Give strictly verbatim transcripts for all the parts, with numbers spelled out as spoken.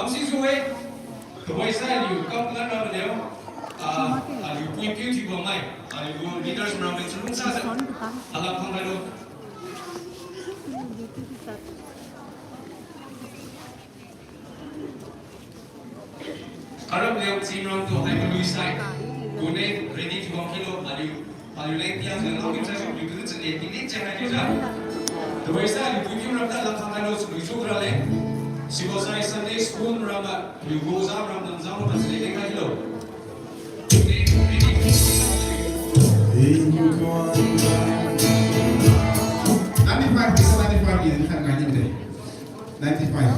Kamsi sui-e, tuhoi sai aliu kam ngan ra maliu, ah, aliu pui piu thiubo mai, aliu gu leaders mai chalungsa sa, alam khang khailo. Aram liang chimrang tu hai malui sai. Kune ready thiubam khilo, aliu, aliu leng tia jeng lo, aliu chai su, aliu tu chane, tingni chai hai thiujiu. Tuhoi sai aliu pui piu ram ta lam khang khailo, chalui su kra leng. Sibo sai Sunday school ram ma, aliu gu oja ram lam jam ma chale leng khailo. Ninety-five, ninety-five, ninety-five.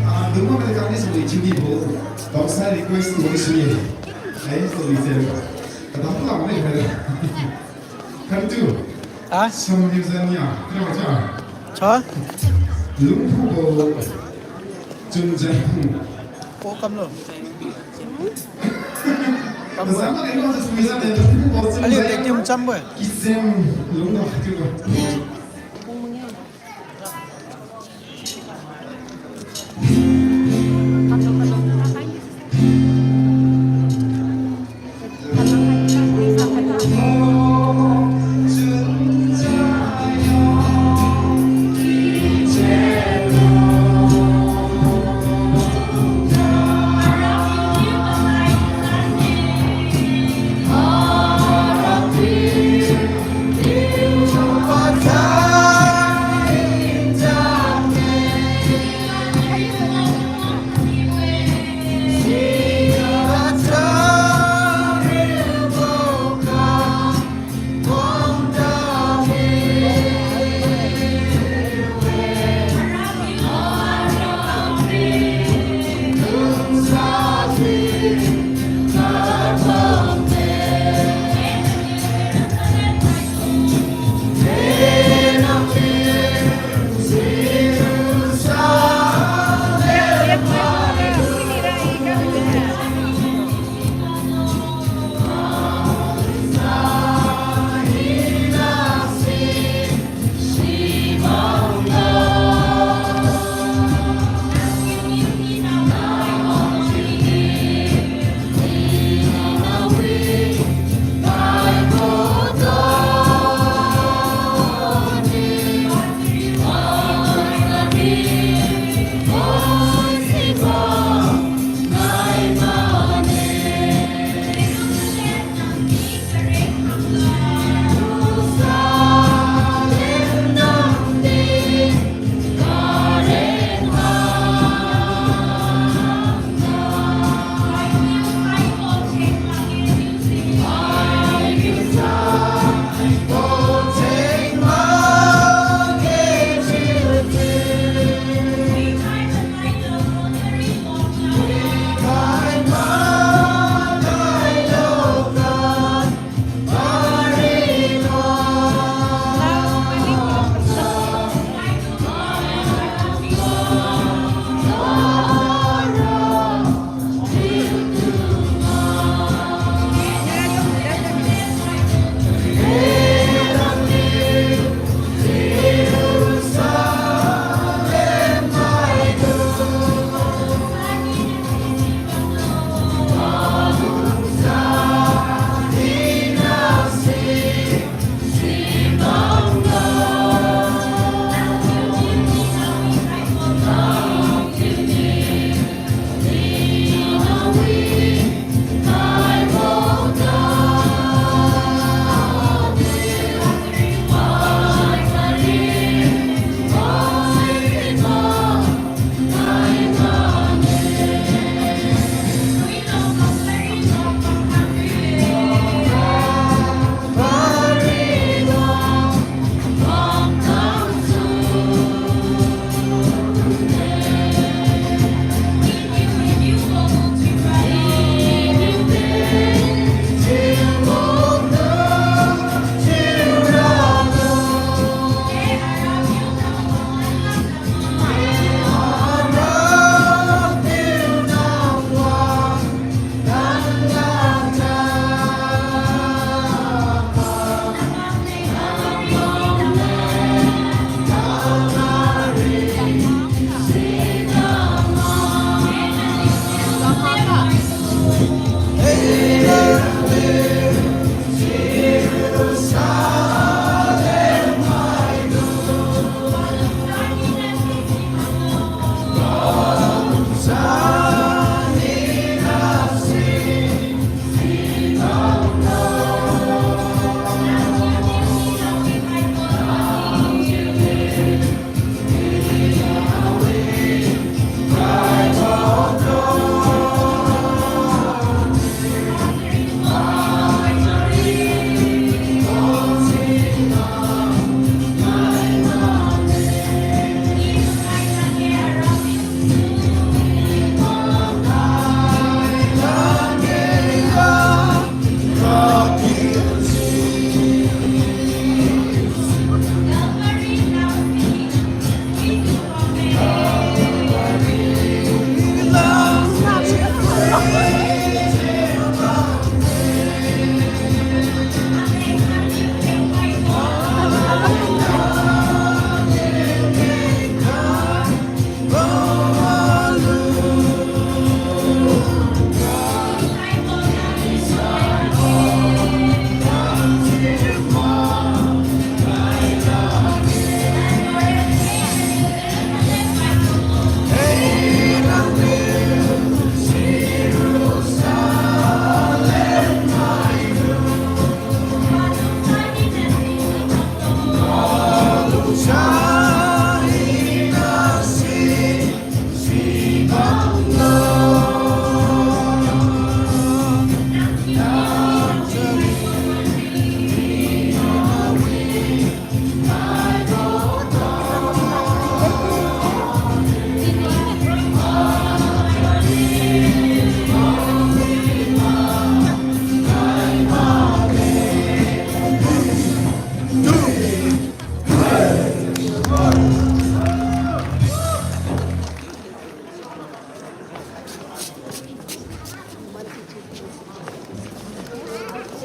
Ah, dungma mai kani sini chini bo. Bangsa request tu sini. Ai, sorry, sir. Kata pula mai hai. Kan tu. Ah? Song Liu Zan ya. Kira macam. Cha? Lungphu bo. Chun Zan. Ko kam lo. Kam lo. Zan ma ni lo sa sumi sa de. Lungphu bo Chun Zan. Ali te kim cham bo. Kisem lung lo tu bo.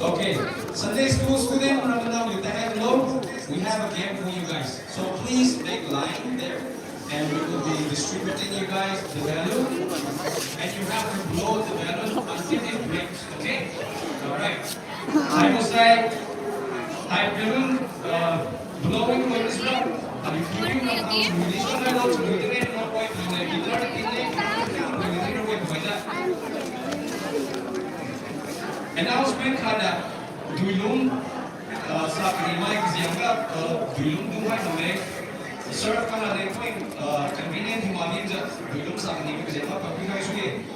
Okay, Sunday school student, ramai nang liu tahan lo. We have a game for you guys. So please make line there, and we will be distributing you guys the balloon. And you have to blow the balloon until it breaks. Okay? All right. I will say, I balloon, uh, blowing when it's done. But if you know how to release the balloon, you can make one point in the guitar, in the guitar, in the guitar, in the guitar. Announcement khada, duilung, uh, sakni mai kasiangga, uh, duilung dung mai khamle. Serve khana le point, uh, convenient hima din ja, duilung sakni mai kasiangga, papi khai sui.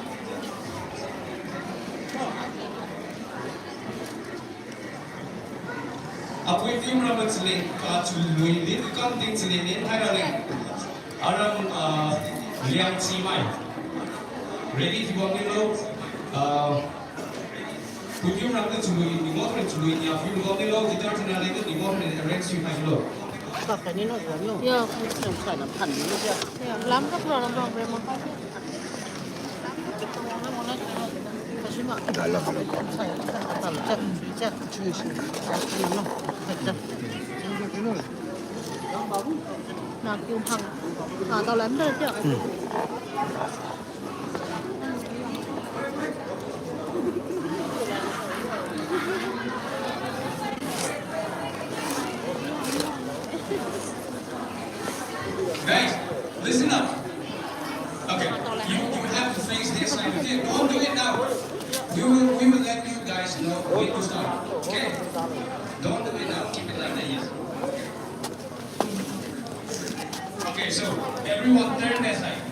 Apui tim rama chili, ah, chului ni, kam ting chili ni, thai ra ni. Aram, ah, liang chi mai. Ready to go ni lo. Ah, pui tim ram ni chului ni mo, chului ni apui ni mo ni lo, guitar tina le ni mo ni arrange si mai lo. Ya, lam ka pro lam ram ram. Guys, listen up. Okay, you, you have to face this side. Okay, don't do it now. We will, we will let you guys know when to start. Okay? Don't do it now. Keep it like that. Yes. Okay, so everyone turn that side.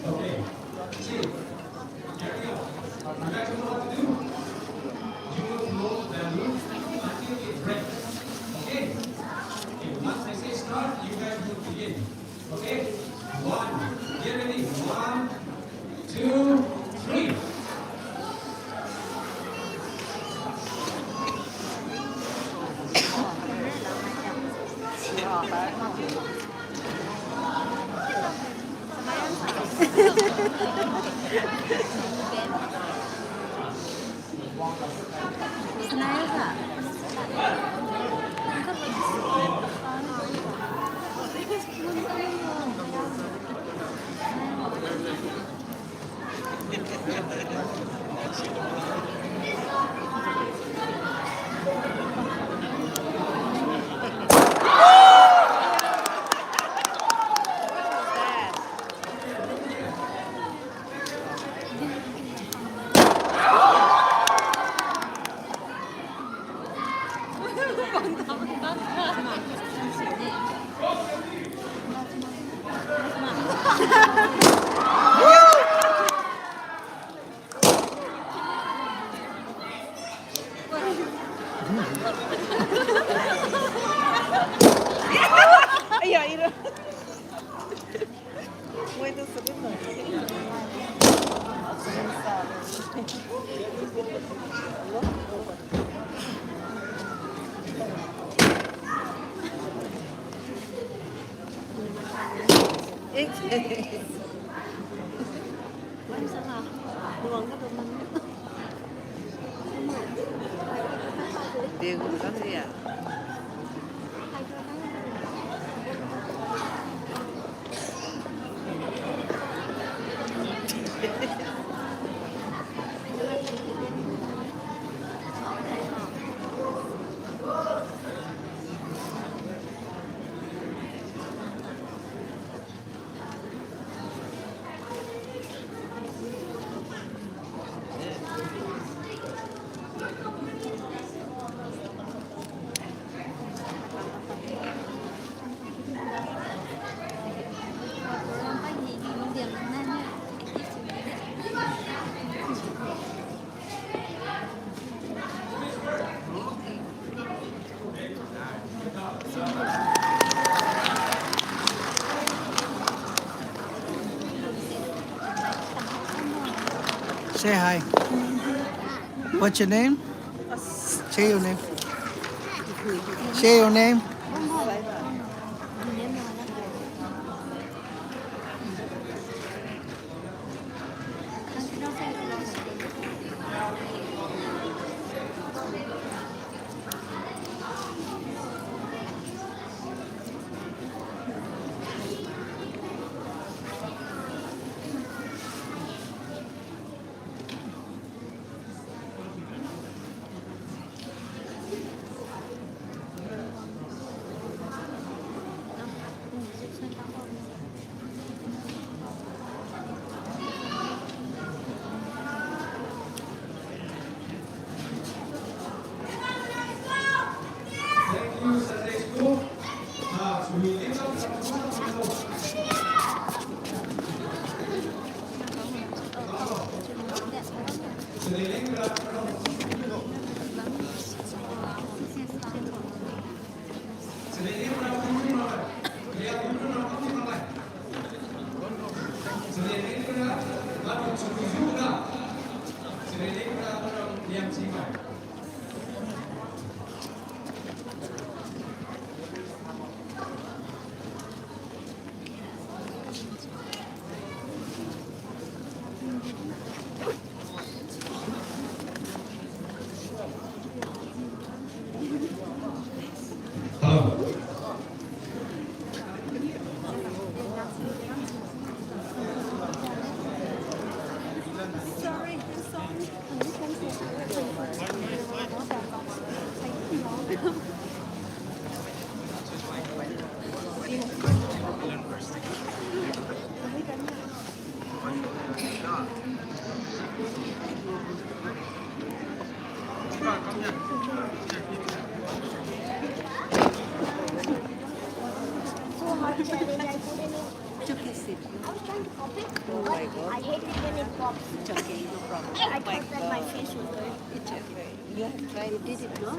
Okay. Here we go. You guys know what to do? You will blow the balloon until it breaks. Okay? Okay, once I say start, you guys will begin. Okay? One. Get ready. One, two, three. Aiya, ira. Degu kang ya. Say hi. What's your name? Say your name. Say your name. So hard challenge, I couldn't even, I was trying to copy. Oh my God. I hate it when it pops. It's okay, no problem. I thought that my face would hurt. It's okay. You have tried. You did it, no?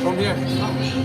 From here, from here.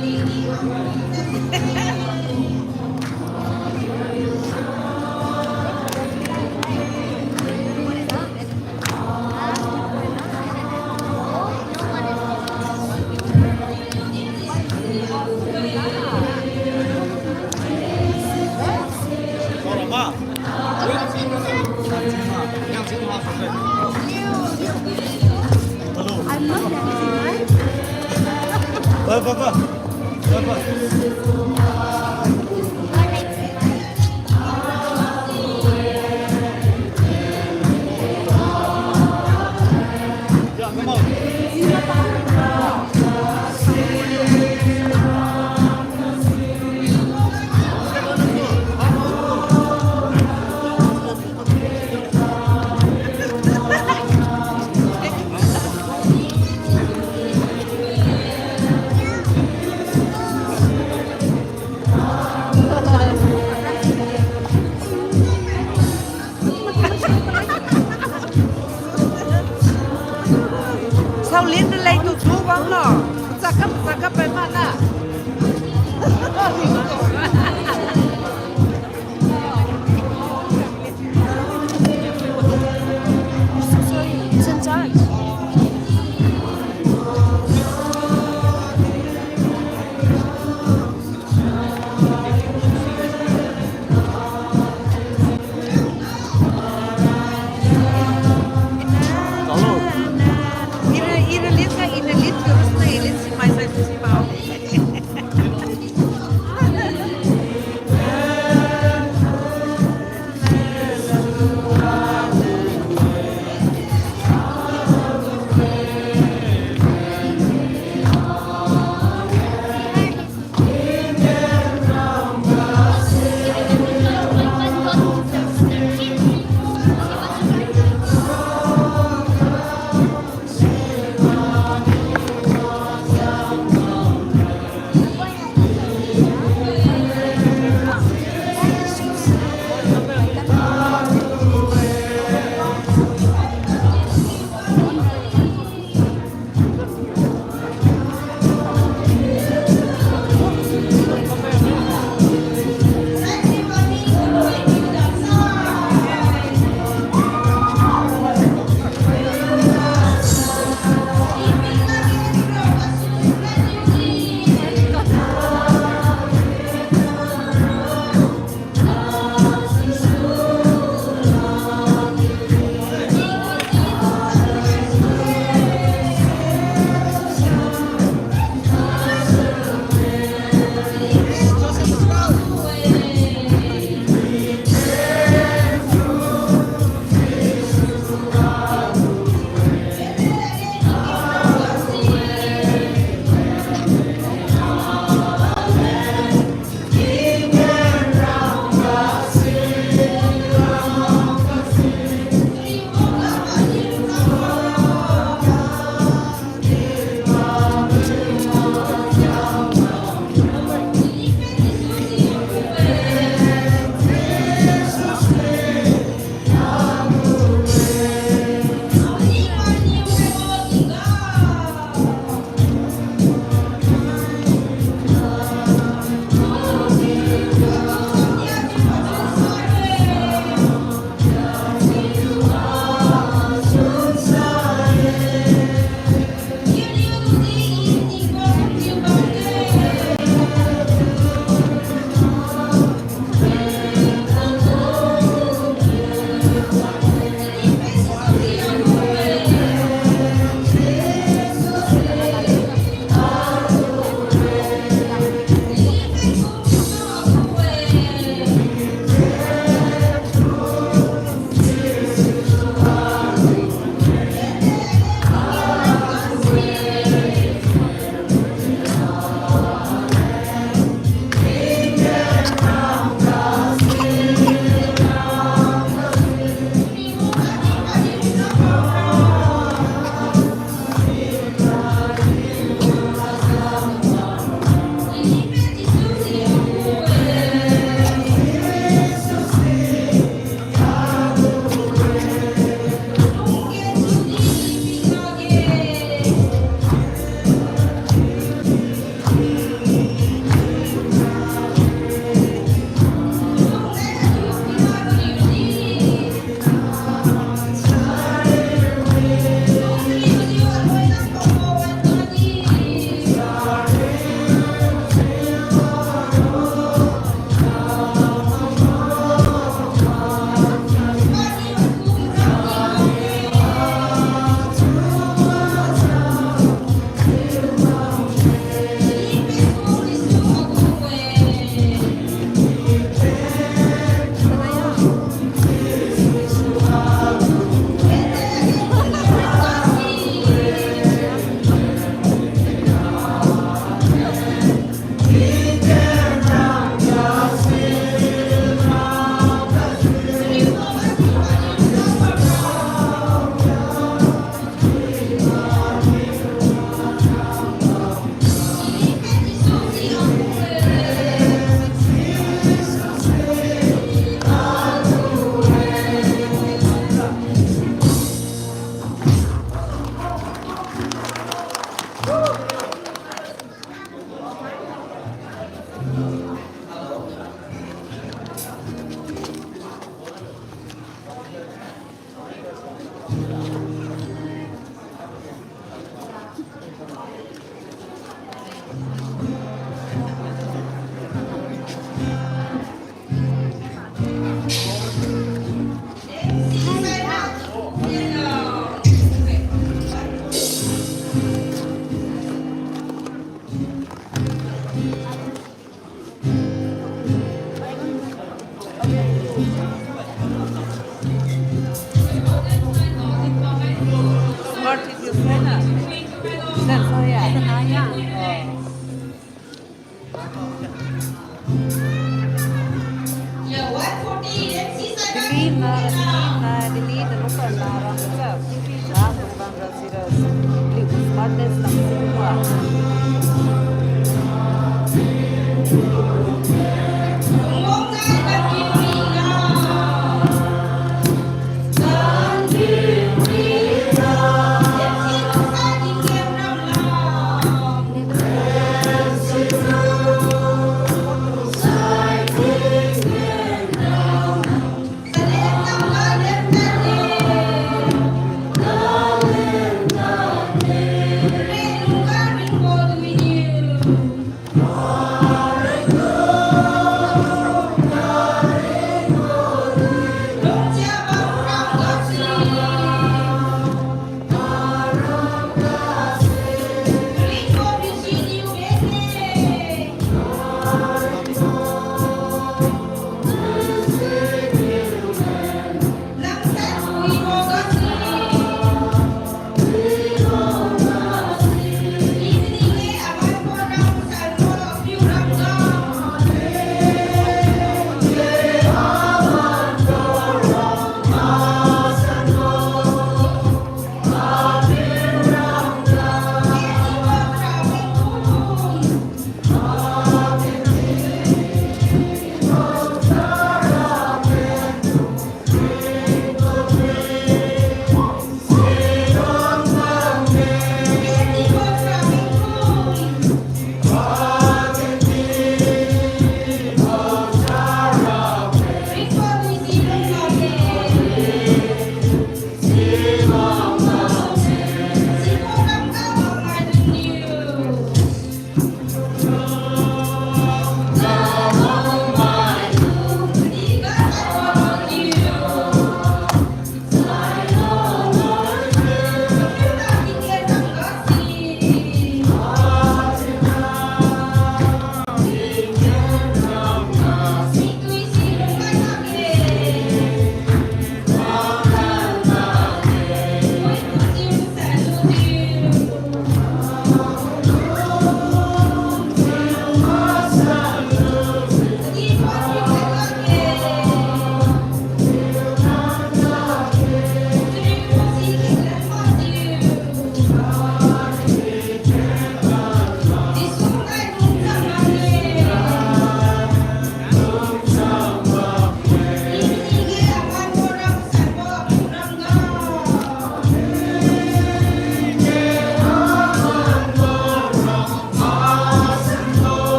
Tao lin raleng tu tu bam lo. Chakap, chakap pai mana. Ira, ira lin sa, ira lin terus na, lin si mai sai si mau.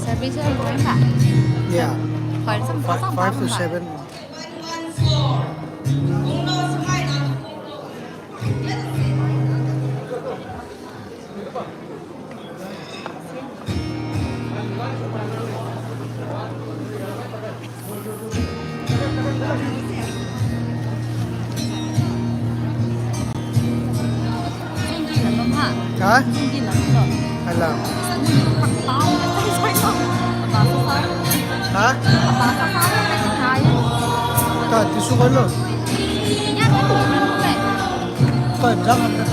Service is going back. Yeah. Five, five to seven. Ha? Alam. Ha? Ka, tisu kalo. Ka, jangan.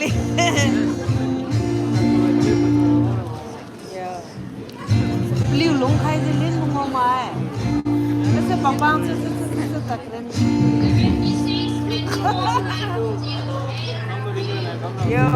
Yo. Paliu lungkhai ji lin lungwang mai. Kasi pangpang si si si si si takren. Yo.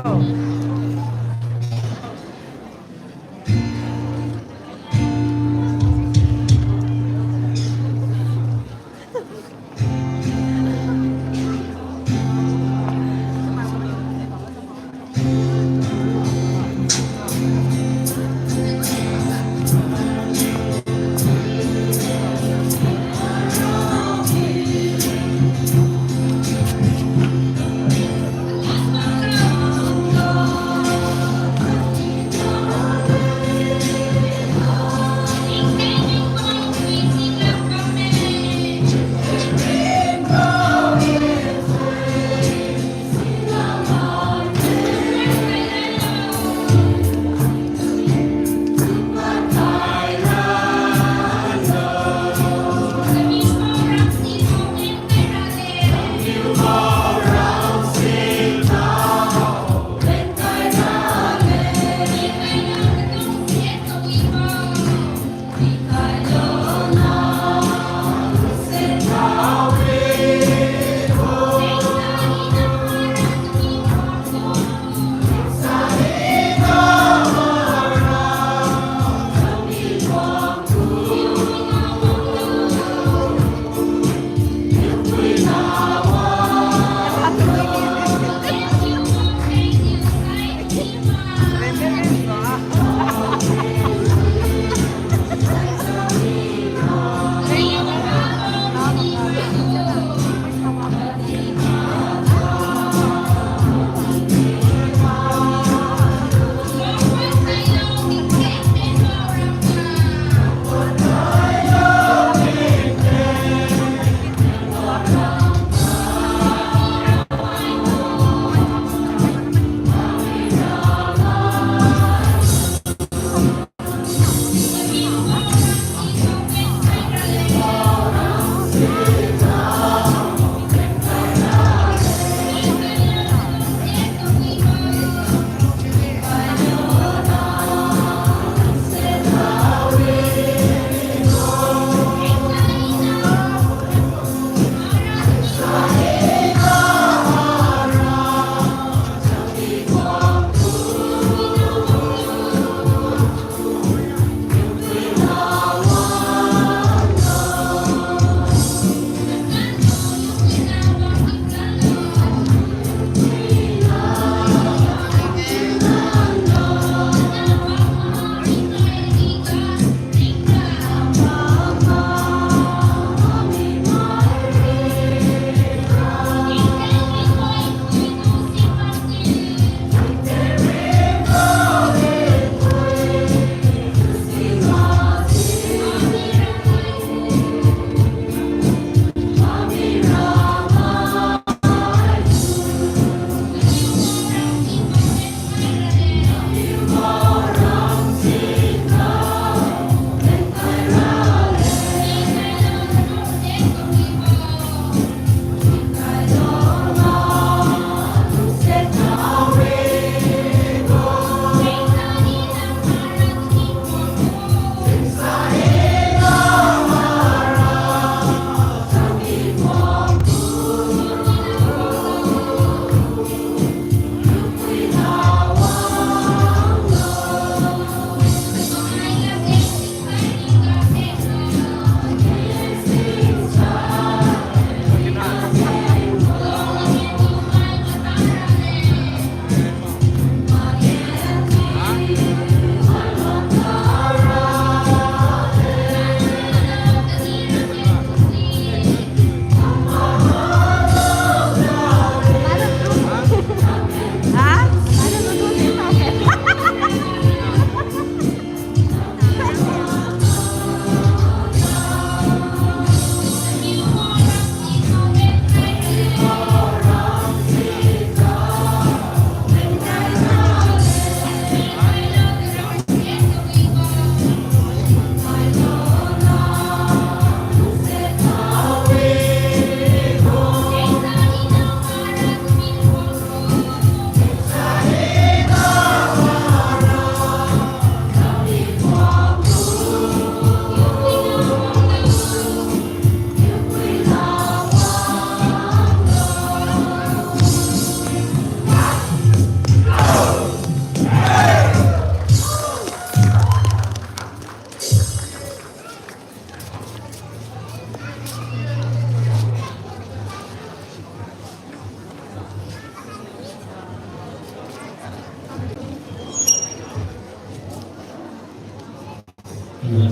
Hello.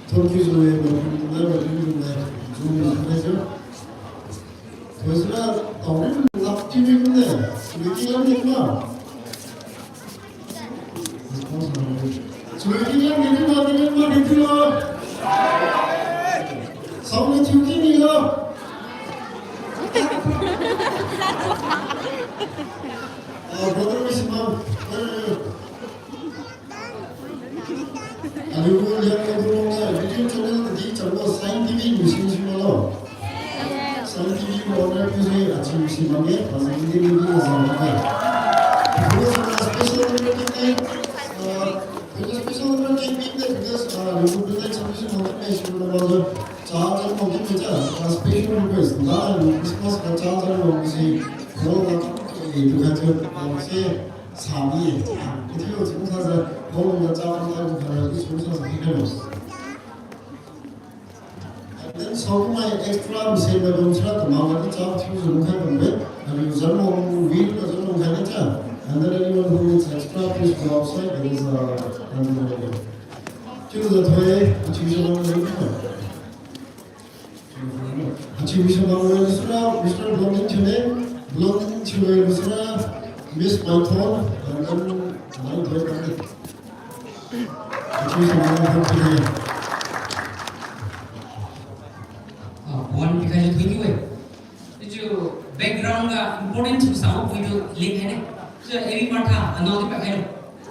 Thank you, Zoe. Welcome to my welcome to my Zoom meeting, sir. First, uh, Taurin lak T V kumde. Meeting ang ni ma. Sorry, kini ang kini ma, kini ma, kini ma. Sound ni thiu kini lo. Ah, brother, Miss Imam, where are you? Aliu gu Liangmai gu lungga video channel di changbo Sign T V gu sing sing lo. Sign T V gu owner gu si achiu si makge, pazang di ni ni azang makge. Because of the special number T V, uh, because special number T V, because, uh, aliu gu Bethel service mo kit me si lo ba lo. Cha cha mo kit me cha, uh, special request. Nda aliu Christmas ga cha cha mo si, mo ga, eh, tu ga cha, uh, si, Sami, ithio chiu sajiu, hall ga cha kang taibo kara di chiu sajiu hikhailo. And then saokumai extra mesen ga dong sira tamang ga di cha thiujiu lungkhai bambo-e. Aliu Zalong, win ga Zalong khai na cha. And then anyone who needs extra, please go outside. There is a, and then, chiujiu thoi, chiujiu lungkhai. Achieve mission bang wai lusura, Mister Blondin Chule, Blondin Chule lusura, Miss Maithon, and then Maithon Kandit. Achieve mission bang wai lusura. Ah, one because you think you will. Chiu background ga important chiu sa point tu link hai ne. Chiu every matha, another back hai ne.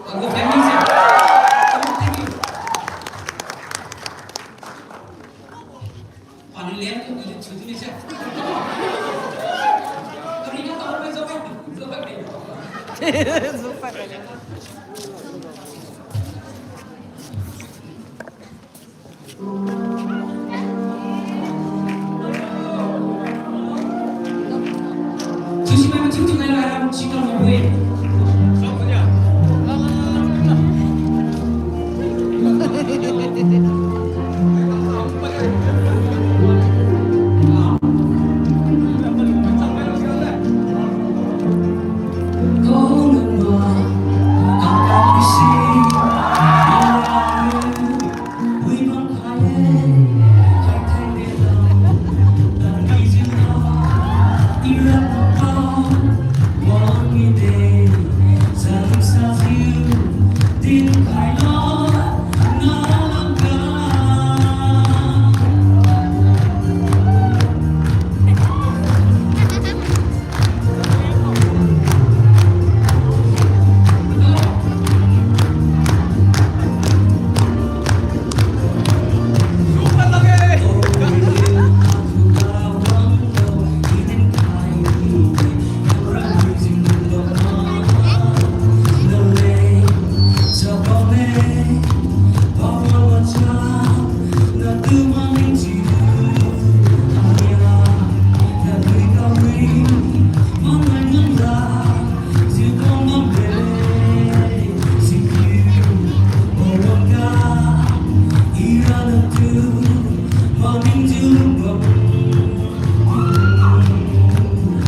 Agu family se. Thank you. Pani lian tu, ini chutu ni siya. Kami na tahu ni siapa? Siapa ni? Siapa ni? Tusi mai macam tu mai lah, aram cikal mabui.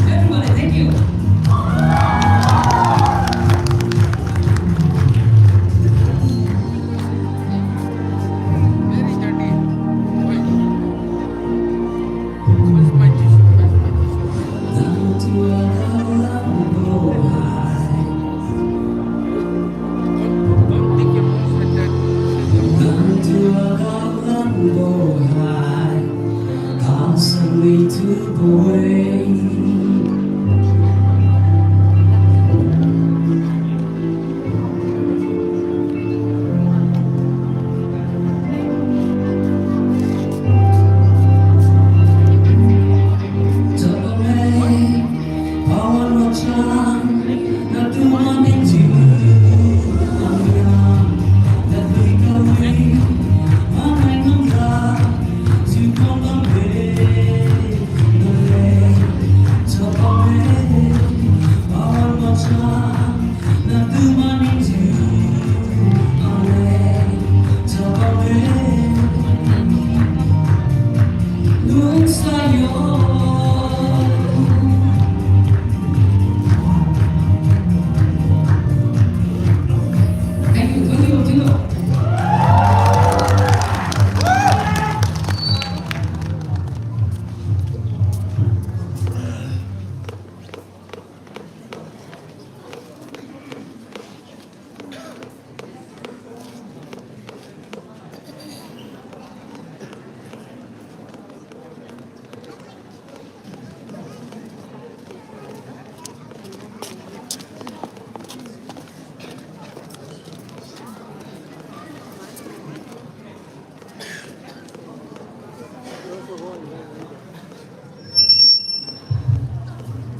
Everybody, thank you.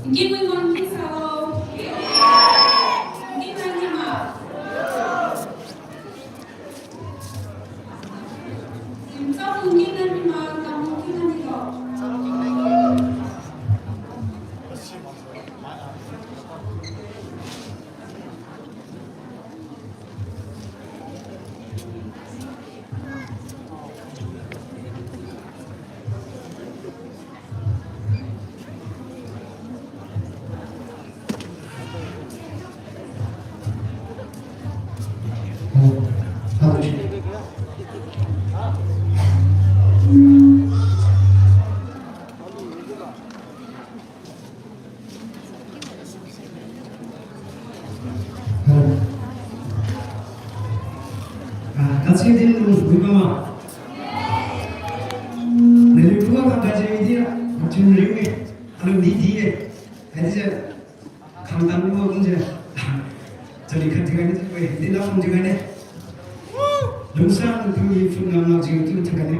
Nkinwi wang kin salo. Nkin nani ma. Simchao nkin nani ma, kamu nkin nani lo. Ah, kasi din lu, wi mama. Naliu pu ga kangkai jeng di, machun ring e. Alu di di e. Haidi je, khangtan lu kum je. Jali khat tingga ni tu, wi, di la kum tingga ni. Lungsang tu i phun ngam ngam jing tu tingga ni.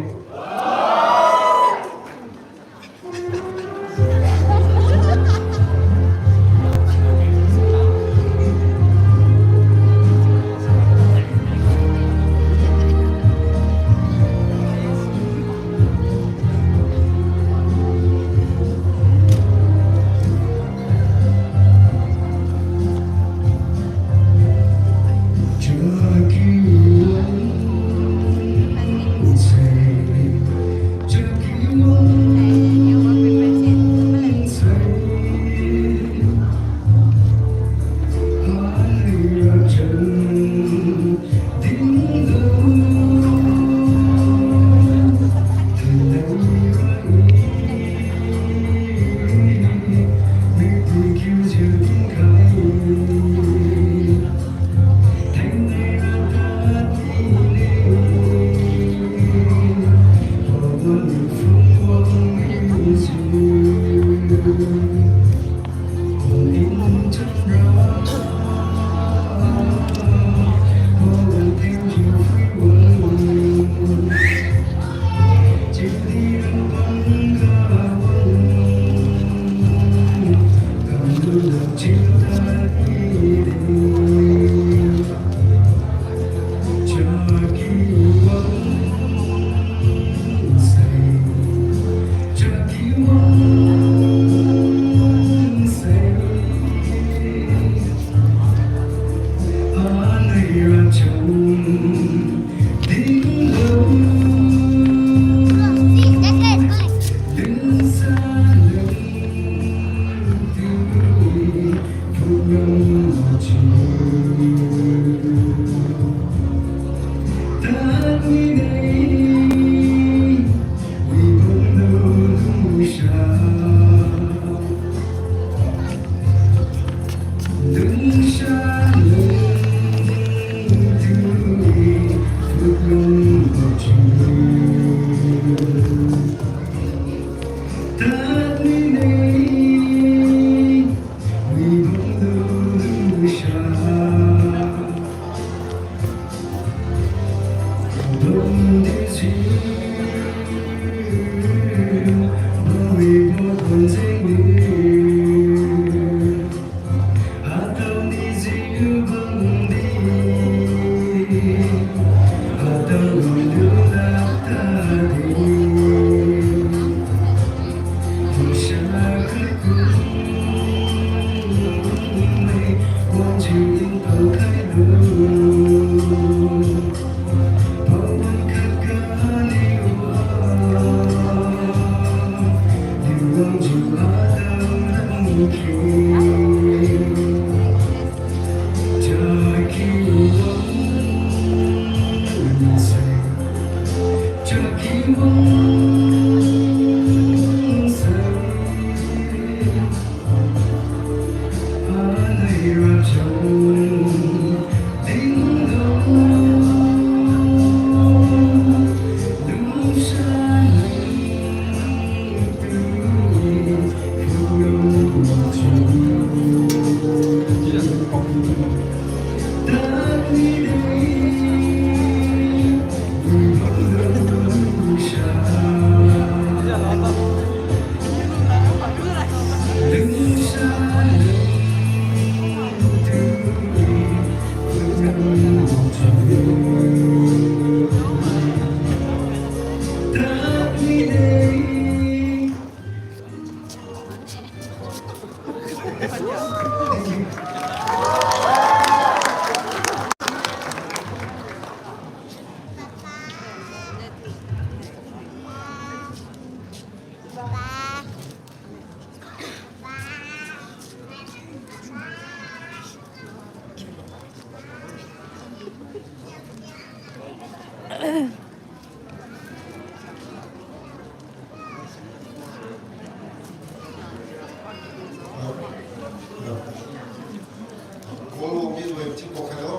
Call midwife chiu khailo.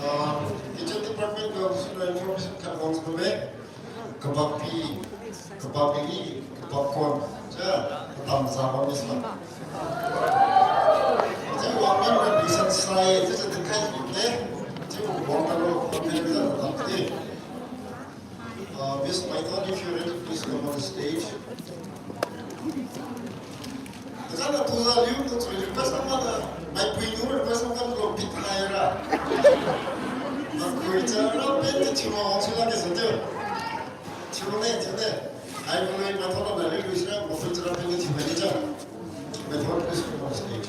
Ah, kitchen department ga suna information khat wang sube. Kabakpi, kabakpi, kabak kon. Cha, katam zaba mi sa. Chiu wang mi represent sai, chiu sa dinkhai de. Chiu wang talo, wang mi represent talo de. Uh, Miss Maithon, if you're ready, please come on the stage. Kachana tuza liu tu chui request am da, maipui tu request am da lo bit hai ra. Makui chara pen ti chiu ma wang sula ke sa tiu. Chiu ne, chiu ne. Hai ko mai Maithon na liu liu sira, makui chara pen ti chiu ma ni cha. Maithon, please come on the stage.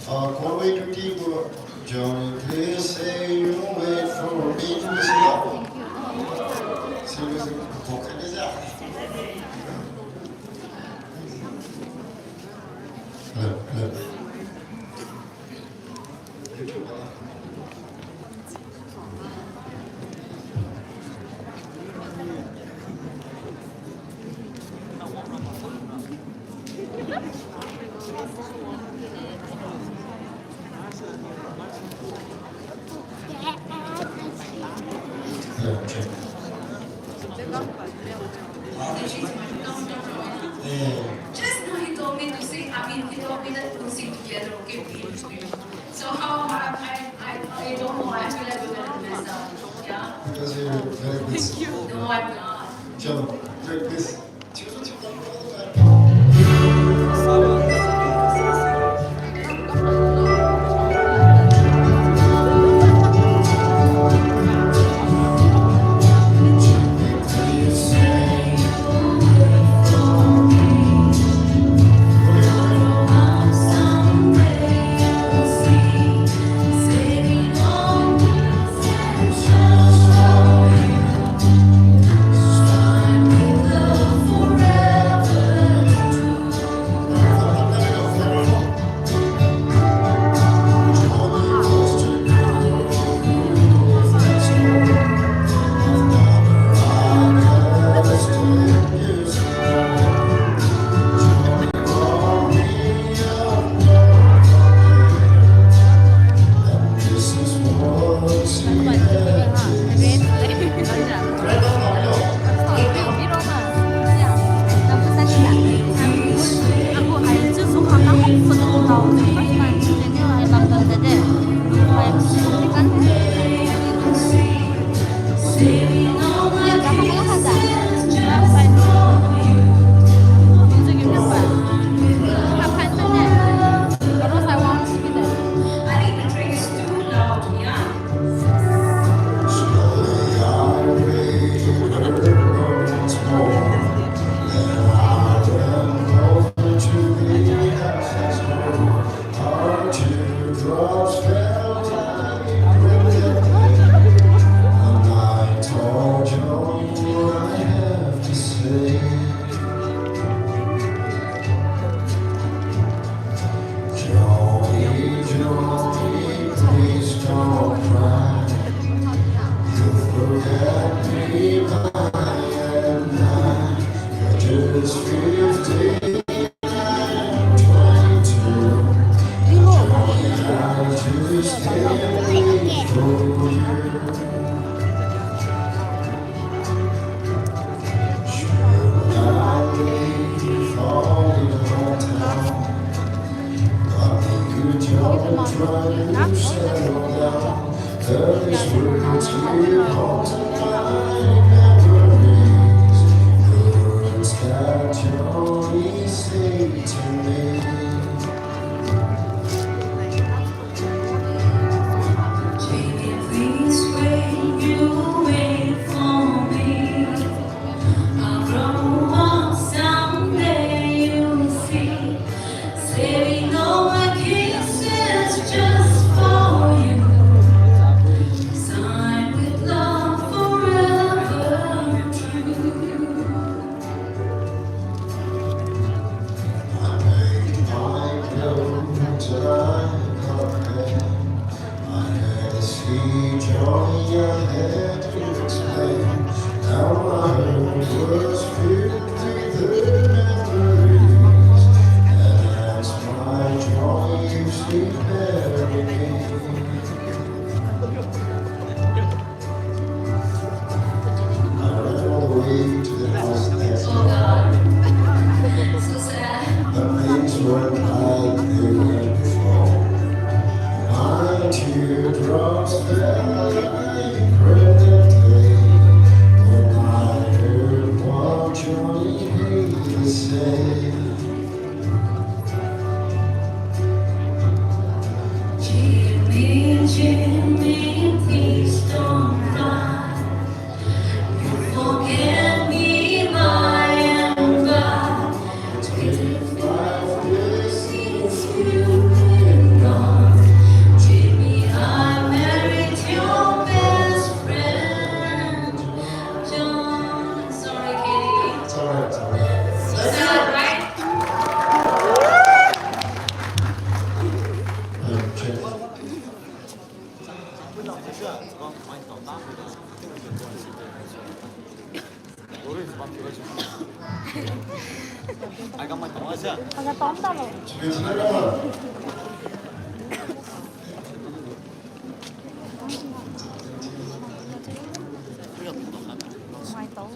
Uh, Conway Tuti gu, Johnny, please say you wait for me to see you. See you soon. Hello, hello. Just now he told me to sing, I mean, he told me that we'll sing together, okay? So how, I, I, I, I don't know, I feel like we're gonna mess up. Yeah? Because you're very good. Thank you. No, I'm not. Chalo, very good. Johnny, Johnny, please don't cry. You forget me by and by. You're just fifteen, I'm twenty-two. Johnny, I just can't wait for you. Aga tong talo. Mai tong.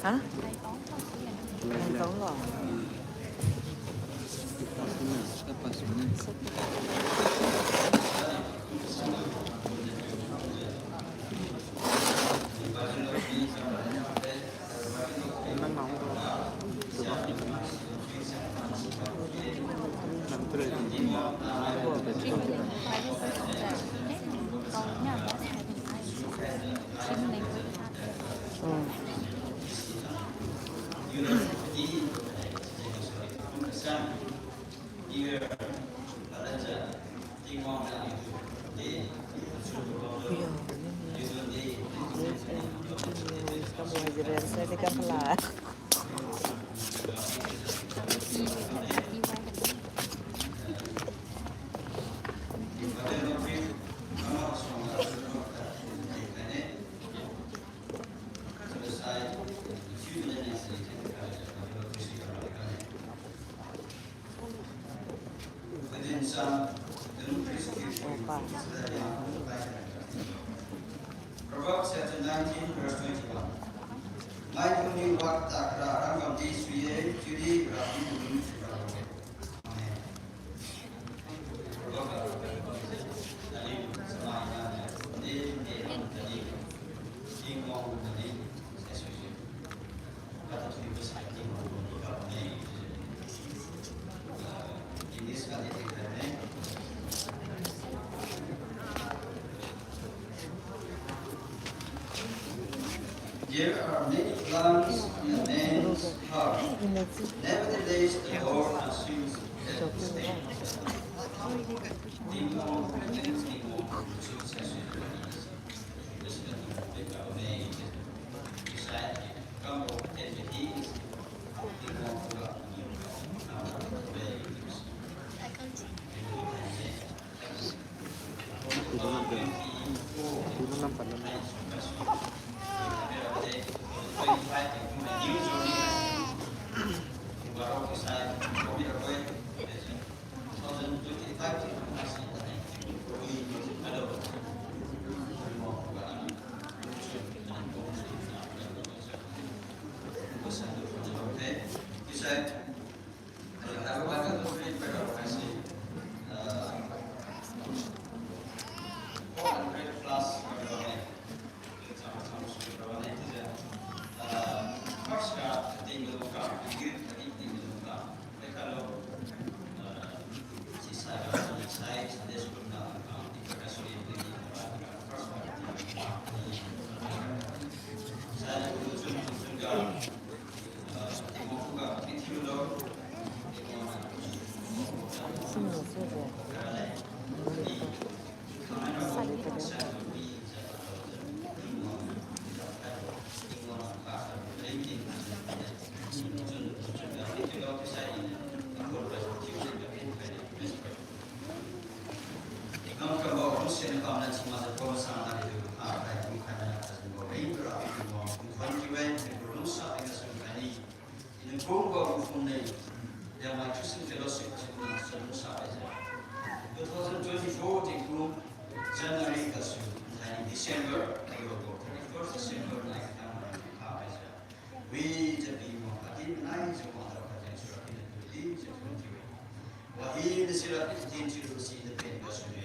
Ha? Nang tong lo. Proverbs chapter nineteen, verse twenty-one. Maidungniu wak takra rangam di suye, chiudi Rapiu lung sira lo-e. Amen. There are many plans in a man's heart. Nevertheless, the Lord consumes everything. Two thousand twenty-four tingkum January gasu, thaini December, aliugu thirty-first December nai katang ram kha khaisa. Wijiu piwang khatdi nai jiu wangtao khatdi sura pina tudi jiu twenty-one. Wahina sira pina tin jiu si the pen gasu ne.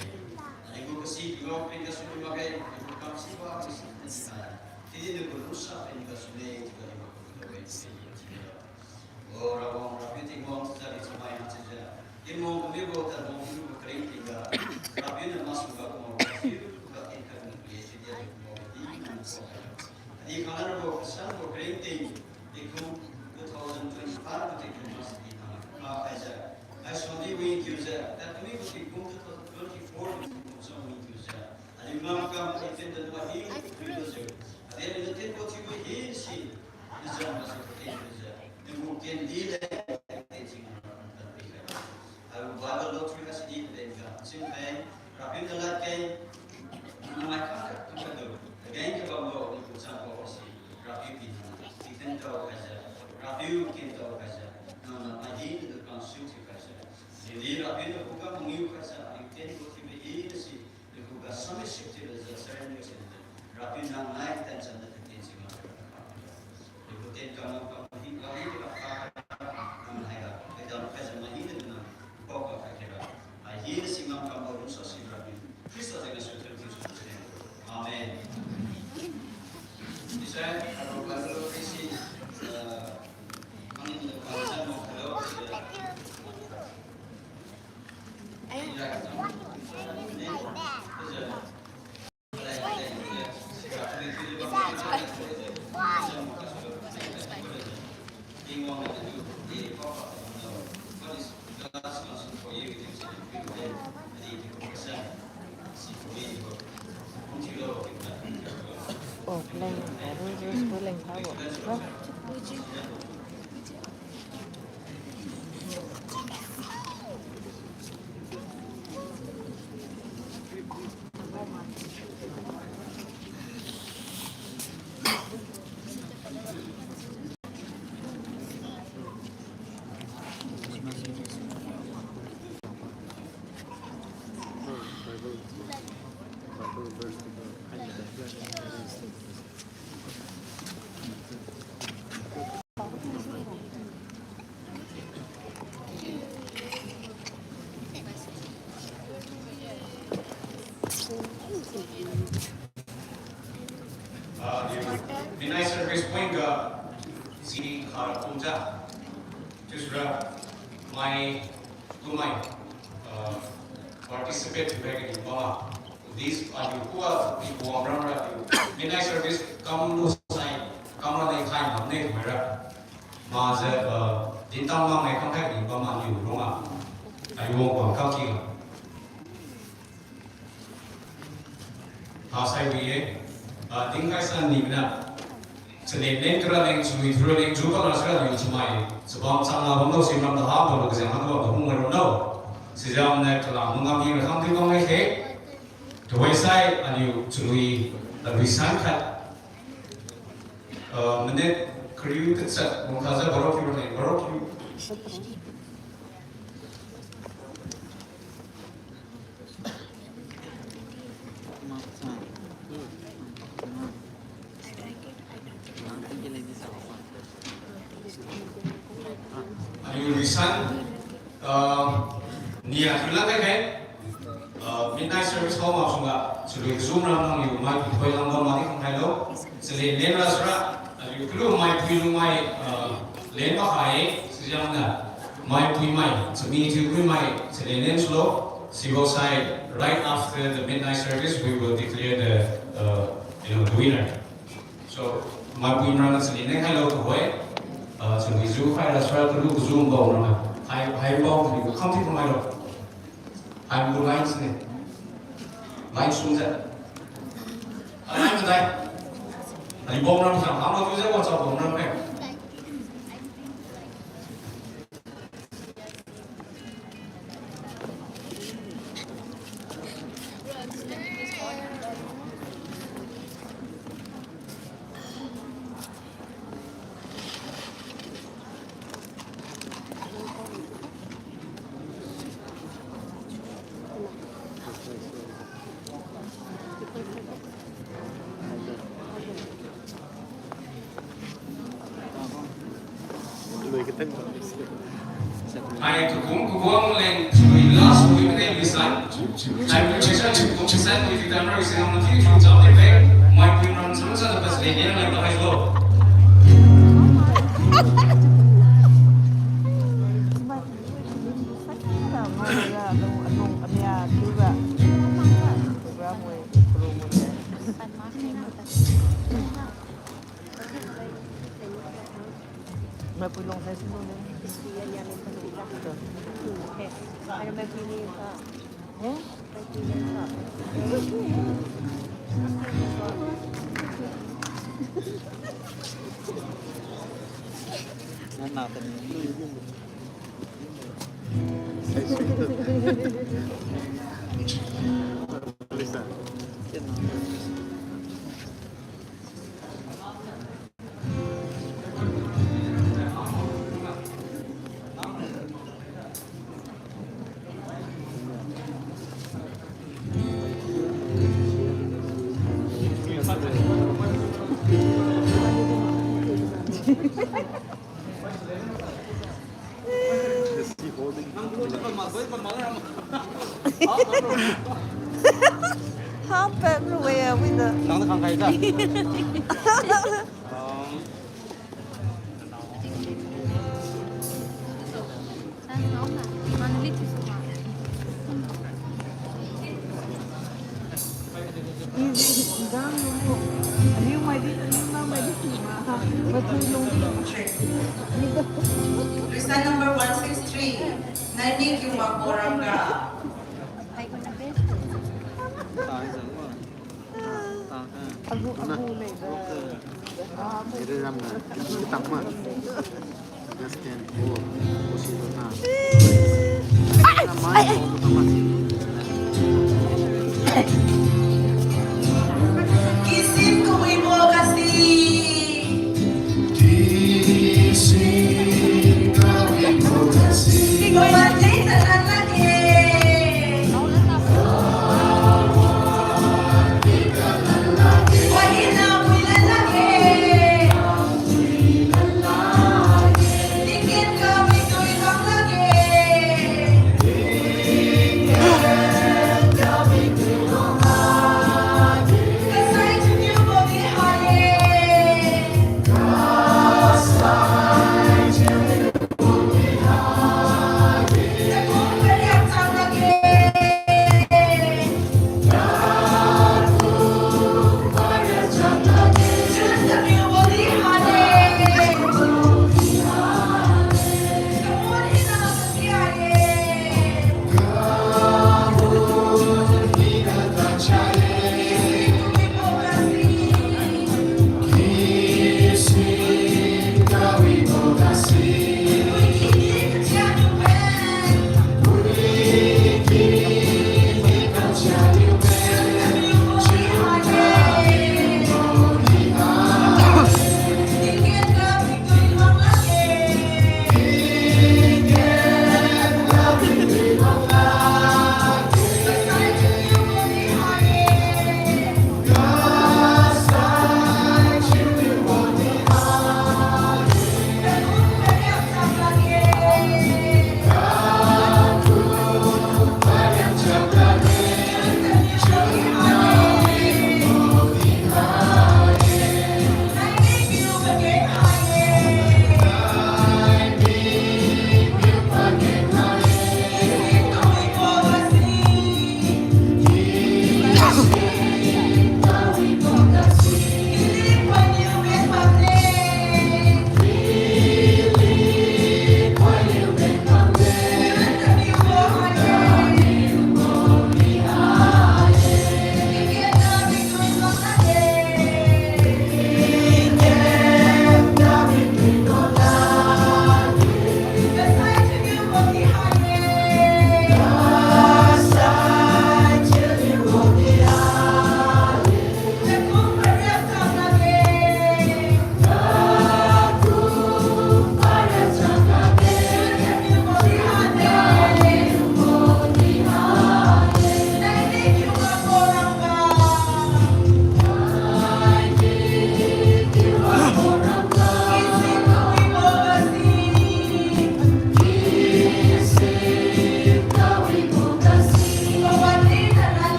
Aliugu kasi piwang pen gasu ne makge, aliugu kam siwa kasi ne si nai. Tidi nagu lungsa pen gasu ne, jiu aliugu O Rawang Rapiu Tingwang, chari chamai hachiujiu, Tingwang kamibo tadwang kamibo karing tingga, Rapiu niu masuga kumbo Rapiu, kating kami ye chiujiu kumbo di, adi khanarabo kasanbo karing ting, tingkum two thousand twenty-five tingkum masi di thang kha khaijiu, haisundi win thiujiu, tadmi gu tingkum two thousand twenty-four gu tingkum cham mi thiujiu, aliu ngamkam aliu tenda mahi thiujiu, aliu aliu tenda thiubo hinsi, nijang gasu katien thiujiu, ngu kendi le, katien si ngamkam tadmi khai. Aliu Bible lottery ga sidi katien ga, sin khai, Rapiu na ladkeng, nang mai khang khat tu khat tu, again kabambo, nang gu cham bo si, Rapiu pi nang, pi tien tao khaijiu, Rapiu ken tao khaijiu, nang na mai di nang gu kang sui thiu khaijiu. Sidi Rapiu na khuga mangiu khaijiu, aliu tien gu thiubo hinsi, aliu khuga submit thiujiu surrender thiujiu. Rapiu nang nai tenchan na tetin si ma. Aliu gu tien kam kam hi, kam hi, kam kam, kam haiga, kam kam khaijiu mai di nang gu pao ga khai khaira. Ai hinsi ngamkam bo lungsa si Rapiu. Khrista jeng gasu thiu thiu su. Amen. Isai, aro Bible verse, uh, kami ni Bible mo hello. Oh, leng, baru tu leng tahu. Ah, midnight service point ga si khara kumja. Chiusira mai kumai, ah, participate thiukhai kani bam ma. This aliu kua pi kuam ram ra aliu midnight service kam lu sai kam ra nai khai nam ne thiukhai ra. Majiu, ah, din tang ma nai kam khai kani bam ma aliu rong a. Aliu wang kam kam ki ga. Thasai wi ye, ah, tingkai san ni mina. Chaleng leng kara leng chalui thura leng ju kala sira aliu chamai. Chabam chang la bam lo sim ram da ha bam lo kajeng ha bam lo hung mai ram lo. Sijam na kala mungam hi ra khang tiu bam ngai khe. Tuhoi sai aliu chalui, ah, chalui san khat. Ah, minute kariu tachat bam khajiu baro kiu leng baro kiu. Aliu risan, ah, nia kiu lang kai kai. Ah, midnight service hall ma sungga, chalui kazum ram nang niu maipui thoi lang bam ma di khang khai lo. Chaleng leng ra sira, aliu kalu maipui lungmai, ah, leng ma khai, sijang na, maipui mai, chami thiu pui mai, chaleng leng sulo, sibo sai, right after the midnight service, we will declare the, uh, you know, the winner. So, maipui maram na chaleng leng khai lo tuhoi, uh, chalui ju khai ra sira kalu kazum bam ram na, hai, hai bam ni kham ti kham mai lo. Hai bu line sini. Line sung ja. Line madai. Hai bam ram sa, ham tu ja wa sa bam ram pe. Hai, tukum kubuang leng, tui last week ne bisan. Hai, tukum bisan, tui di tamra, bisan, ang mati, tui jam de pe. Mai pui ram, sama sa, dapat leng, leng, leng, hai, lo. Half pep rui-e, wina. Question number one six three. Nani kiu mak bo ramra? Agu, agu lei da. Ere ram na, kita ma. Just stand. Oh, oh, si lo na. Ai, ai, ai. Kisin ko wi bo kasi.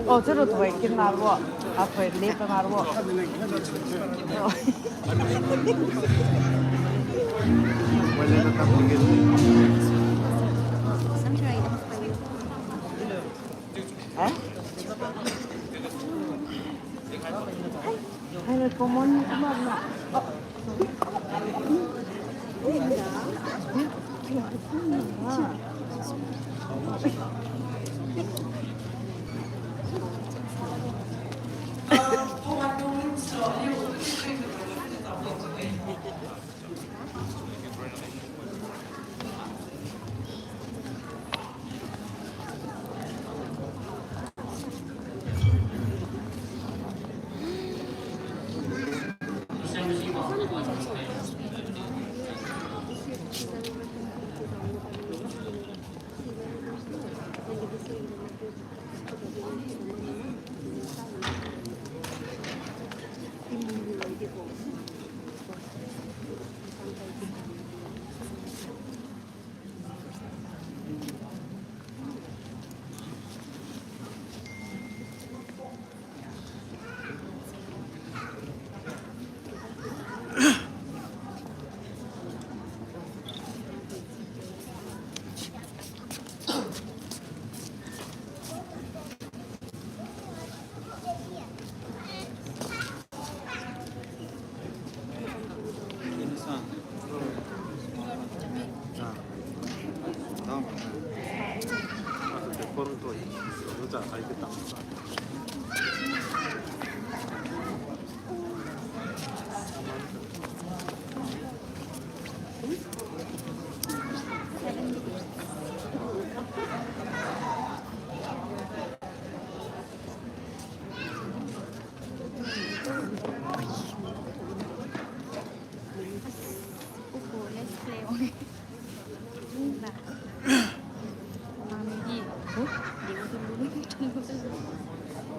Oh, chiulo tuhoi kin narbo. Athoi lepa narbo. Oh. Eh? Hai, hai, common ni kuma na. Oh.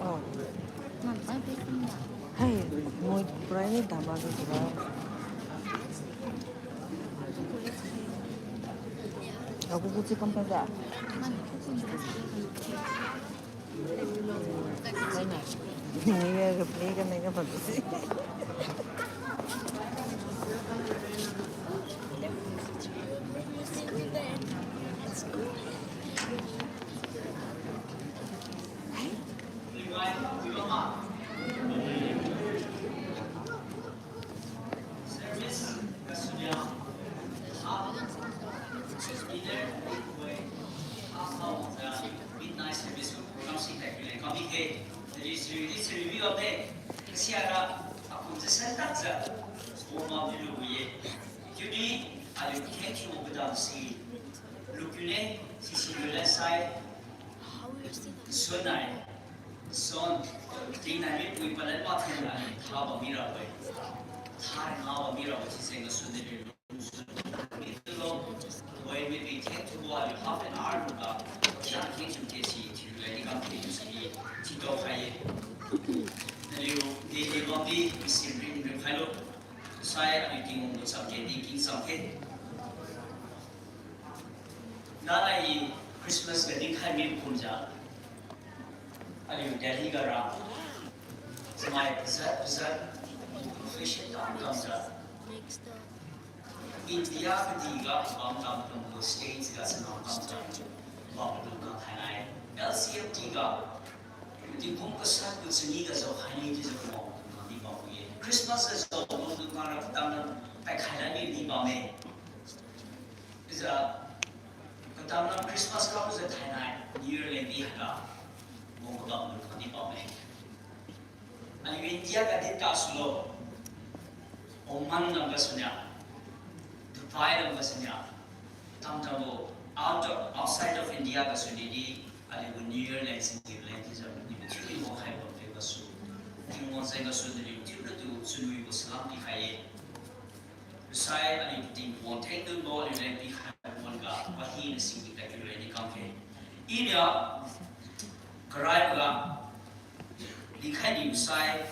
Oh. Hai, moi pura ni dama tu pura. Aku kuchi kam pada. Ni ya, replay ka mega bagus. Service kasunia, ah, leader, ah, midnight service program si tai pile kami ke, jadi seri, seri bi wate, kasiara, akum je sentak je, oma bilu ye. Judi, aliu keng chu bedam si, lukune, sisi lule sai, sunai. Son, tingna mipui palan mathen aliu tha bam mirabo-e. Tha ringa bam mirabo-e, sijeng gasu de lungsun. Mitulo, oi mipui theng thubo aliu half an hour nuga, kiang theng chum ke si thiu lai di kam ke si di, thiu tao khai ye. Aliu, de de bam di, misim ring ring khai lo. Sai aliu Tingwang gu cham ke di king cham ke. Nalai Christmas ga dinkhai mi kumjiu, aliu Delhi ga ra, chamai pazat pazat, profession tam tamjiu, India kadihga bam tam tambo states ga chana tamjiu, bam lu ka thainai, L C M T ga, tingkum kasan gu chani ga jaokhai ni chiujiu kumbo kadi bam ye. Christmas ga jaobo lu ka ra katam lam, paikhai la ni di bamme. Chiujiu, katam lam Christmas kamjiu thainai, New Year leng di haiga, wang kabam lu kadi bamme. Aliu India ga din tasulo, Oman lam gasuniu, Dubai lam gasuniu, tamtambo out of, outside of India gasuniu di, aliu gu New Year leng singniu leng chiujiu, niu mathiu ni wangkhai bamte gasu. Tingwang jeng gasu naliu thiu ratu chunwibo salam pikhai ye. Sai aliu Tingwang thengdunbo aliu leng pikhaibo wan-ga pahina singdi tadkiu rani kamkhe. Iniu karaiboga dinkhai niu sai,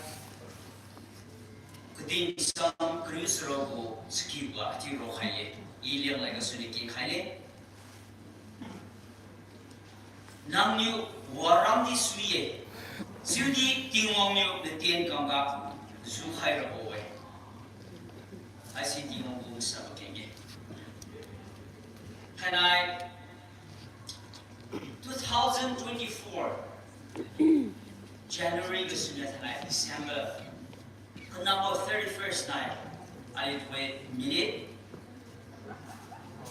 kadin sam kariu-charuk gu chakiuga chiu raokhai-e. I Lianglad gasuniu kenkhaine. Nangniu waramdi sui-e, chiudi Tingwang niu natien kamga jukhai rabo-e. Haisi Tingwang gu masabo keng-e. Thainai two thousand twenty-four January gasuniu thainai December, kanambo thirty-first nai, aliu tuhoidi minute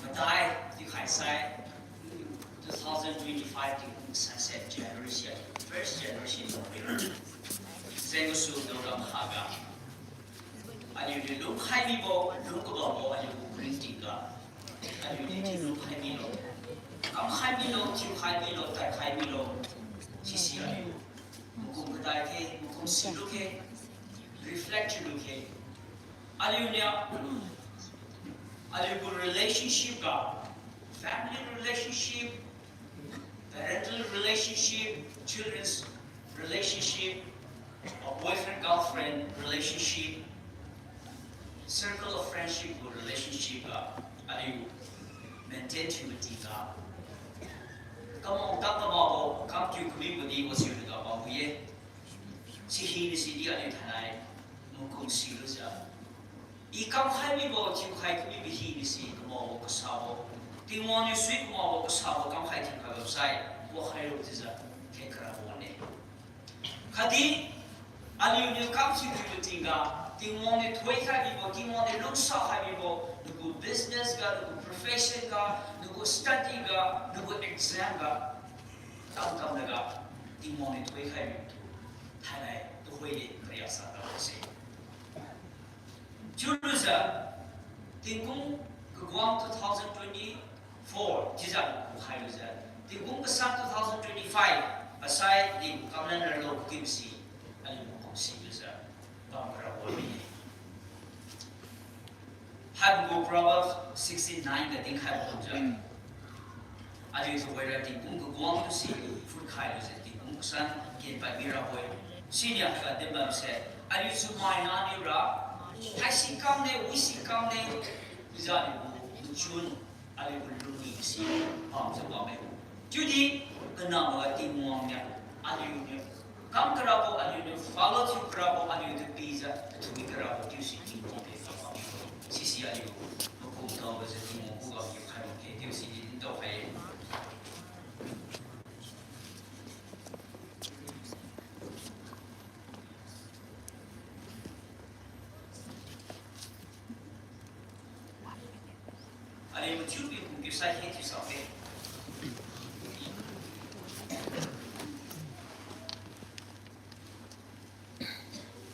madai tiukhai sai, two thousand twenty-five tingkum kasan se January sia, first January si lungwi ra. Jeng gasu dao ram khaga aliuniu lungkhai mibo, lung kabambo aliu gu ringtingga, aliuniu thiu lungkhai milo, kamkhai milo, thiukhai milo, tadkhai milo, sisi aliu makum kadai khe, makum silu khe, reflect thiulu khe. Aliuniu aliu gu relationship ga, family relationship, parental relationship, children's relationship, a boyfriend girlfriend relationship, circle of friendship gu relationship ga aliu maintain thiu mati ga, kamao ta kamabo, kamkiu kamibo di wasiu ga bambo ye. Sihina sidi aliu thainai makum silujiu, i kamkhai mibo, thiukhai kamibo hina si kamaobo kasabo, Tingwang niu sui kamaobo kasabo kamkhai thiukhai bamsai, wakhai ro chiujiu khe karabo ne. Khatdi aliuniu kam thiubo tingga, Tingwang niu thoikhai mibo, Tingwang niu lungsa khai mibo, nagu business ga, nagu profession ga, nagu study ga, nagu exam ga, tamtam laga Tingwang niu thoikhai mibo tu thainai tuhoidi kariak sa rabo se. Chiulujiu, tingkum kagwang two thousand twenty-four chiujiu kukhailujiu, tingkum kasan two thousand twenty-five asai di kamlan ralo kiu si, aliu makum silujiu bam karabo-e. Haibo gu Proverbs sixteen nine ga dinkhaibo kumjiu, aliu tuhoira tingkum kagwang tu si phutkhailujiu tingkum kasan kenpad mirabo-e. Siniu haiga dinbamse, aliu chamaina niura, haisi kamne, wisi kamne, chiujiu aliu gu machun, aliu gu lungning si bamjiu bamme. Chiudi kanamboga Tingwang niu aliuniu kam karabo, aliuniu follow thiu karabo, aliuniu pijiu kathui karabo chiusi Tingwang de kabam. Sisi aliu makum taobojiu Tingwang khuga pikhai makge chiusi di dintao khai-e. Aliu mathiu piu kumpiu sai khe thiusakge.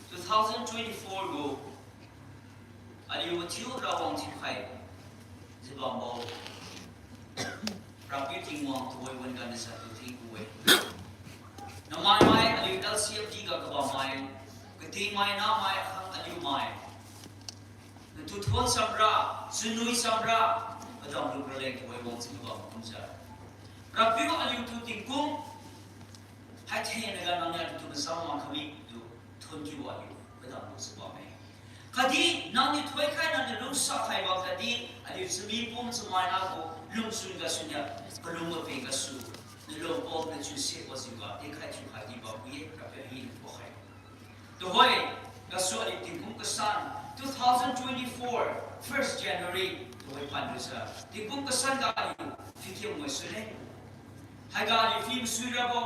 Two thousand twenty-four gu aliu mathiu rawang thiukhai jibambo, Rapiu Tingwang tuhoi wan-ga nasatu thingu-e. Namai mai aliu L C F D ga kabammai, katingmai namai akhang aliu mai, natu thuon samra, chunwi samra, padam lung raleng tuhoi wang chiu bam kumjiu, Rapiu aliutu tingkum haithengnaga nangniu aliutu masam wang kamitu thuon kiu aliu padam lung si bamme. Khatdi nangniu thoikhai, nangniu lungsa khai bam tadi, aliu chami pum chamaina gu lungchun gasuniu, palung mapeng gasu, nalung pom nachu se wajiuga dinkhai thiukhai di bambo-e, Rapiu hina kuakhai. Tuhoi gasu aliu tingkum kasan, two thousand twenty-four, first January, tuhoi phanlujiu tingkum kasan ga aliu phikem moi sune. Haiga aliu phi masui rabo,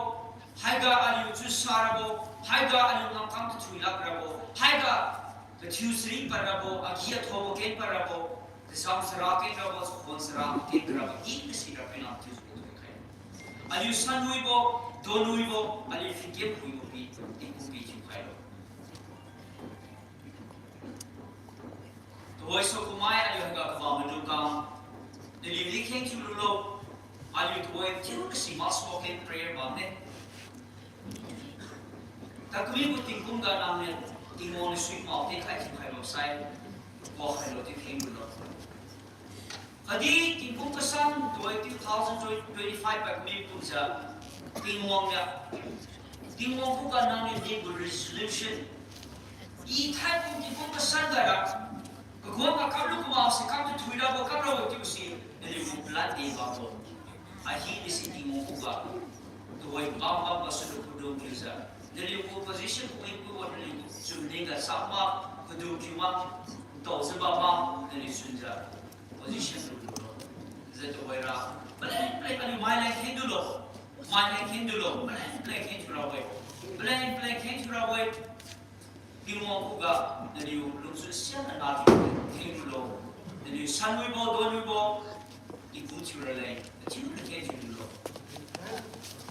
haiga aliu chusa rabo, haiga aliu ngamkam kathui lak rabo, haiga kathiu chari pad rabo, agi athobo ken pad rabo, kasam sara ken rabo, chakhon sara ken rabo, hina si Rapiu nang thiujiu thoikhai. Aliu sanwibo, donwibo, aliu phikem phuibo pi, tingkum pi thiukhailo. Tuhoi sakumai aliu haiga kabam madukam, naliu di kheng thiululo, aliu tuhoi thiu kasi mass walking prayer bamme. Takumi gu tingkum ga nangniu Tingwang niu sui mao tekhai thiukhai bamsai, Wakhailo chiu khenglulo. Khatdi tingkum kasan tuhoi two thousand twenty-five pad mi kumjiu Tingwang niu, Tingwang khuga nangniu dibo resolution, i thaikum tingkum kasan gara, kaguang ga kamlu kamakse kam tu thuirabo kamrabo chiubo si, naliu gu plan de bambo. Ahi di si Tingwang khuga tuhoi bam bam gasu lu khudung thiujiu, naliu gu position khuipuibo naliu chumding ga sama khudung thiu ma, ntaojiu bam ma, naliu sunjiu position lu lulo. Jiu tuhoira, paleng paleng aliu maileng kheng dulo, maileng kheng dulo, paleng paleng kheng thiurabo-e, paleng paleng kheng thiurabo-e. Tingwang khuga naliu lungchun sian ana di kheng lulo. Naliu sanwibo donwibo, iku thiu raleng, achiu kheng thiu lulo.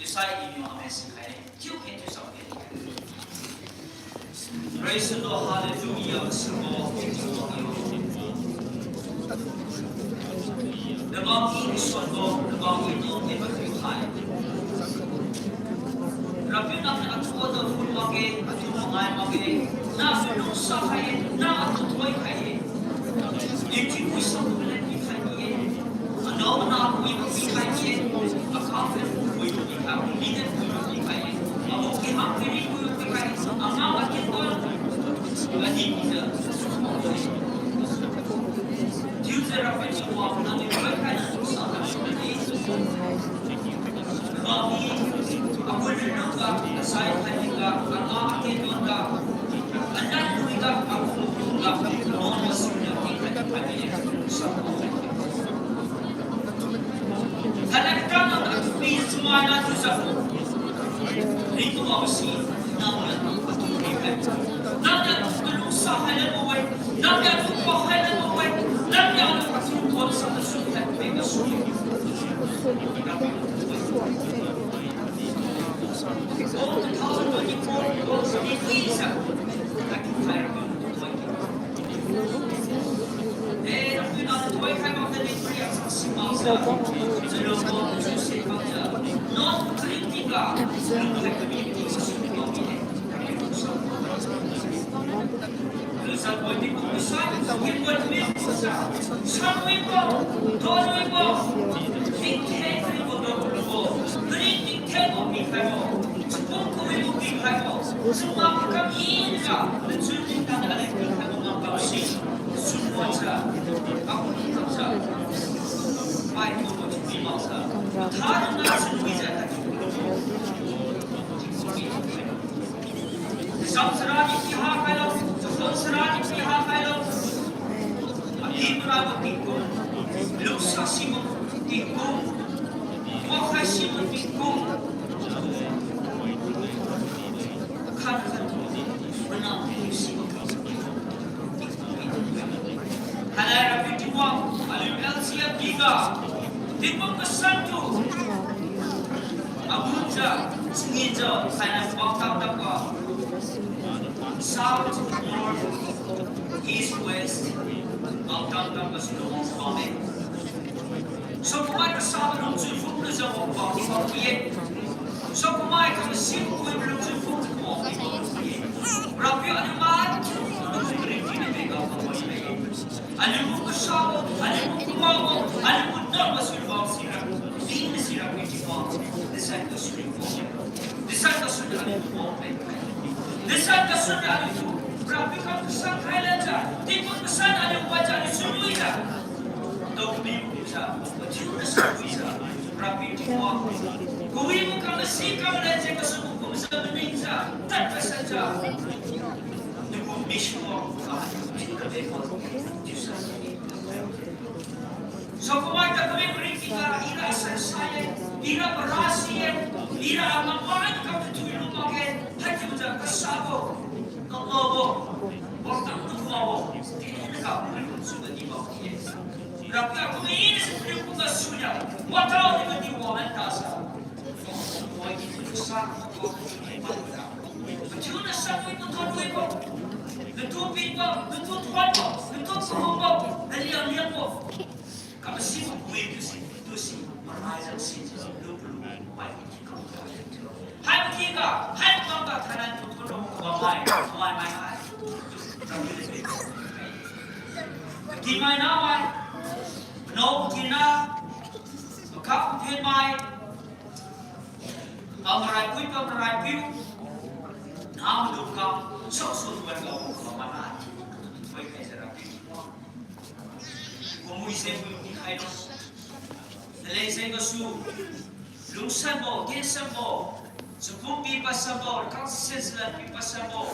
Chiusai iniu amen sikhai-e, chiu kheng thiu sam-e. Praise the Lord, hallelujah, sabo. Nabam i suanbo, nabam i nong de ba khai. Rapiu nang atu atu phun makge, atu mangai makge, nang atu lungsa khai-e, nang atu thoi khai-e. Ningtingpui sambo leng pikhai ni-e. Anao anah pui pikhai ni-e. Akha pui pikhai, mi de pui pikhai-e. Abo kiham pui pikhai, anao akin don, adi pijiu. Chiujiu Rapiu Tingwang nangniu thoikhai lungsa khai-e. Nabam i, agu rinlungga, asai khainiga, anah akin donga, anah luiga, agu lungga, nang masunia pikhai ni-e. Thainai katang nang atu pi sumaina thiujiu, ringtu wangsi, nangniu atu pi khai, nangniu atu kalungsa khai lanbo-e, nangniu atu pakhai lanbo-e, nangniu atu kachun thon sa kasu khai peng kasu. Samsara ni piha khailo, samsara ni piha khailo. Api mara gu tingkum, lungsa sibo tingkum, wakhai sibo tingkum, khan khan tu, mana sibo tingkum. Thainai Rapiu Tingwang, aliu L C F D ga, tingkum kasan tu, agunjiu, singijiu, thainai pao tam tam ga, South, North, East, West, pao tam tam gasu lungwang bamme. Sakumai kasabo lungchun phung lujiu wang pao di bam ye. Sakumai kamasim kui lungchun phung wang di bam ye. Rapiu aliu mai, aliu gu ringting ni mega pao ye. Aliu gu kasabo, aliu gu kumabo, aliu gu dam gasu bam sira. Ding ni sira pi ti bam. Design gasu ri bam ye. Design gasu ni aliu gu bam ye. Design gasu ni aliu gu. Rapiu kam kasan khai lanjiu, tingkum kasan aliu wajiu aliu suluijiu. Dao mi kujiu, mathiu na suluijiu. Rapiu Tingwang. Kawibo kam masi kam lanjiu gasu gu kumjiu maningjiu. Tad kasanjiu. Niu gu mission wang. Rapiu Tingwang. Sakumai ta kami ringting ga, ira sansa ye, ira parasi ye, ira amapai kam tu thui lu makge, haichiujiu kasabo, kangabo, paotang tu kuabo, tena ga paliu kumsu ga di bam ye. Rapiu kami ni si paliu kumga suya, watao ni ga di wa lan tasa. Wai ki tu sa, Mathiu na sa wi, natu wi bo, natu pi bo, natu thuan bo, natu kahum bo, naliang liang bo. Kamasi wi tu si, tu si, marai jang si, lu lu, mai ki kam. Hai ki ga, hai kam ga thainai tu tu lu, wa mai, mai mai hai. Kam ni le. Kimai namai, nao kina, makak phenmai, pamrai pui pamrai piu, namaidung kam, soksu tuan ga pamana, pui khai jara piu. Pamui se pui khai no. Naleng jeng gasu, lungsanbo, gensanbo, chapum pi pasanbo, kang sensilan pi pasanbo,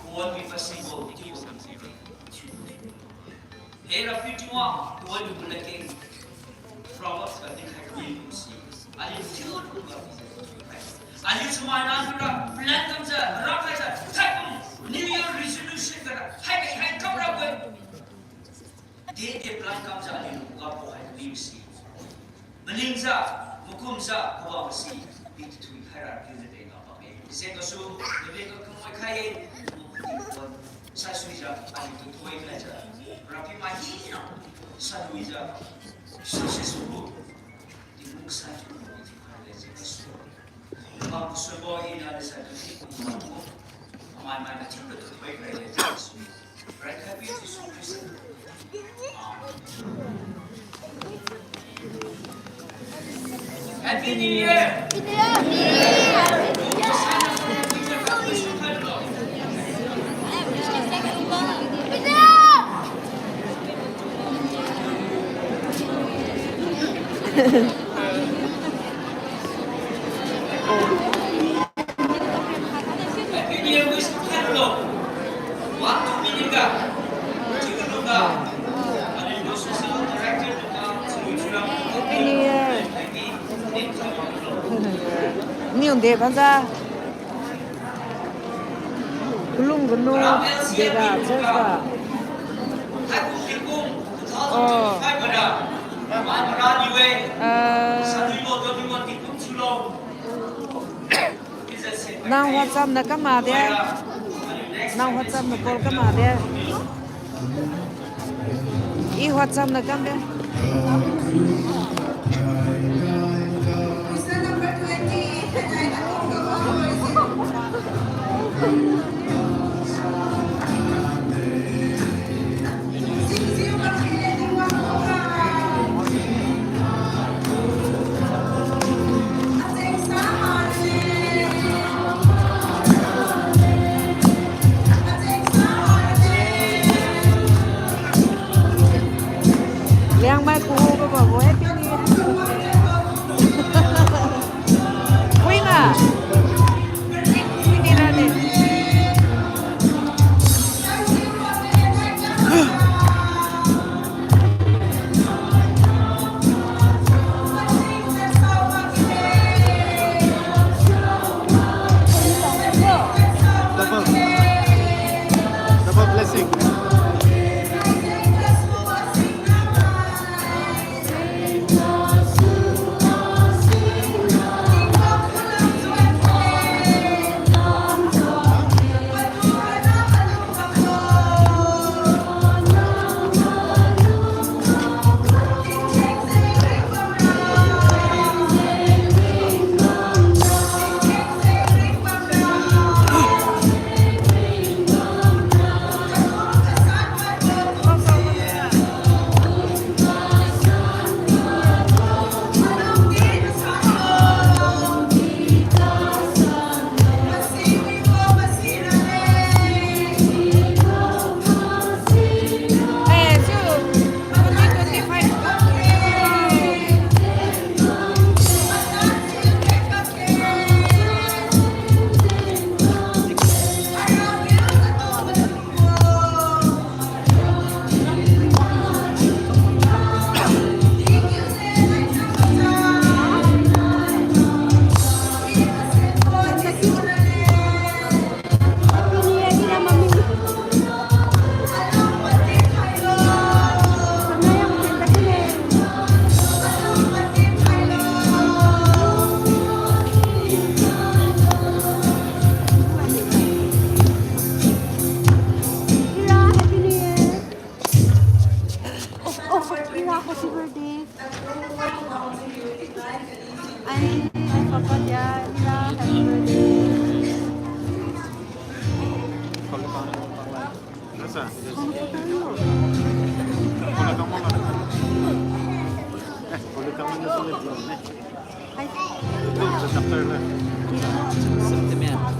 kawan pi pasanbo, tiu. He Rapiu Tingwang, tuan gu ladkeng, Proverbs ga dinkhai kami si. Aliu tiu ga. Aliu chamai nang tura plan kamjiu, rakhaijiu, thaikum New Year resolution ga, hai hai kam ra gu-e. Dede plan kamjiu aliu ga po hai kami si. Malingjiu, makumjiu, kawa masi, pi tathui khaira piu de dega bamme. Ise gasu, de dega kamai khai-e, saisuijiu, aliu tu thoi khaijiu, Rapiu mai hina, saluijiu, successful, tingmung sai thiu, pi thiu khai le ise gasu. Ba kusubo ina le sai tu si, mai mai na thiu le tu thoi khai le ise gasu. Happy New Year! Happy New Year. Niu de baza. Kulung gunu dega church ga. Oh. Ah. Nang WhatsApp na kama de. Nang WhatsApp na call kama de. I WhatsApp na kam de. Liangmai kuhu ga babu Happy New Year. Wina. Wini rane. Double. Double blessing. Ira, Happy New Year. Oh, oh, Ira, happy birthday. Ai, ai, papa dia, Ira, happy birthday. Nasa? Sentiment.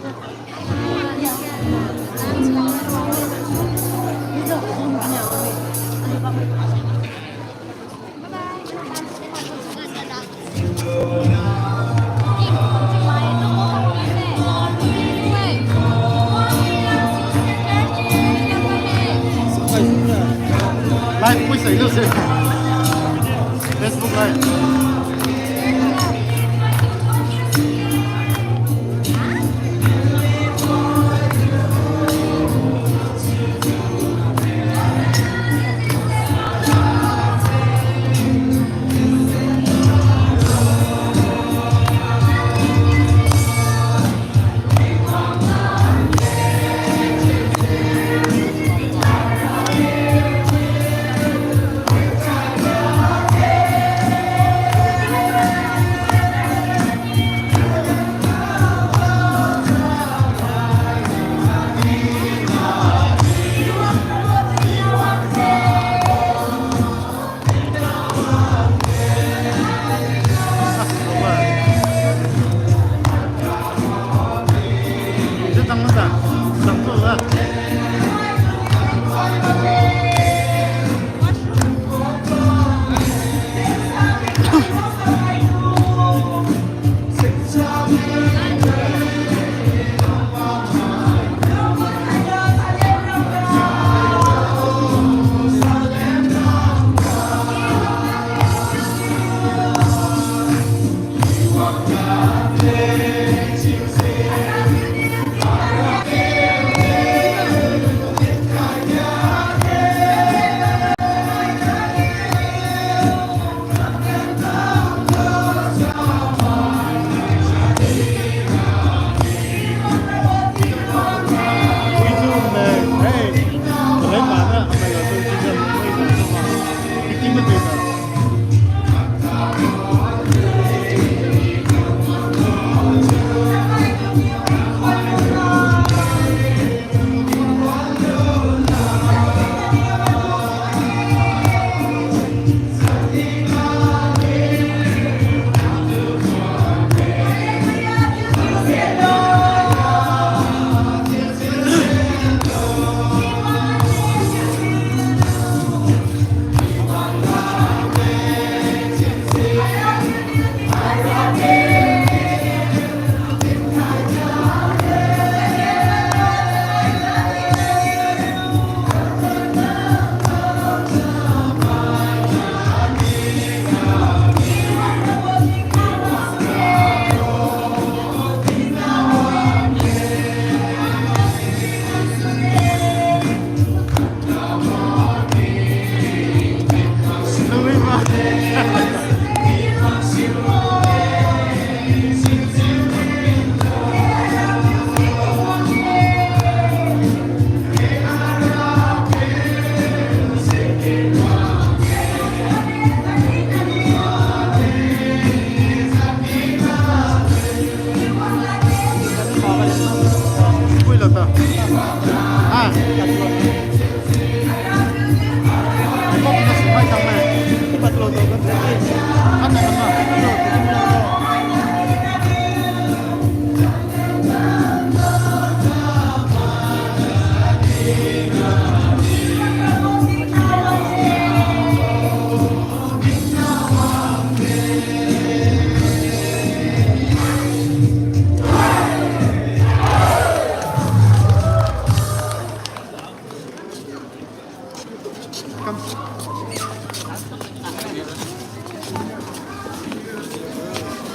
Live pui sai lo se. Facebook live.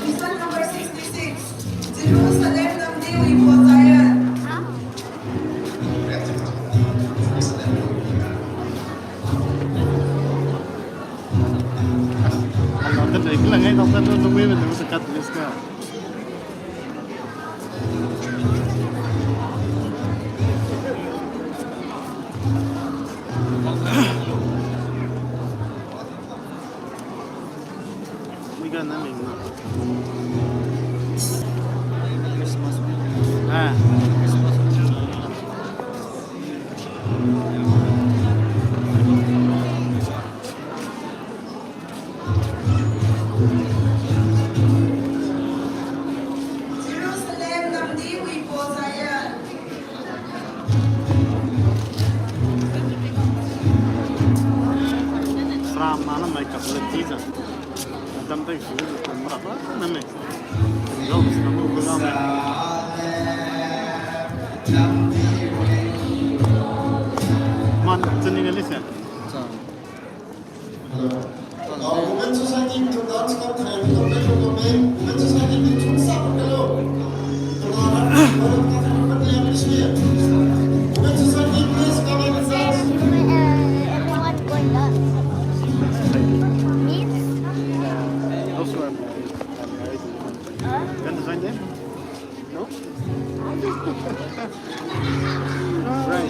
Question number sixty-six. Jerusalem namdi wibo Zion. Christmas. Ah. Jerusalem namdi wibo Zion. Wala chiujiu. Dam tai su, maraba name. Yao, sina mo gula me. Man, chani na lise. Hello. Uh, Women Society to dance competition, Women Society to dance. Women Society, please come and dance. Everyone going dance. Me? Huh? Can you sign there? No? Right.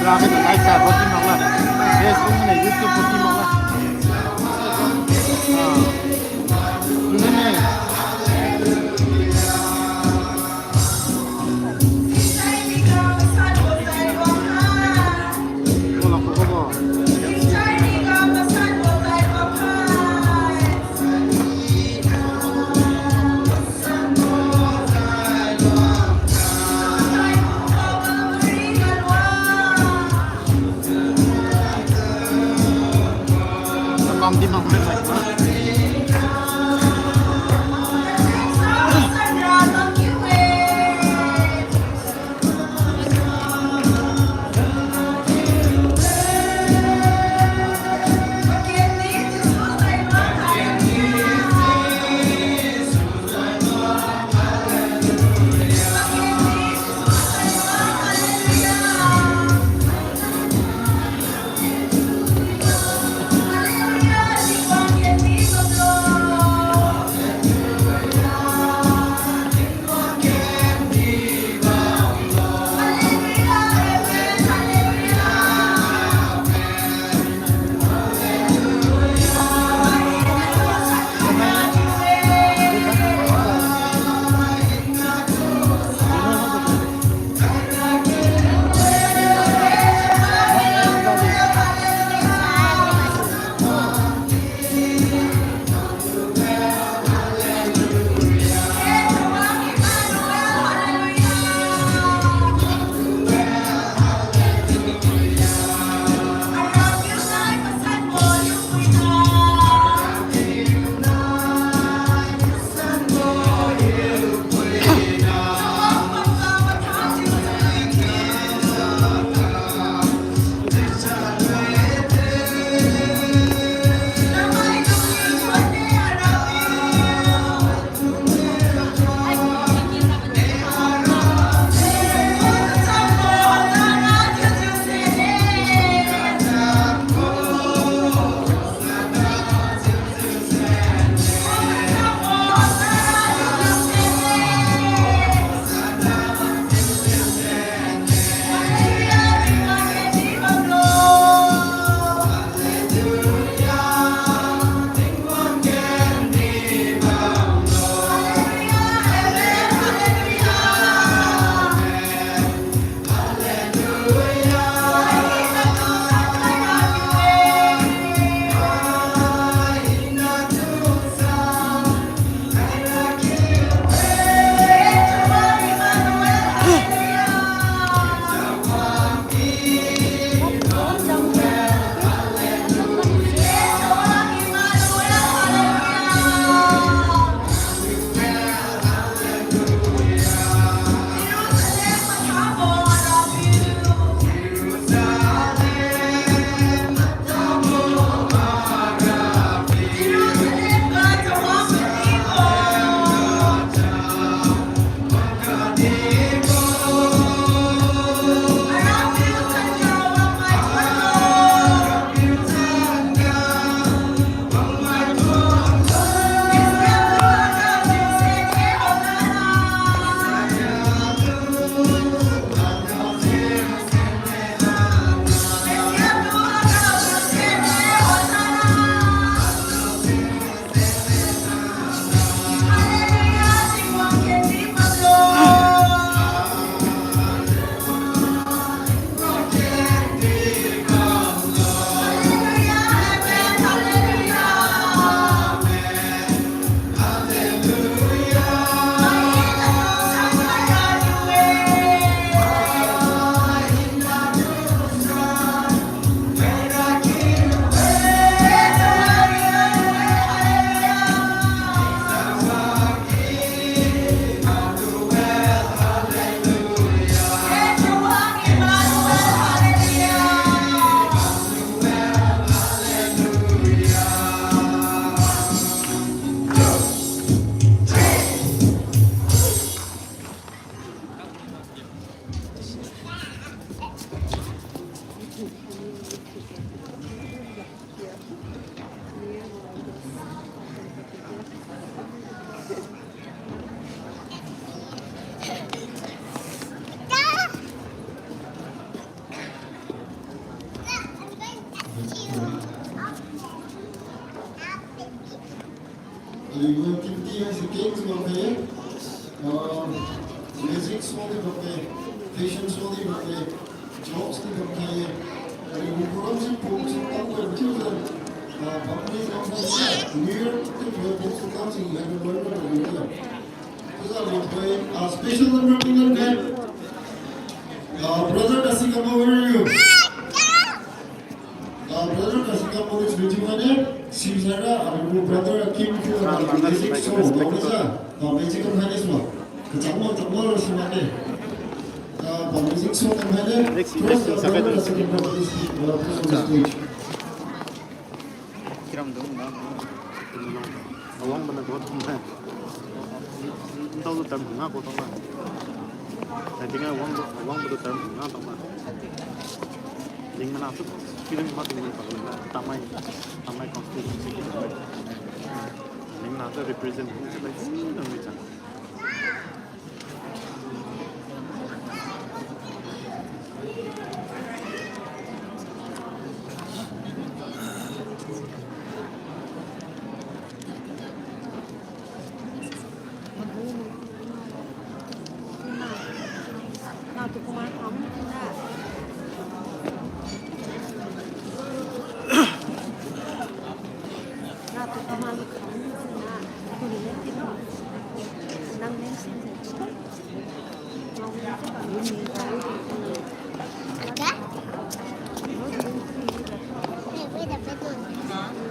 Ramen live sa roti mangla. Facebook ne, YouTube roti mangla. Ah. Nene. Activity haise keng si bamkhai-e. Ah, music show di bamkhai, fashion show di bamkhai, jokes di bamkhai-e. Aliu program si pung si tang wen chiujiu, ah, bamni bamkhai, New Year tu pung si tang si happy birthday. Chiujiu aliu pui, ah, special number ping lamkhai. Ah, brother Kasikamo, where are you? Ah, brother Kasikamo is waiting on it. Simsara, aliu brother Kim tu, ah, music show, ah, music company sua. Kachangmo, changmo lo sima ke. Ah, music show company. First, ah, brother Kasikamo is, uh, on the stage. Kiram dong na. Awang bana go thum hai. Ntau lu term nga go thum hai. Hai dinga wang, wang bana term nga thum hai. Ding mana tu kiram ma ding mana pa na tamai, tamai constituency ki tamai. Ding mana tu represent ni tu lai ding na mi chan.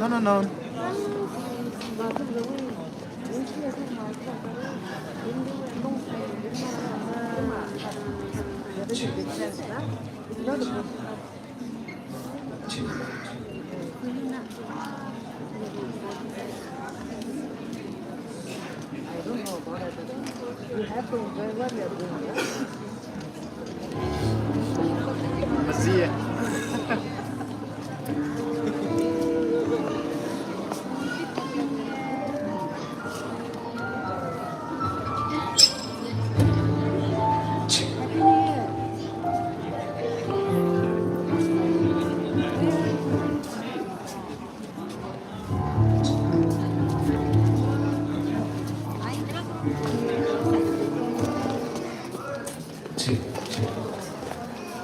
No, no, no. I don't know about it. You have to enjoy what you are doing, yeah? Mazi.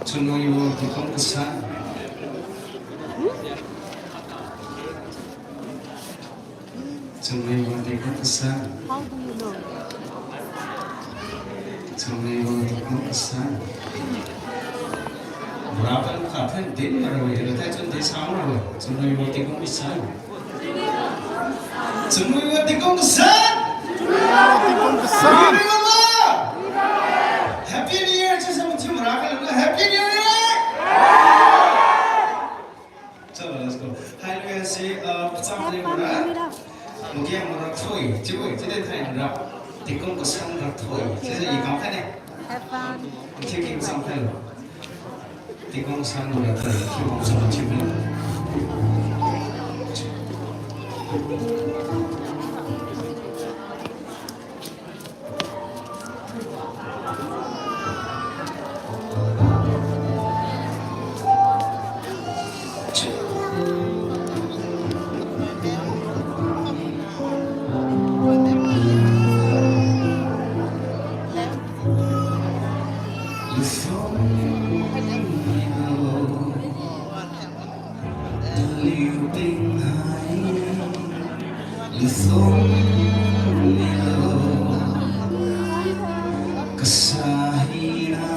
Chunwibo tingkum kasan. Chunwibo tingkum kasan. Chunwibo tingkum kasan. Rapan kha then din mara wei, ratai chun din sang mara wei. Chunwibo tingkum kasan. Chunwibo tingkum kasan. Tingkum kasan. Happy New Year, chiusa mathiu mara kha lamna Happy New Year. Chalo, let's go. Hai, let's say, uh, pachang ni mara. Mugi mara thoi, chiu, chiu de thai mara. Tingkum kasan mara thoi. Chiujiu i kam khaine. Have fun. Chiu king sang khai lo. Tingkum kasan mara thoi, chiu king sang chiu. Liu thong milo kasa hina.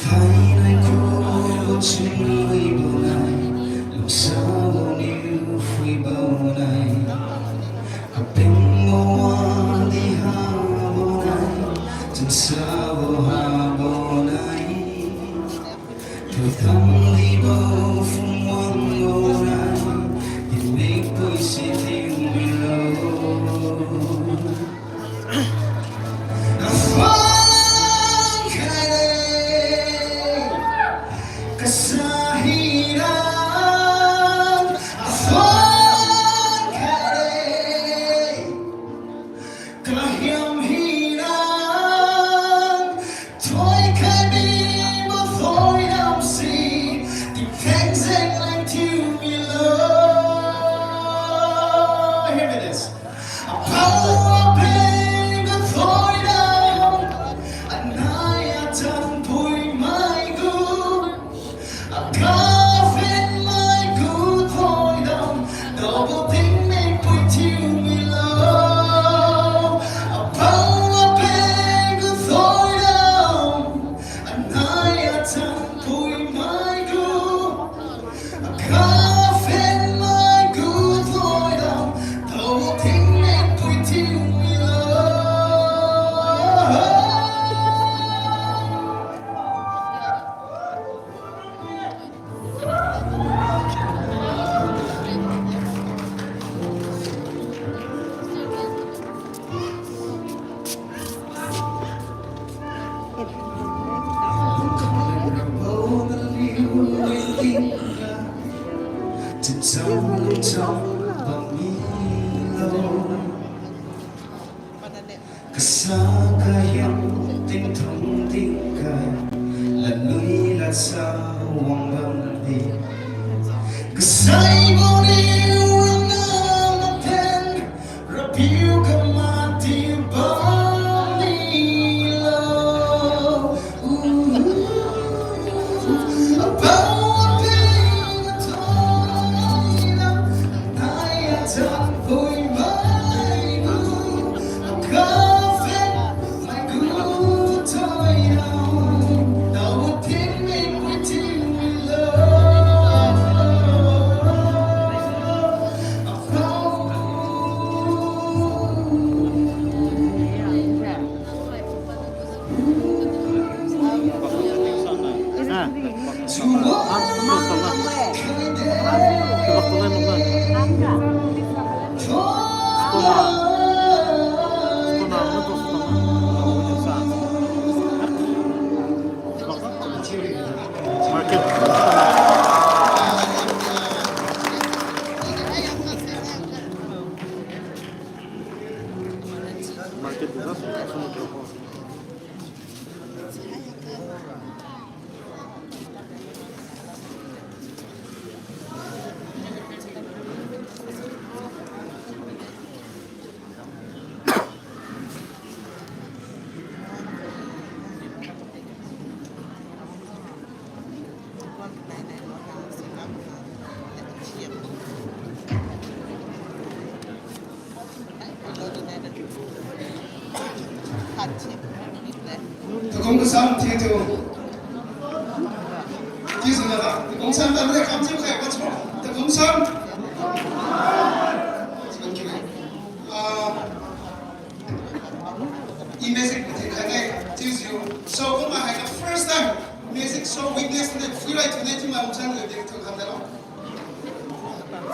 Thainai khuga chunwibo nai, lungsabo niu phuibo nai. Kapingbo wadi habo nai, chansabo habo nai. Thoikhang libo phungwang lo nai, dinmik puise thiumilo. Aphang khaide, kasa hina. Aphang khaide, kahiam hina. Thoikhai mibo thoidam si, tingtheng jeng leng thiumilo. Hear me this. Kasa kahiam tingthung tingkai, ladnui ladsa wang bamdi. Kasai boni wang na maten, Rapiu kama di bamdi lo. Market. Market tu dah. Takum kasam, thank you. Thank you, Nada. Takum sam, tadi kam chiu khai, what's wrong? Takum sam. Thank you. Ah, I music mathing khaine, chiujiu. So, kumai haiga first time music show witness ne, phuirai thune chiu mai umsan le ding tu khamdalo.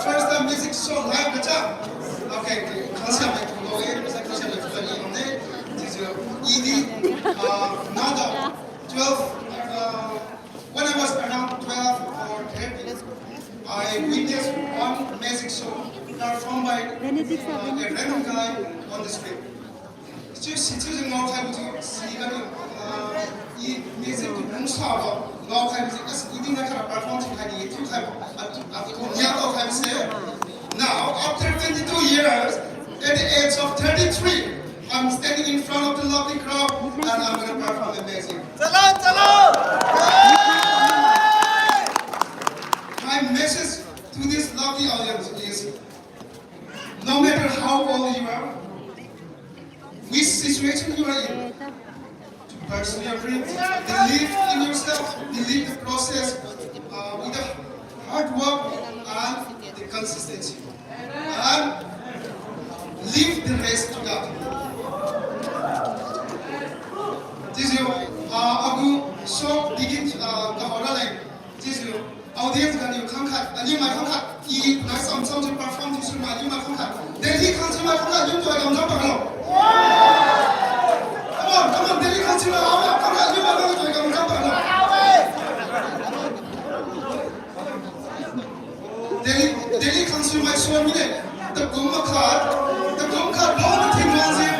First time music show live kacha. Okay, okay. Khangsia mai thunglo e, khangsia mai thunglo e, chiujiu. Idi, uh, Nada twelve, uh, when I was around twelve or thirteen, I witnessed one magic show performed by, uh, a random guy on the street. Chiu si chiujiu ngaokhaibo chiu si gani, ah, I music tu lungsabo ngaokhaibo chiu, as I dina khara perform thiukhai ni chiukhaibo, atu, atu nia ngaokhaibo se. Now, after twenty-two years, at the age of thirty-three, I'm standing in front of the lovely crowd and I'm gonna perform a magic. Chalo, chalo! My message to this lovely audience is, no matter how old you are, which situation you are in, to pursue your dreams, believe in yourself, believe the process, uh, with the hard work and the consistency. And leave the rest to God. Chiujiu, uh, agu show begin, uh, kahao raleng. Chiujiu, audience ganiu khangkhat, aliu mai khangkhat, I nai samsam jiu perform thiusu mai aliu mai khangkhat. Delhi khangsi mai khangkhat, aliu toi kam jam paklo. Come on, come on, Delhi khangsi mai khangkhat, aliu mai khangkhat, toi kam jam paklo. Delhi, Delhi khangsi mai suan mine. Takum makhat, takum khat lo na thin wang jiu.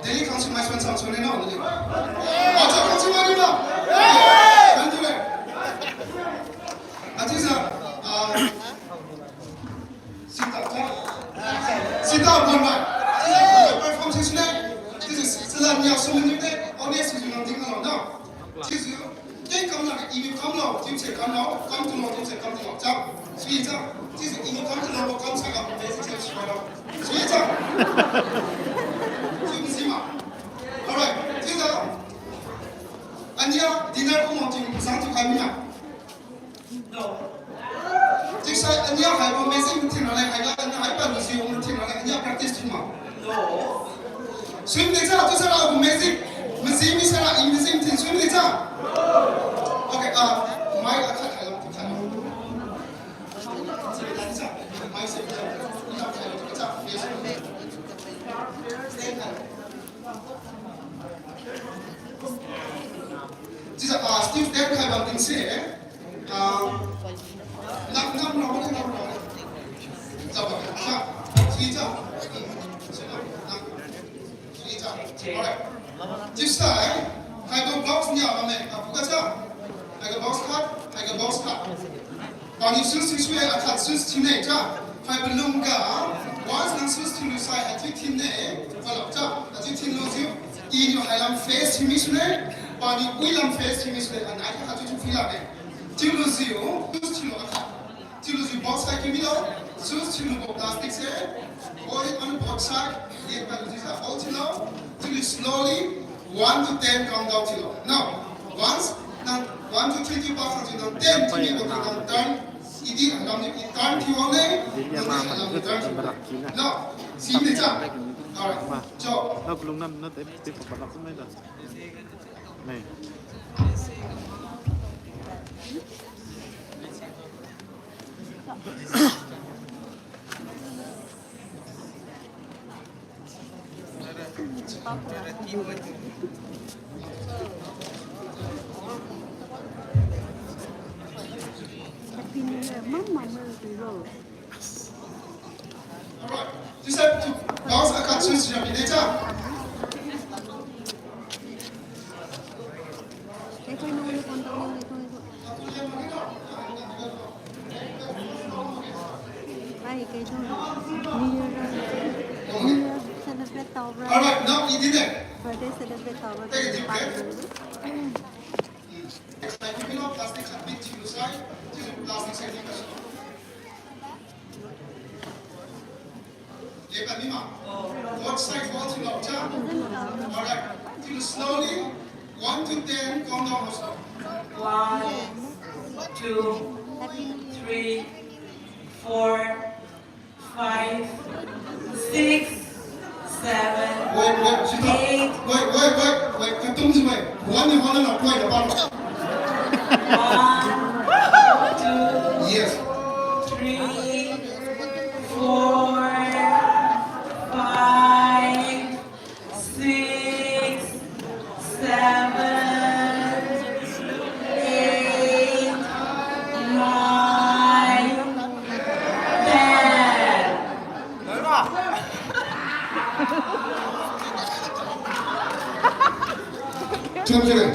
Delhi khangsi mai suan sam suan ne no, Delhi. Acha khangsi mai ni ma. Thank you, eh. Achiujiu, ah, Sita, sita, sita, bon mai. Perform session ne. This is sila niu sum ni de. Audience is not thinking about now. This is, okay, come now. If you come now, you say come now. Come tomorrow, you say come tomorrow. Chap, sweet, chap. This is, if you come tomorrow, come, chap, basic session right now. Sweet, chap. Sweet, sweet, ma. All right. This is, ania dinner ko mo ting sang tu kai mina. No. Chiusai ania haibo music mathin raleng haiga ania haibo music mathin raleng ania practice thiu ma. No. Sui mide cha, chiusai ra music, music mi sara I music mathin sui mide cha. Okay, ah, mai la khat khai lo, khat lo. Mai se, ina khai lo, cha, yes. Stay high. Chiujiu, ah, student khai bam tingse, ah, nam, nam rao, nam rao. Chaba, sa, si cha. Si cha. Alright. Chiusai, haiga box nia bamme, apuga cha. Haiga box khat, haiga box khat. Paniu shoes thiusui-e, akhat shoes thiune cha. Haibo lungga, once nang shoes thiulu sai, haichiu thinne, wala cha, haichiu thinlujiu, iniu hailam face thiumi sune, paniu wilam face thiumi sune, anai kha haichiu thiu phuilakge. Chiulujiu, shoes thiulu akhat. Chiulujiu box khai thiumilo, shoes thiulubo plastic se, hold it on both side, yen kalujiu sa hold thiulo, chiulu slowly, one to ten countdown thiulo. Now, once nang one to three thiu pakhangjiu nang ten thiumibo tingga nang turn, idi lamniu i turn thiu wang ne, nang di lamniu turn thiu wang ne. Now, si ne cha. Alright. Cho. Hi, kaitu. New Year, New Year celebrate taobra? Alright, now, idine. Birthday celebrate taobra? Plastic khat pick thiulu sai, chiujiu plastic sai di kasu. Ye, kami ma. Both side hold thiulo cha. Alright. Chiulu slowly, one to ten, countdown also. One, two, three, four, five, six, seven, eight. Wait, wait, wait, wait, wait, wait. Katung si wait. One ni one na koi na pa. One, two, yes, three, four, five, six, seven, eight, nine, ten. Chun chun.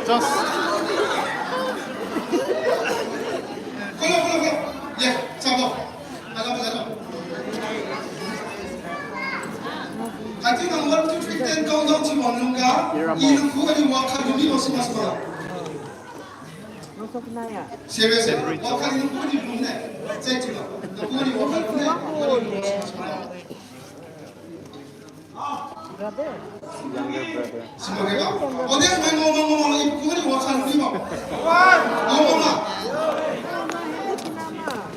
Just. Follow, follow, follow. Yeah, chabo. Hello, hello. Haichiu nang one, two, three, ten countdown chiu wang lungga, i nang khuga di wakhat lumi bo si mas ba. Serious, eh? Wakhat lumi bo di lum ne. Check chiu ba. Nang khuga di wakhat lum ne. Younger brother. Younger brother. Sima khe ba. Audience mai ngao, ngao, ngao, ngao, i khuga di wakhat lumi bo. Ngao, ngao, ngao.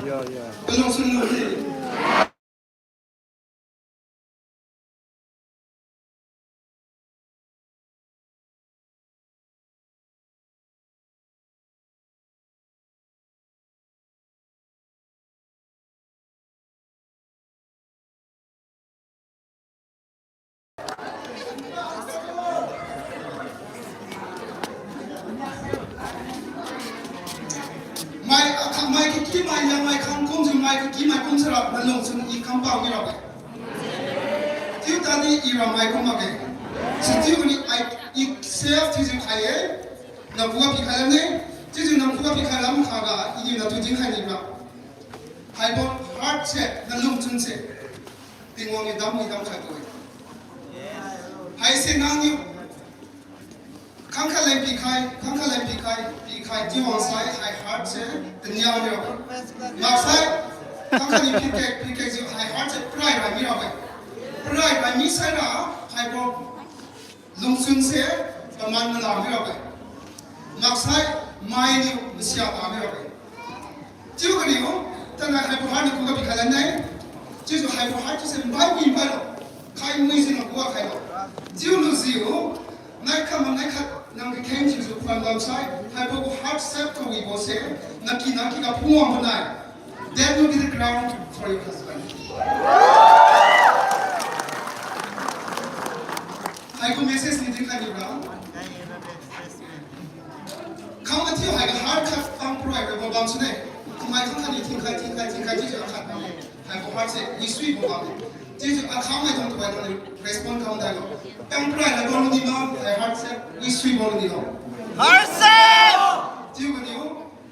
Yeah, yeah. Kalung sun lu ni. Mai, akha, mai kaki mai ya mai khang kumjiu mai kaki mai kumsara nalung sun i kam pao mirabo-e. Chiu tadi i ra mai kum makge. Sichiu ni ai i self thiujiu khai-e. Nakhuga pikhai lam ne. Chiujiu nakhuga pikhai lam khaga i niu natu dinkhai ni ra. Haibo heart se, nalungchun se, Tingwang niu dammi damkhaibo-e. Haise nangniu khangkhat leng pikhai, khangkhat leng pikhai, pikhai chiu wangsai hai heart se tania mira. Maksai khangkhat niu pikak, pikakjiu hai heart se parai rai mirabo-e. Parai rai misaira haibo lungchun se paman mala mirabo-e. Maksai mainiu masia ta mirabo-e. Chiu kariu, tanai haibo heart niu khuga pikhai lan ne. Chiujiu haibo heart chiuse bai wi bailo. Khai mui jiu nakhuga khailo. Chiulujiu, naikhat ma naikhat Nang kakheng thiujiu khuan bamsai, haibo gu heart shape kawibo se, naki naki ga phungwang banai. That will be the crown for your husband. Haibo message ni dinkhai niu ra. Khang mathiu haiga heart khat pang pruai rabo bamsune. Kamai khang khatniu thinkhai, thinkhai, thinkhai chiujiu akhat bam. Haibo heart se wisuibo bam. Chiujiu akhang maidung tuhoidung niu respond kam dailo. Pang pruai rabo luni ma, hai heart se wisuibo luni lo. Heart se! Chiu ganiu,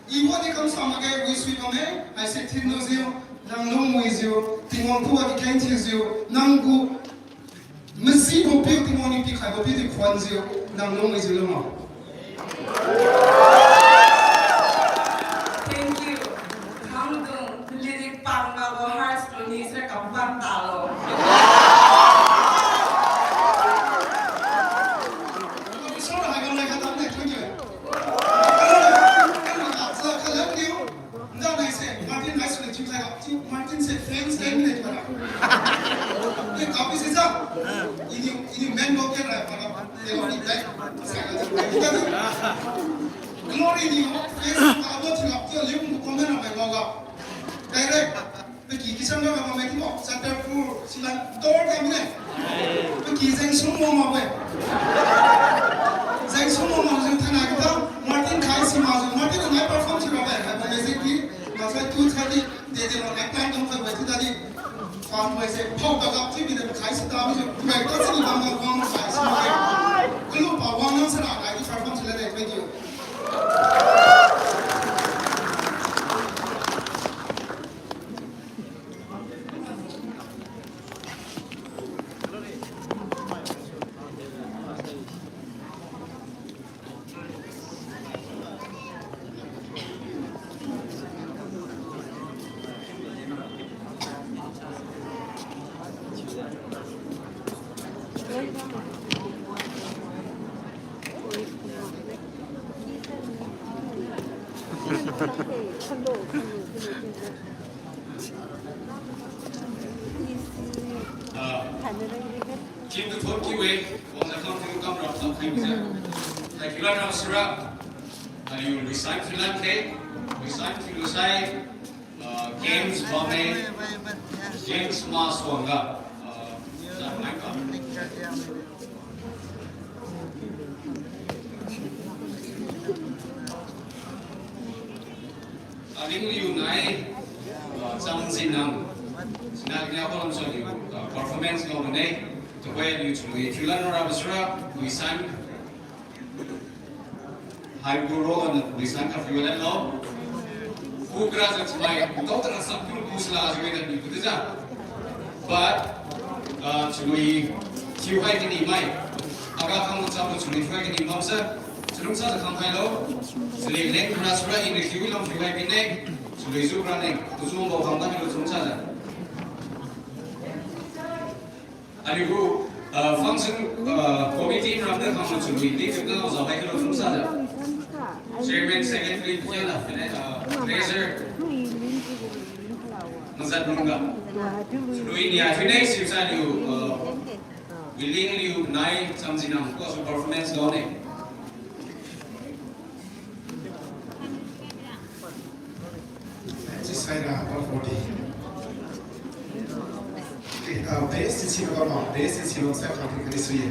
ibo di kamsa makge wisui bamme, haise thinlujiu, nang lungwijiu, Tingwang khuga di keng thiujiu, nang gu masibo piu Tingwang niu pikhaibo piu di khuanjiu, nang lungwijiu lunglo. Thank you. Khangdung, naliu di pang makbo hearts luni se kampang talo. Martin hai sune chiu khai ga, chiu Martin se fans le mine chiu ra. Te kapi se sa. Ini, ini main vocal ra para. Te lo ni tai. Glory ni face abo chiu ra, chiu liu comment ra mai ga. Direct. Paki kisan ga ga mai ti mo. Chapter four silan tor ga mine. Paki jeng sum mo ma we. Jeng sum mo ma jeng thana kita. Martin khai si ma jeng. Martin nai perform chiu ra bai. Hai music ni. Masai tu khai di. Dede lo nai plan dong khai bai tu tadi. Fan bai se. Pao ga ga ti bi de khai si ta bi jeng. Bai ta si ni bang ga wang khai si ma we. Kulu pa wang nang sara nai di perform chiu la de. Thank you. Ah, kim tu thon kiu-e, wang na kam tu kam rap sam khai bijiu. Hai kiu lan rap sura, aliu resign kiu lan khe, resign kiu lu sai, ah, games bamme, games masuangga, ah, zan mai ka. Aling liu nai, ah, Chamjinang. Sina kania ko lam sa liu, ah, performance ngao mane. Tuhoi liu chui, chui lan ra basura, Wisan. Hai guru an Wisan ka fiu lan lo. Ku kra sa chmai, ku tau tara sa ku ku sila sa wei dan ni ku tija. But, ah, chalui thiu hai kani mai. Aga khang cham chalui thiu hai kani mai sa. Chalung sa khang hai lo. Chalui leng kra sura in thiu lam thiu hai kani. Chalui su kra ne. Kusu bo khang da lo chalung sa. Aliu gu, ah, function, ah, committee ram da khang chalui di thiu lo zau hai lo chalung sa. Chairman, secretary, kya la, ah, treasurer. Mazat lungga. Chalui nia thiu ne siu sa liu, uh, willing liu nai Chamjinang ko su performance do ne. Chiu sai ra, top forty. Okay, uh, best in silo ma, best in silo sa kha kani suye.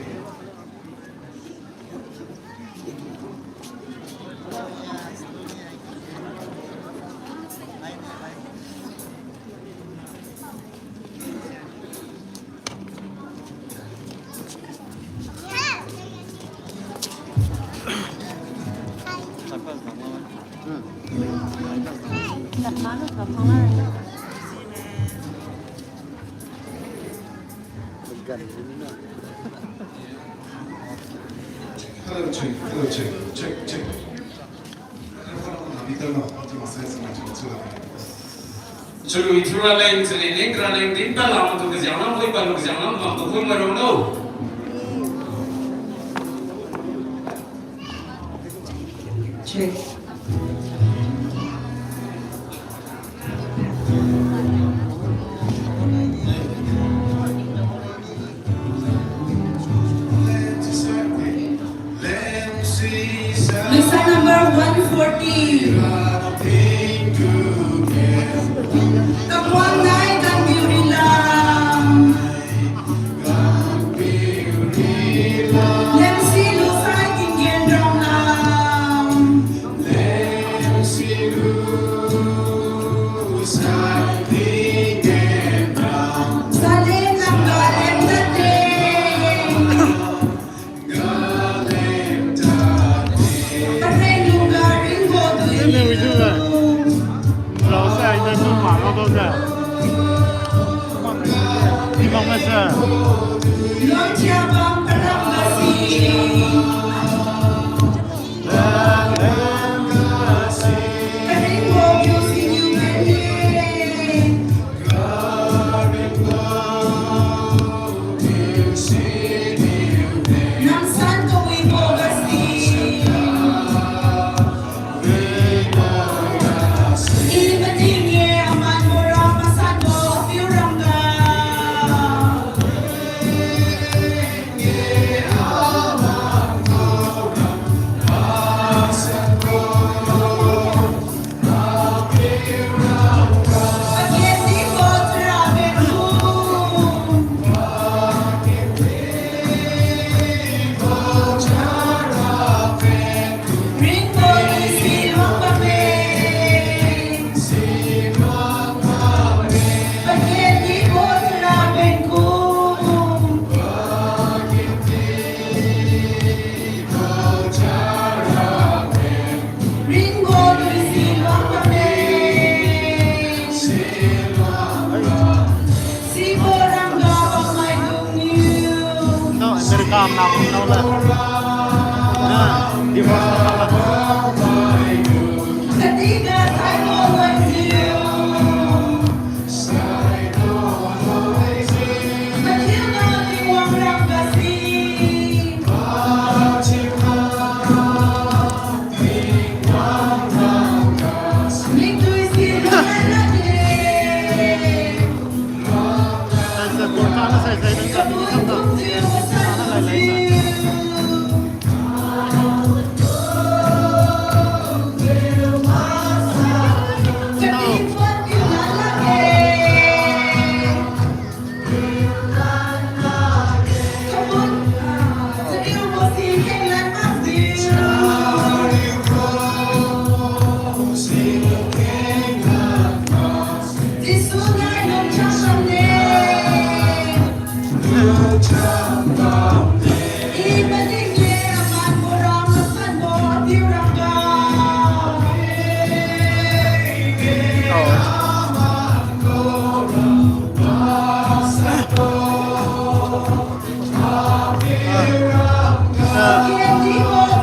Hello, check, hello, check, check, check. Chalui thiu raleng, chalui leng raleng, din palam tu kajiang lam, hui palu kajiang lam, bam tu hui marong no. Check. No, America na, no, na. Ah, divorce na, na.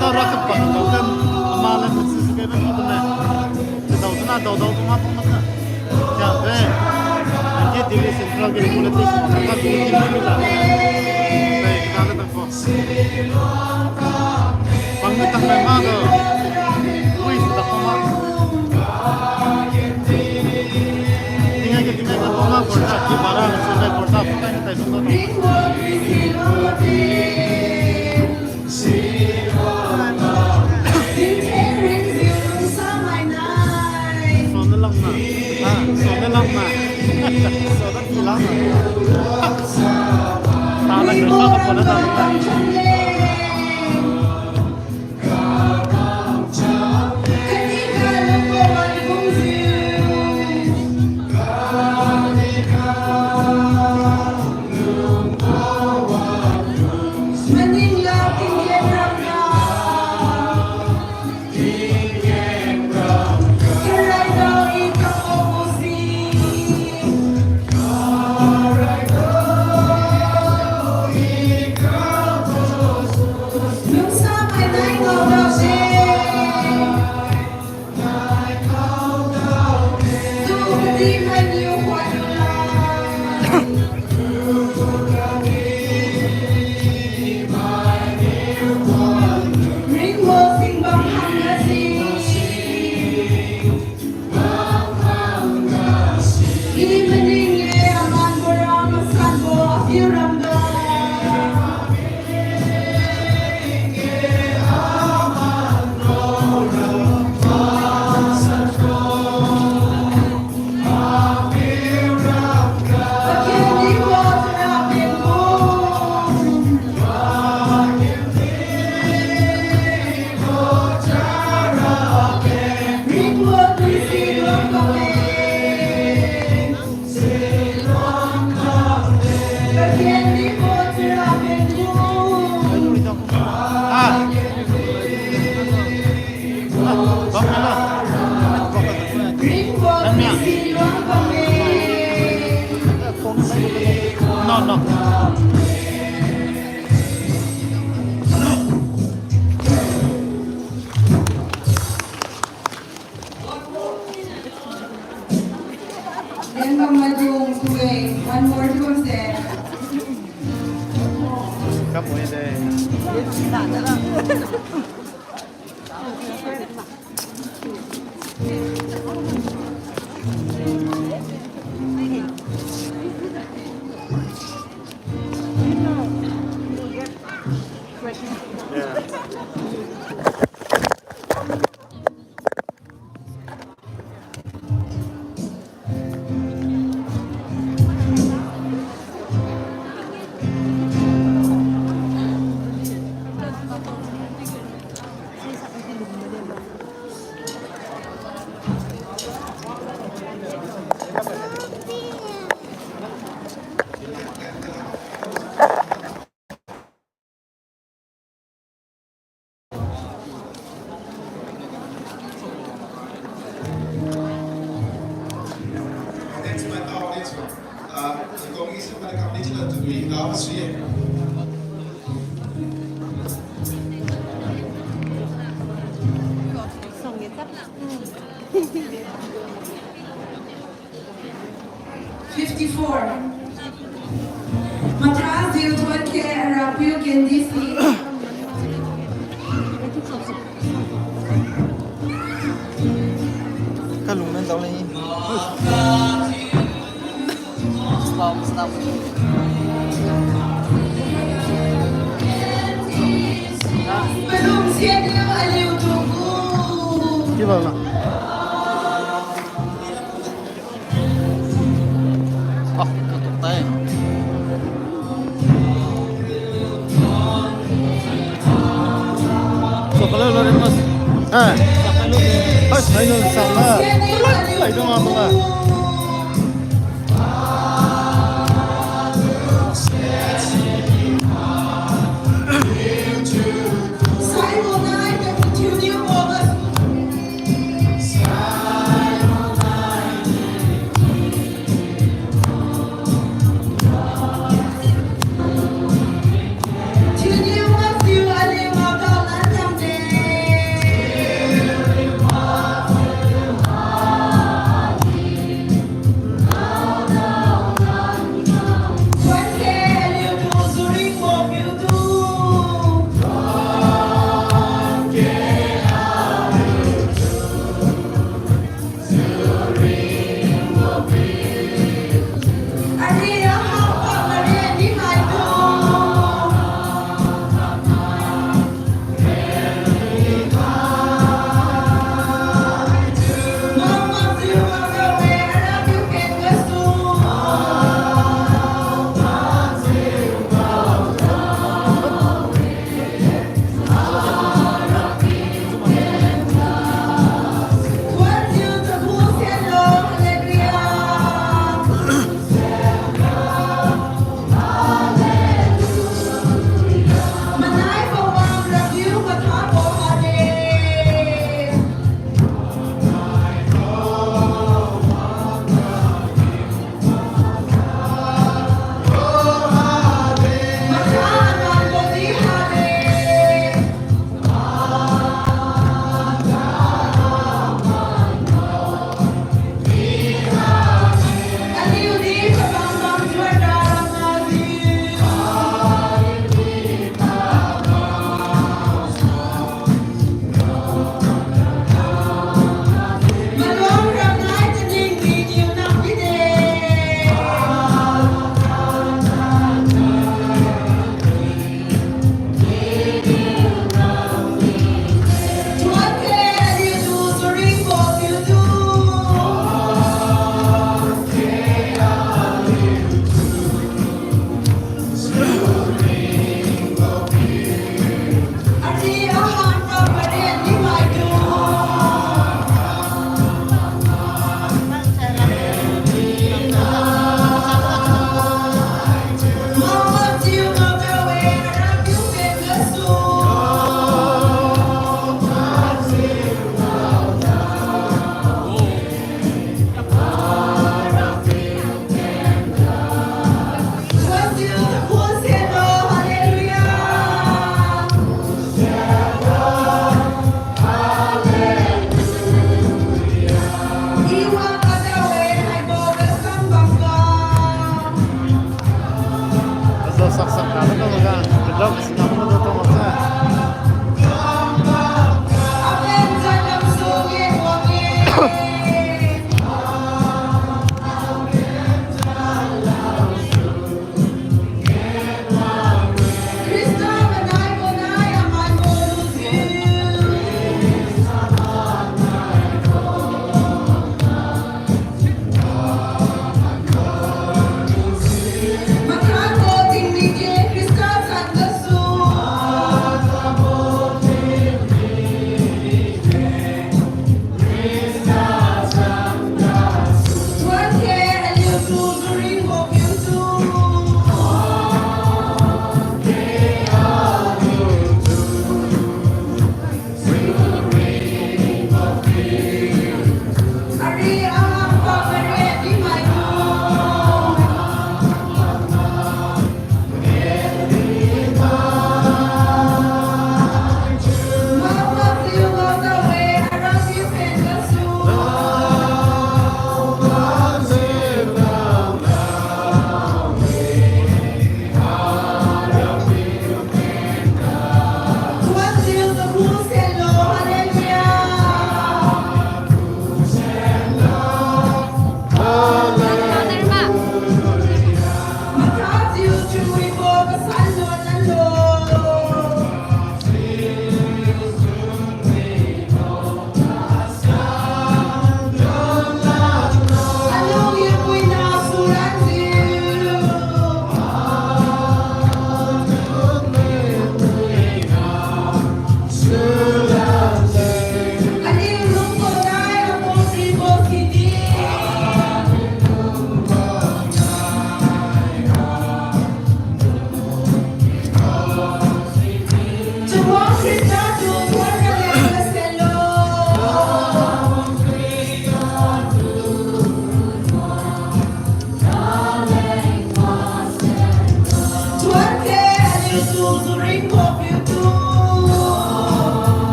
Tao ra kapang tao kan, ama lan sisi kai na tu ne. Tao tu na tao tao tu ma pang na. Sia be. Agi Delhi Central gi politics ma ka tu ki ma ni la. Be, kita ka tang ko. Pang ka tang bai ma do. Ui, sa tang ma. Tingga ke tingga ke tong ma, borda ki bara, sa bai borda, sa bai tai tong ma. Sona langna. Ah, sona langna. Sona langna. Tala kasa ka pona tala. Then, Mama Dung, Kuwait, one more to say. Come on, there. Fifty-four. Matrajiu thuonke Arapiu Candice. Kalung na dao lei. Palung siat niu aliu tugu. Kiba na. Ah, katok tai. Sokalo lo rin mas. Ha. Sokalo lo. Hai, hai lo sala. Hai dong abang ah.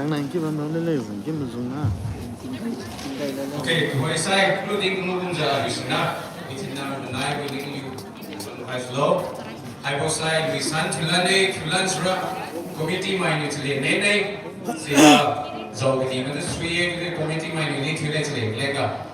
Nang ki bam bam le le, ki mazung na. Okay, tuhoisai, including Lumja Yusina, it's in number nine, we need you. Five low. Haibo sai, we san thulan ne, thulan sura, committee mai ni chile ne ne, sila, zau kiti mata sui ye, committee mai ni chile chile, lenga.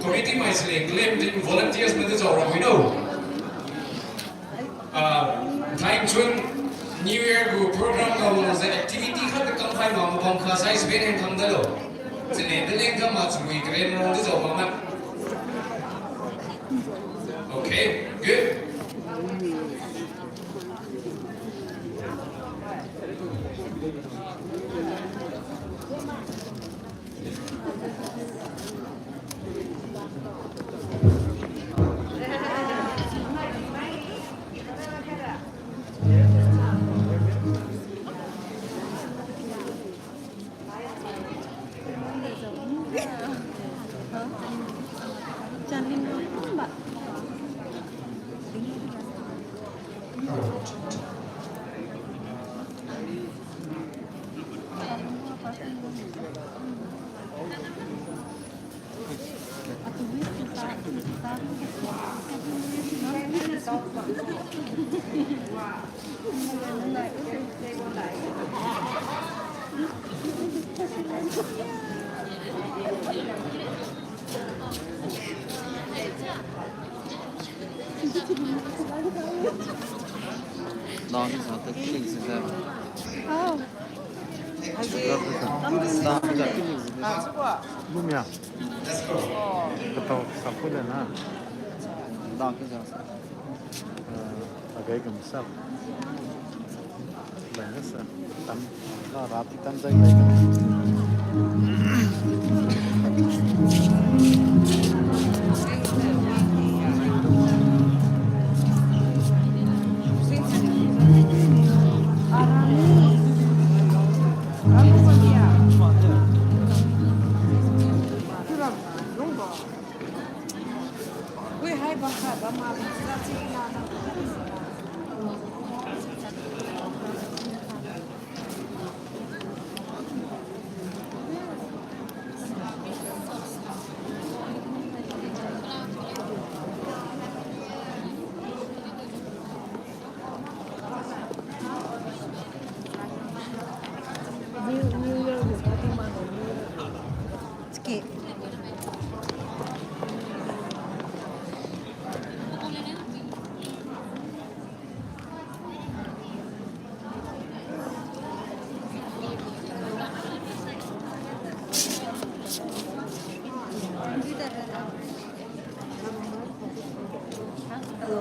Committee mai sile claim din volunteers mata zau ra wino. Ah, thainchun New Year gu program ga wang se activity khat kam phai ma mabam kha sai spend hen kham dalo. Chile de leng kam ma chui kren rong de zau ma ma. Okay, good. Nang sa ta kiling sa ta. Oh. Nang sa kiling sa ta. Bumya. Katao sapu le na. Dang ke jang sa. Eh, agai gam sa. Lai na sa. Tam, na rati tam jai lai. Hello.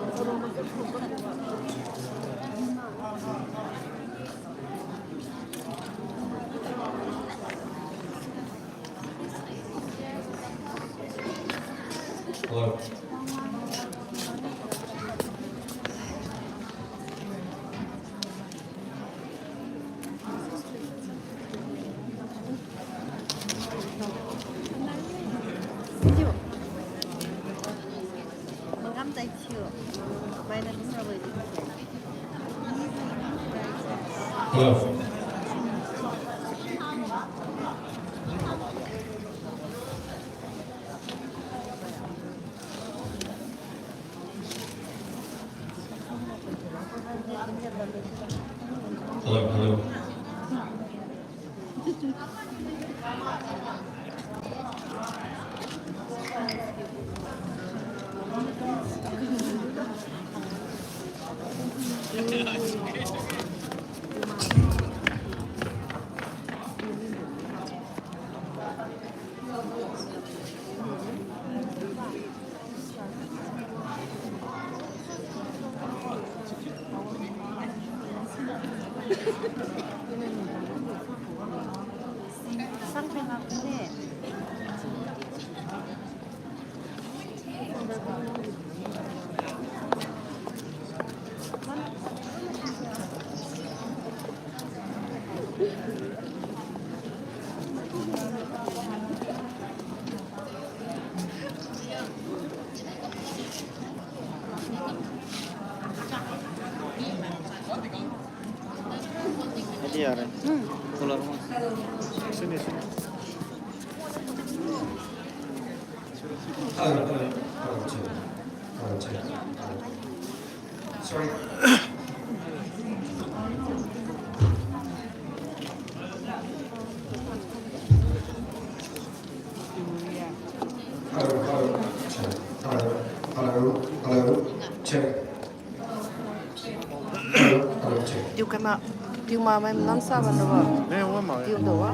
Hello. Hello, hello. Adi aa raha hai. Hmm. Cooler mo. Sini, sini. Hello, hello, hello, check. Hello, check. Hello. Sorry. Hello, hello, check. Hello, hello, hello, check. Hello, hello, check. Tiu kama, tiu ma mai nam sa ban do ba. Eh, wa ma. Tiu do wa.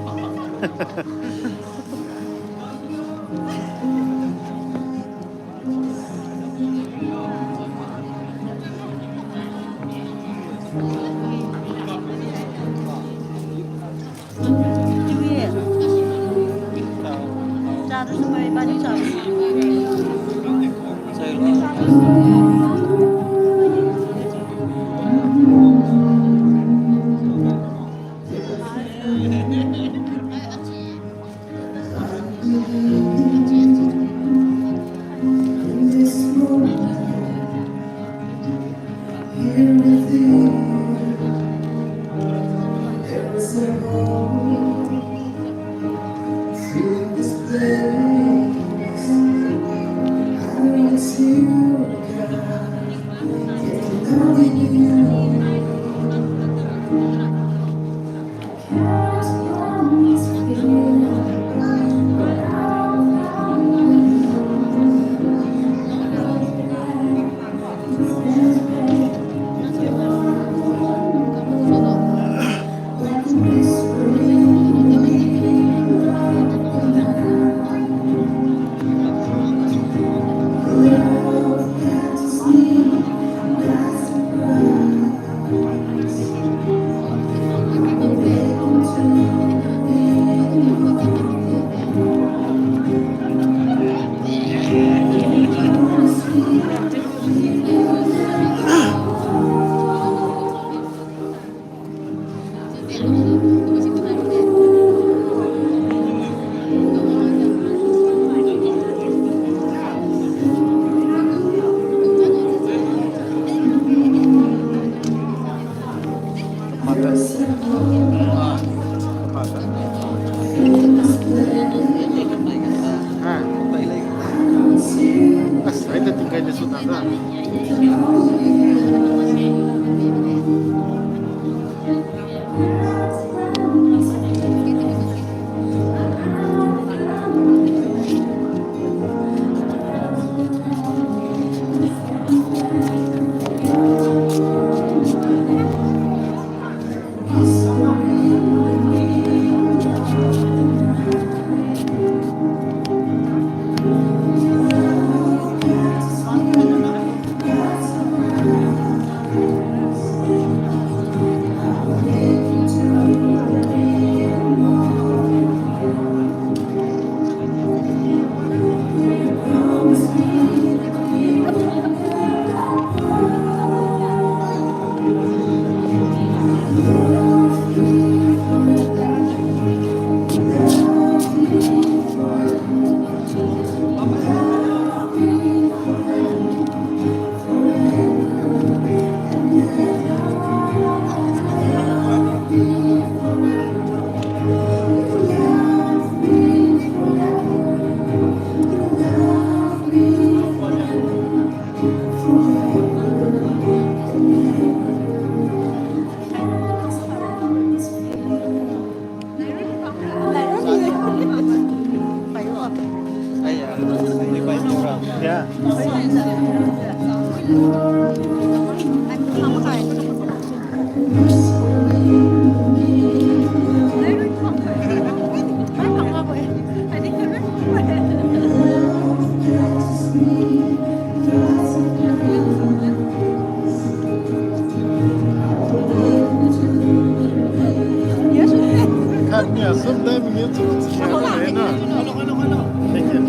Thank you.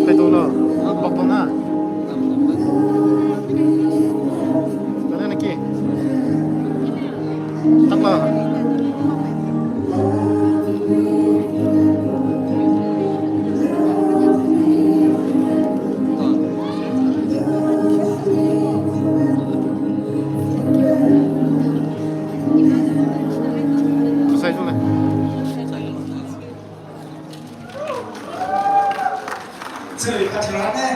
Kaitu lo, bak tona. Tona na ki. Takla. Masai tu le. Chui, kachira ne.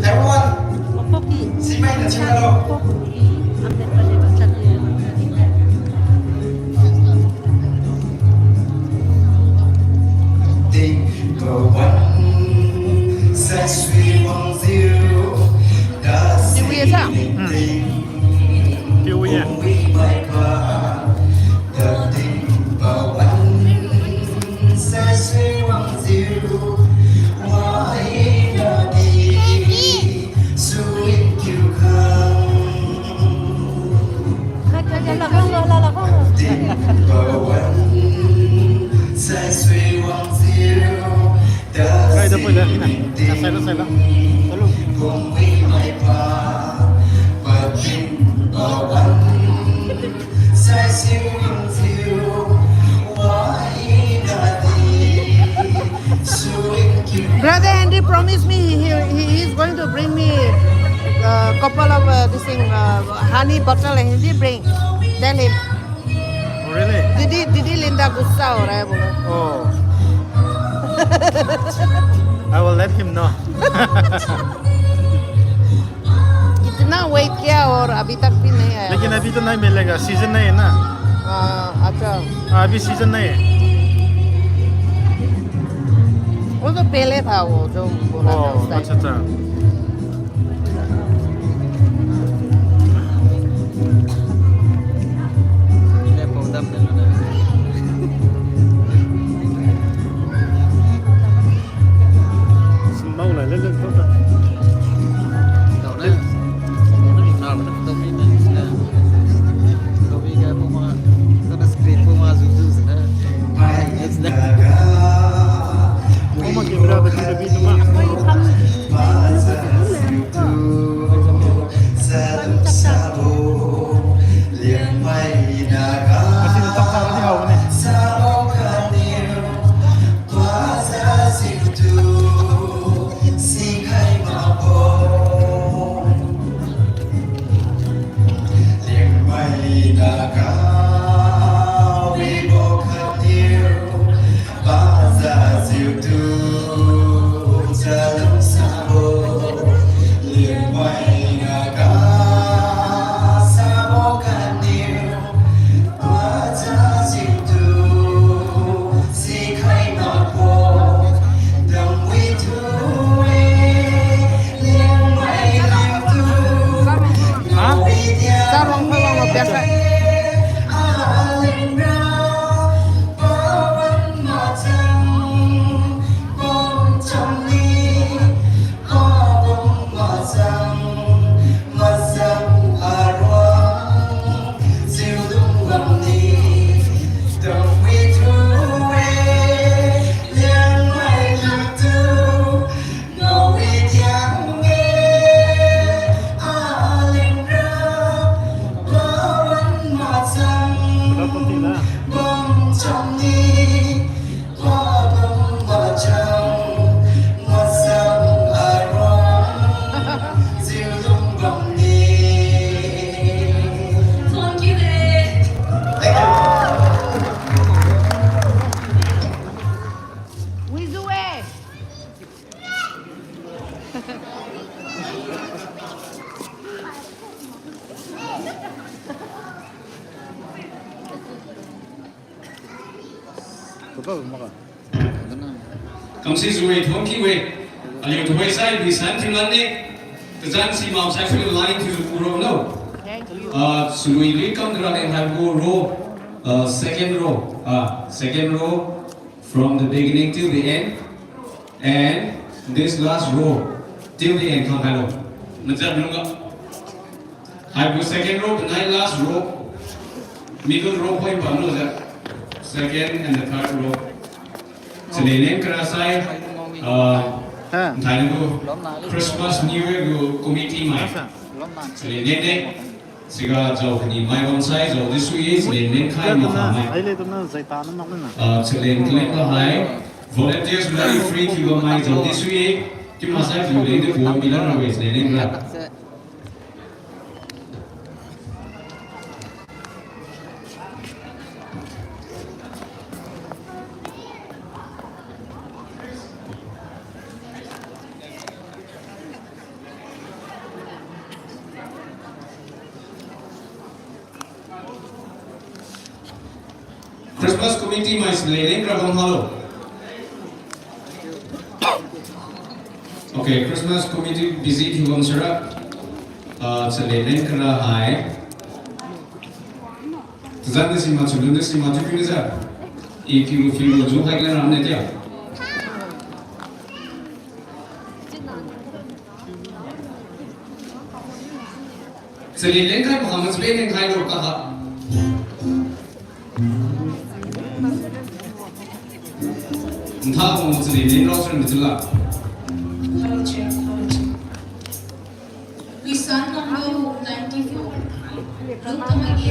Everyone, simaina chira lo. Tingbo wan saisui wangjiu, da. Tingbo ye sa? Hmm. Tingbo ye. Kai da pui da hina. Sai da, sai da. Salu. Brother Henry promised me he, he, he is going to bring me a couple of, uh, this thing, uh, honey bottle, and he did bring. Tell him. Oh, really? Didi, Didi Linda गुस्सा हो रहा है बोलो। Oh. I will let him know. इतना wait किया और अभी तक भी नहीं आया। लेकिन अभी तो नहीं मिलेगा, season नहीं है ना। हाँ, अच्छा। हाँ, अभी season नहीं है। वो तो पहले था, वो जो बोला था उस time। Oh, अच्छा, अच्छा। Kamsi jiu-e, thon ki-e. Aliu tuhoi sai, di san thiu lan ne. Tazan si mam sai phui line thiujiu kuro no. Ah, sului lui kam dra leng haibo row. Ah, second row. Ah, second row from the beginning till the end. And this last row till the end khang hailo. Majat lungga. Haibo second row, the night last row, middle row khoi pamlo jiu. Second and the third row. Chaleng leng kara sai, ah, nthai gu Christmas New Year gu committee mai. Chaleng leng ne, siga jao kani mai bam sai, jao di sui-e, chaleng leng khai makha mai. Ah, chaleng leng kahai, volunteers mai free thiu bam mai, jao di sui-e, kim masai thiu leng di puan bilan ra we, chaleng leng ra. Christmas committee mai chaleng leng kara bam halo. Okay, Christmas committee busy thiu bam sira. Ah, chaleng leng kara hai. Tazan de sima chulun de sima thiu pina ja. I kiu fiu lu ju khai kena ram ne tia. Chaleng leng khai makha ma chabe leng khai lo kaha. Ntha kong chaleng leng rao sura mi chula. Wisan number ninety-four. Rungta magi.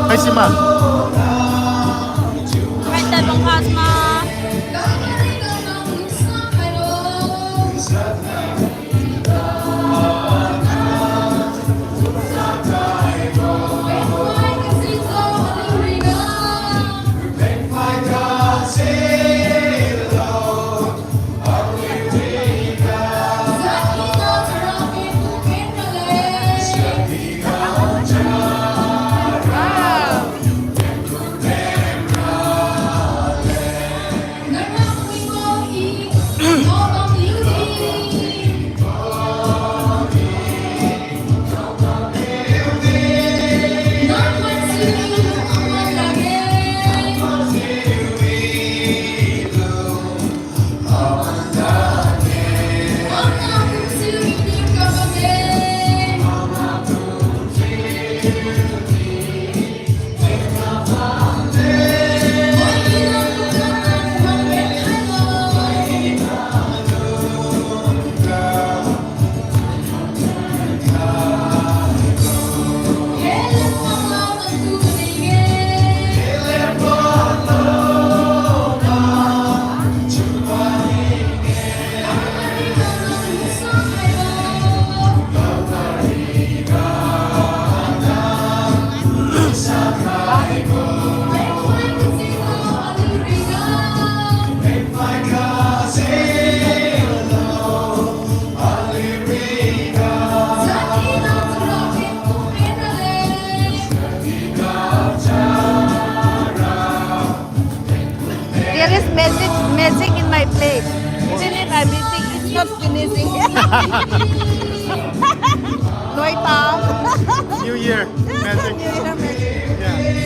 Hai sima. Hai ta bang khas ma. Magic in my plate. Even if I'm eating, it's not finishing. Noi tam. New Year magic. New Year magic. Yeah.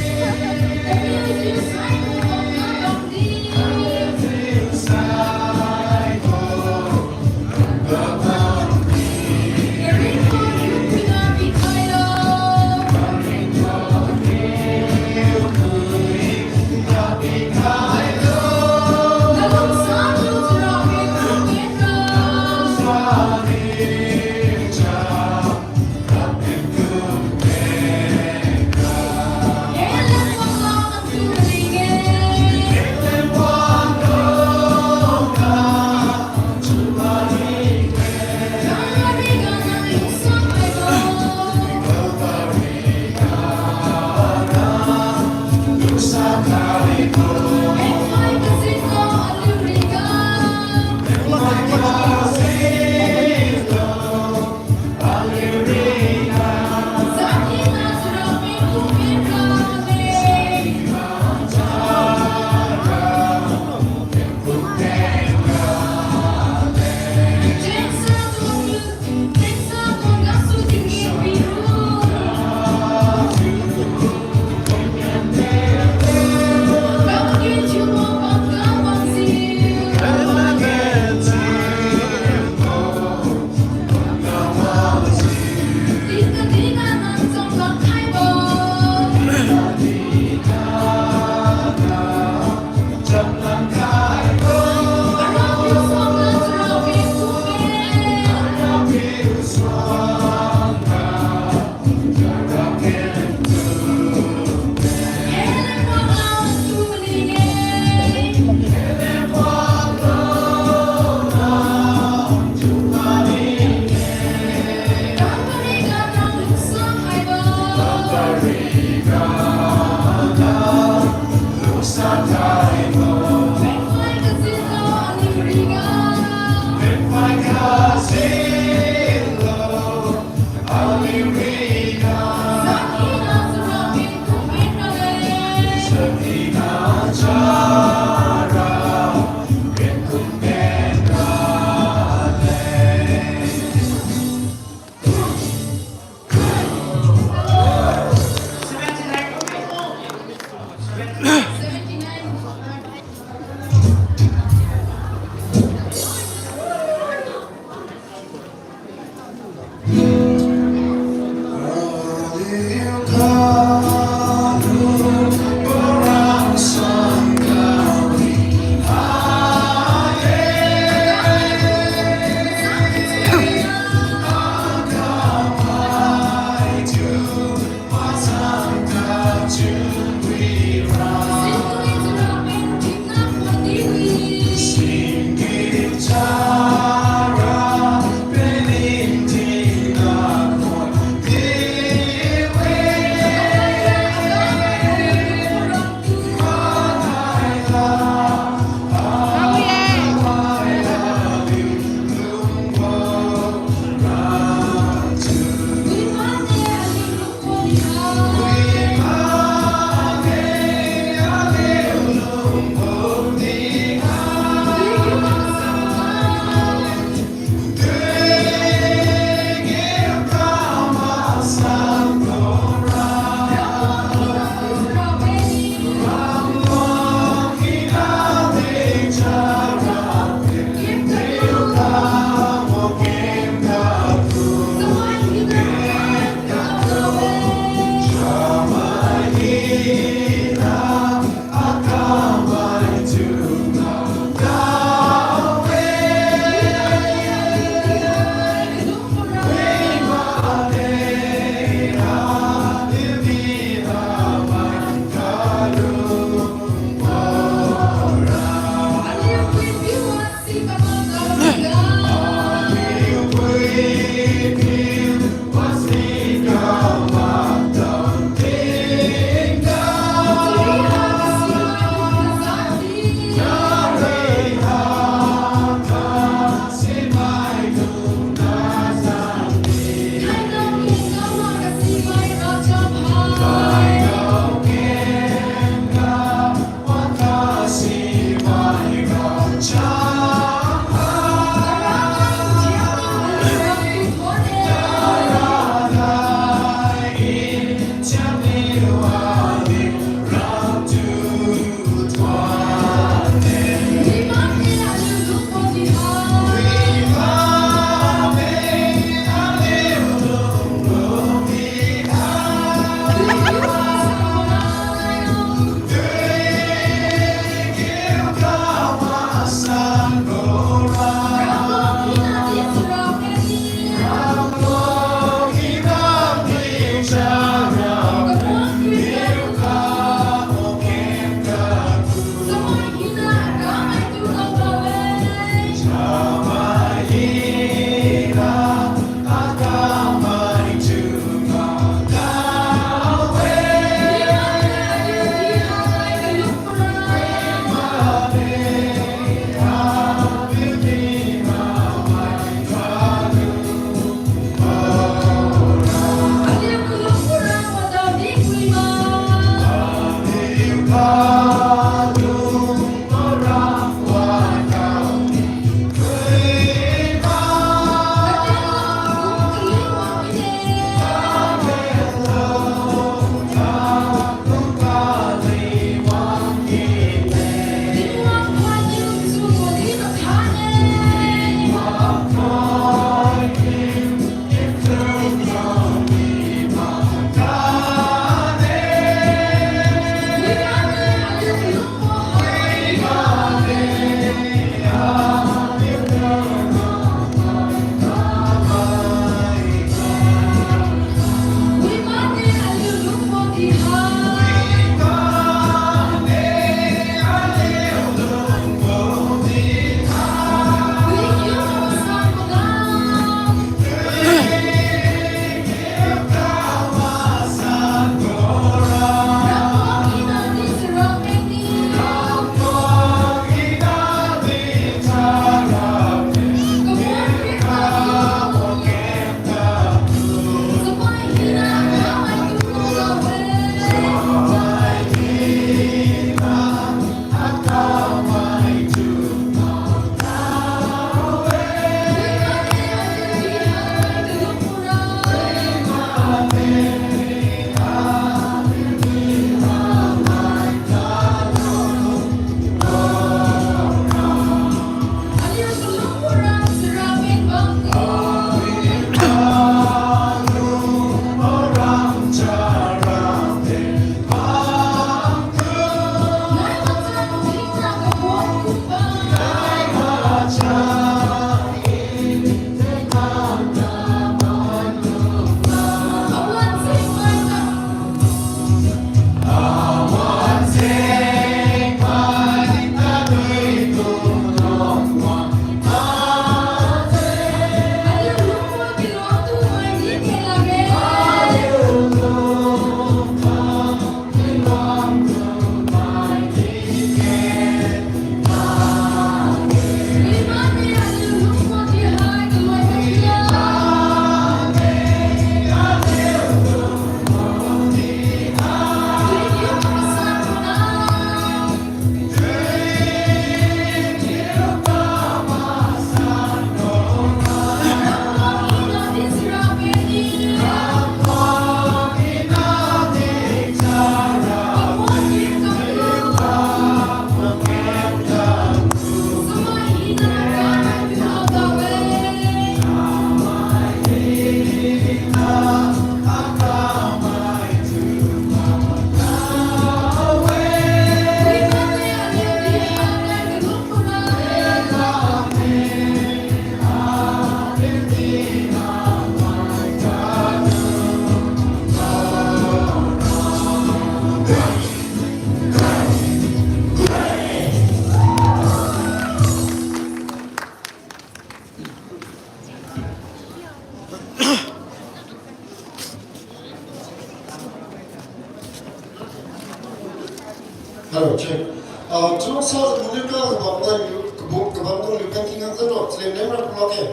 Hello, check. Uh, chunsa Monica kabam ganiu, kabam, kabam ganiu painting hangsan lo, selem lemra kumake.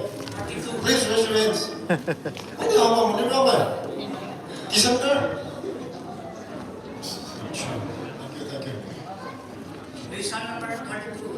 Please raise your hands. Ani haba Monica mai. Kisan kar. Thank you, thank you. Question number thirty-two.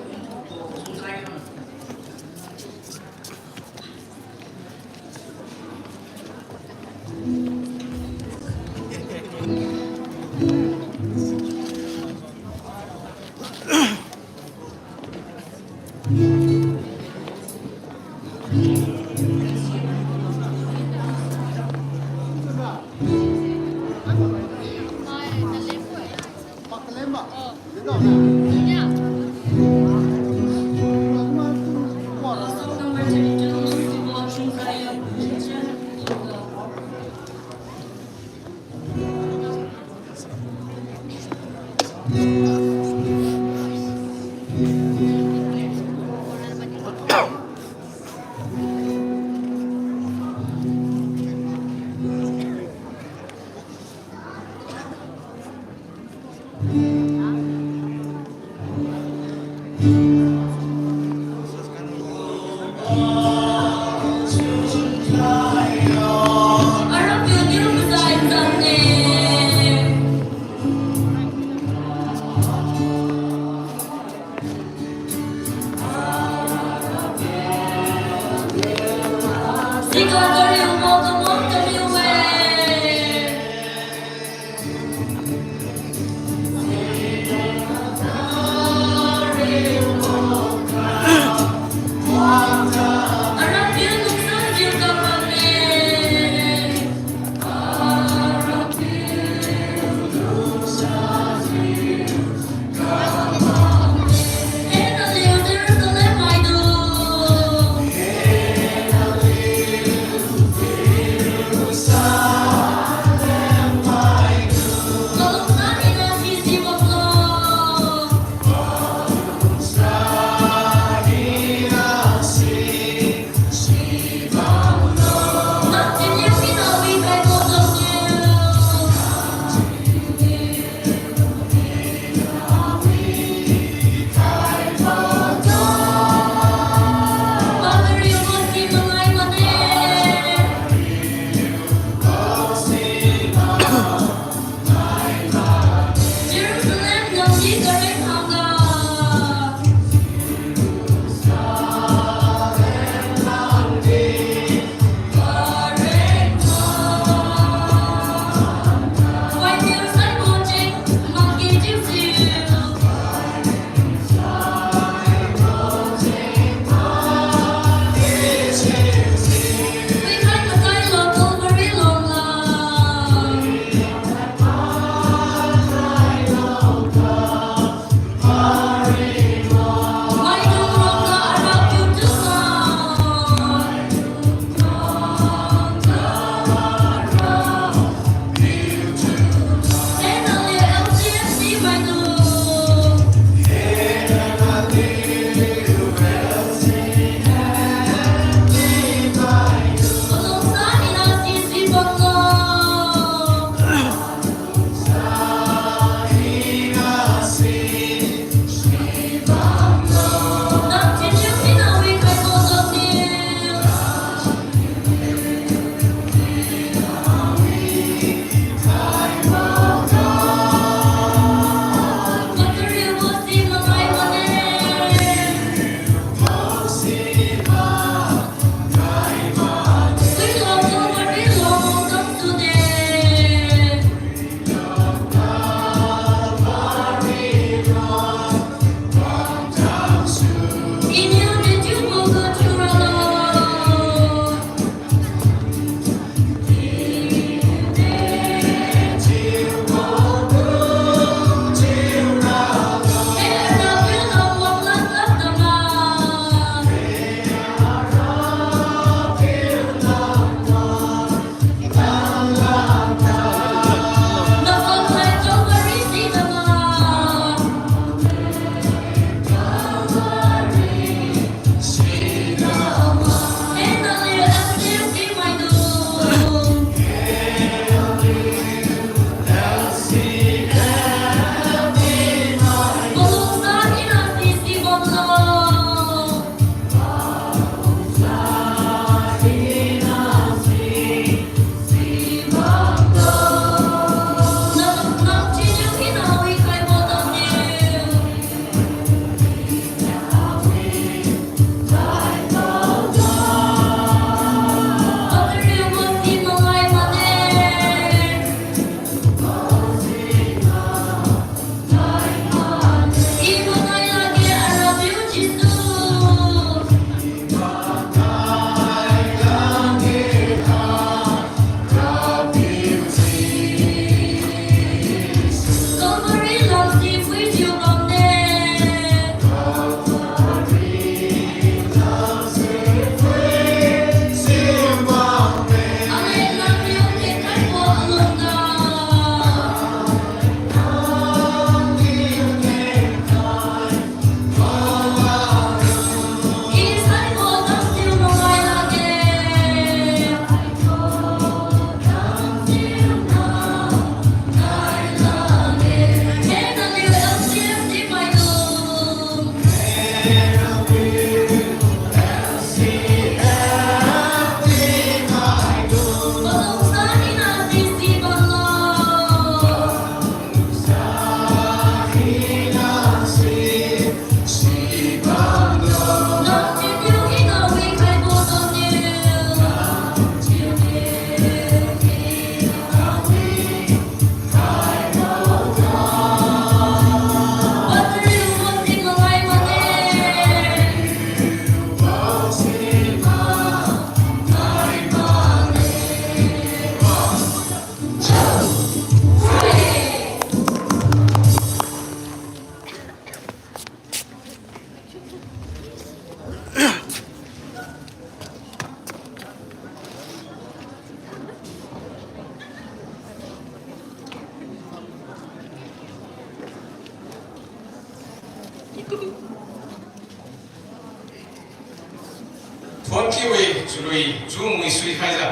Thuon kiwi chalui, chu mui sui khaijiu.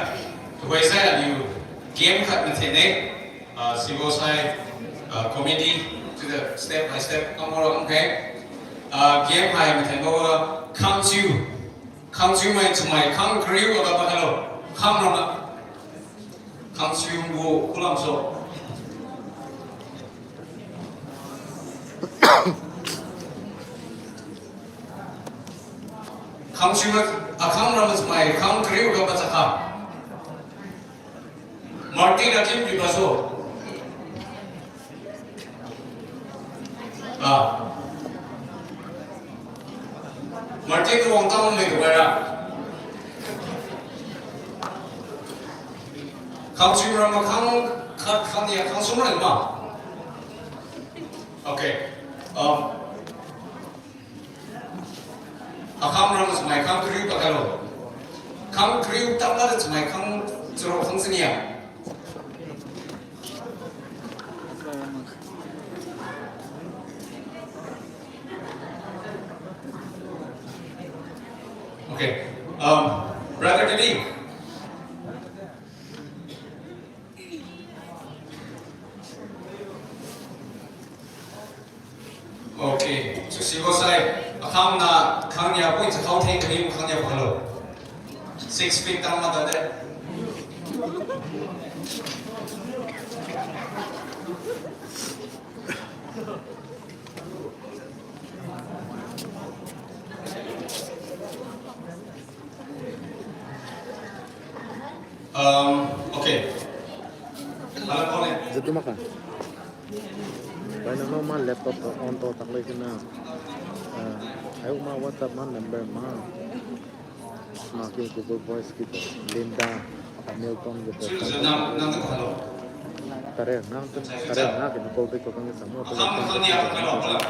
Tuhoi sai aliu game khat mathen ne. Ah, sibo sai, ah, committee, chiujiu step by step, kam ora kam khe. Ah, game hai mathen bo, ah, khangchiu. Khangchiu mai chamai khang kariu ga ba halo. Khang rama. Khangchiu gu kulam so. Khangchiu, akhang rama chamai khang kariu ga ba chakha. Martin akim pi ba so. Ah. Martin wang tang mai tu bai ra. Khangchiu rama khang, khang, khang ni khang sum ra ma. Okay. Um, Akham rama chamai khang kariu pakalo. Khang kariu tamla chamai khang charuk khang sania. Okay. Um, Brother Didi. Okay. Susibo sai, akham na khang nia poi chakhao theng kami khang nia pakalo. Six feet tang ma tade. Um, okay. Hello, Colin. Jatumak ka? Bai nang nang ma laptop on to taklai kina. Ah, ai ma WhatsApp ma number ma. Ma ki Google Voice ki to. Linda Hamilton ki to. Nang, nang to hello. Tare, nang to, tare, nang ki call back ko kang ki samo. Hello, hello.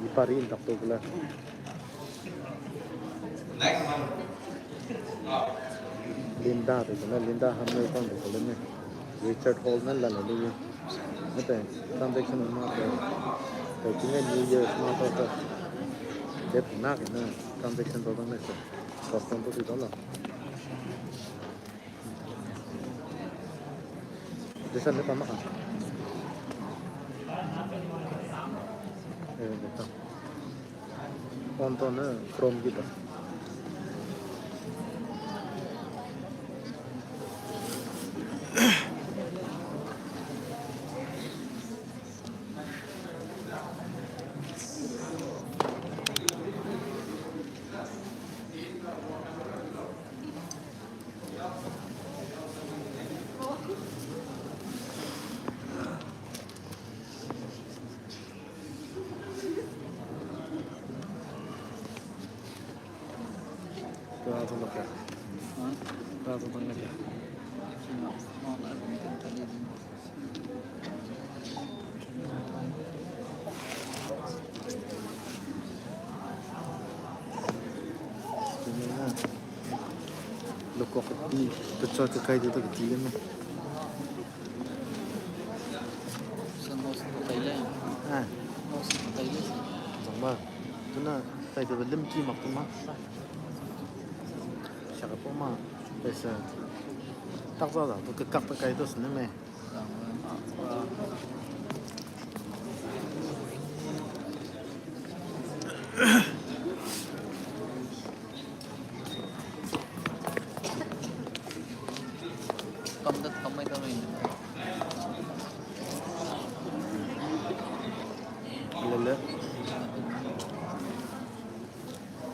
Ipari intak tu pula. Linda tu pula, Linda Hamilton tu pula ni. Richard Hall na la la lu. Mate, transaction ma tu. Tu kini New Year ma tu tu. Date na kini transaction tu tu ni se. Postpone tu si tu la. Desa ni pama ka. Eh, betul. On to na Chrome kita. Lukok kati, pachot kakai di tu kati le me. Sangho sangho tai le. Ah. Sangho sangho tai le. Zangba. Tuna tai tu lim ki mak tu ma. Siak ka poma. Pesa. Tak za za tu kakak kakai tu sini me. Kamdat kamai kamai. Lele.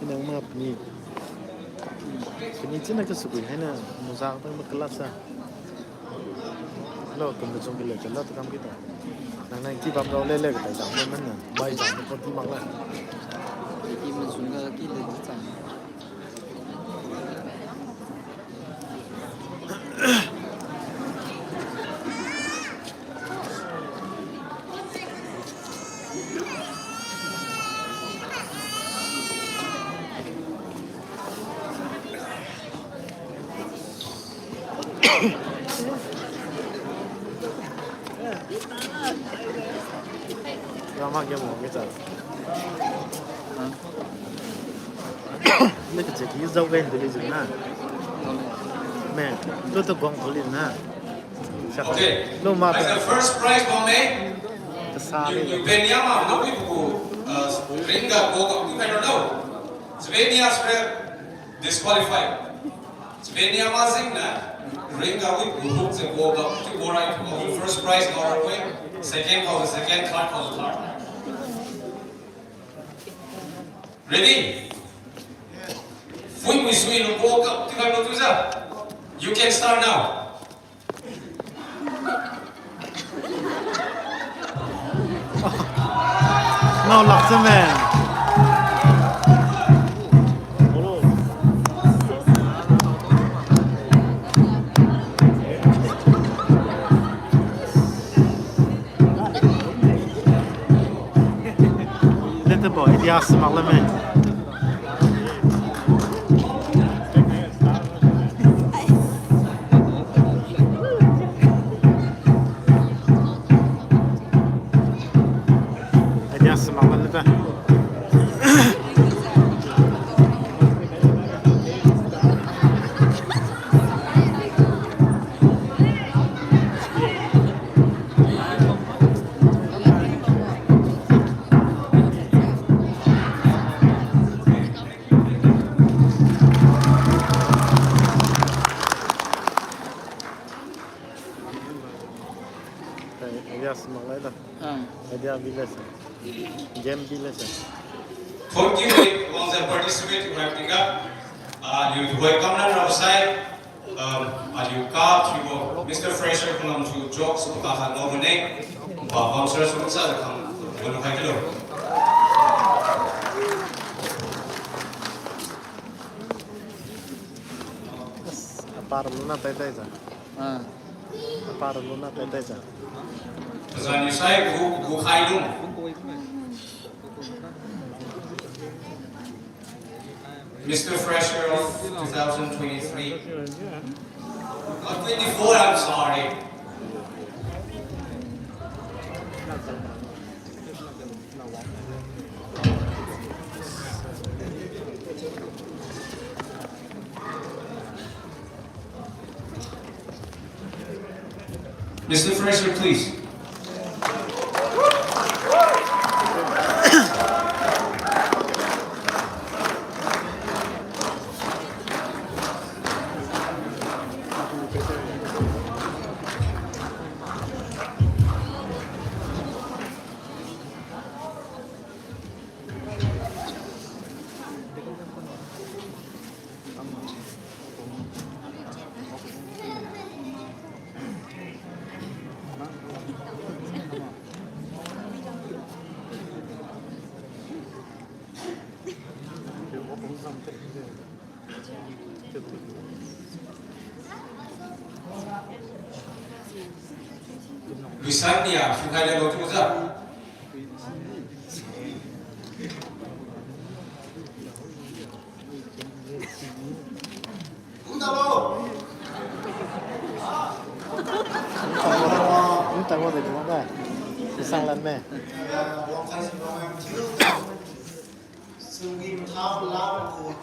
Ina uma pini. Pini china ka sukui haina muza tang ba class a. Lo, kum ba jong kile kala takam kita. Nang nang ki bam rao lele ka tai jang man na. Bai jang ko ti mak la. Ki ma jung ga ki le di chang. Rama game mo ke cha. Ni ke cheki zau gen dili jina. Me, tu tu gong dili na. Okay. Lo ma. As the first prize for me. Tasari. Yu, yu benia ma, no, wi ku, uh, ring ga go ga, yu kai no. Sibenia sre disqualified. Sibenia ma jing na, ring ga wi ku hook se go ga, tu go right, go first prize ga ra koi, second ga second, third ga third. Ready? Fui mui sui lu go ga, tu kai no tu ja. You can start now. Nao lak se me. Dete bo, idea se mak la me. Idea se mak la ta. Idea se mak la ta. Ah. Idea bi le se. Game bi le se. Thank you, wangjiu participate web tingga. Ah, aliu welcome na rao sai. Um, aliu ka thiubo Mister Fresher khulam tu jokes ka kha ngao mane. Ba bam sir sum sa khang wanu khai kilo. Apar luna tai tai ja. Ah. Apar luna tai tai ja. Tazani sai gu, gu khai lung. Mister Fresher of two thousand twenty-three. Uh, twenty-four, I'm sorry. Mister Fresher, please. Luisan nia, sukhai le lo tu za. Kum tabo. Kum tabo de dungga. Sisang lan me. Sungwi mthao lam ku.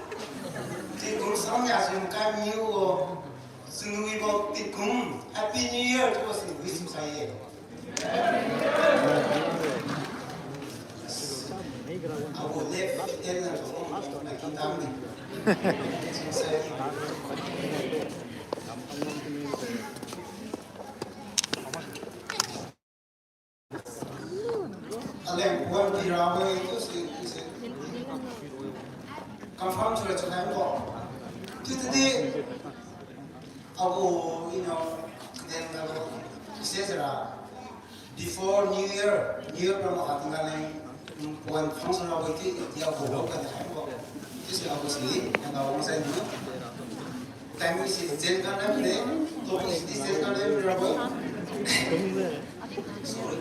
Ti kum sang ya sungkai miu o. Sungwi bo ti kum. Happy New Year to us in wish sai ye. Aleng wan pi ra bo tu si, si. Confirm sura chulai ko. Tu tu di. Agu, you know, then, uh, says, uh, before New Year, New Year promo ating aleng, mm, wan function agu ti, ti agu ho ka dai ko. This is agu si, and agu sa ni. Time is it, then ka na de, to is this, then ka na de, sorry.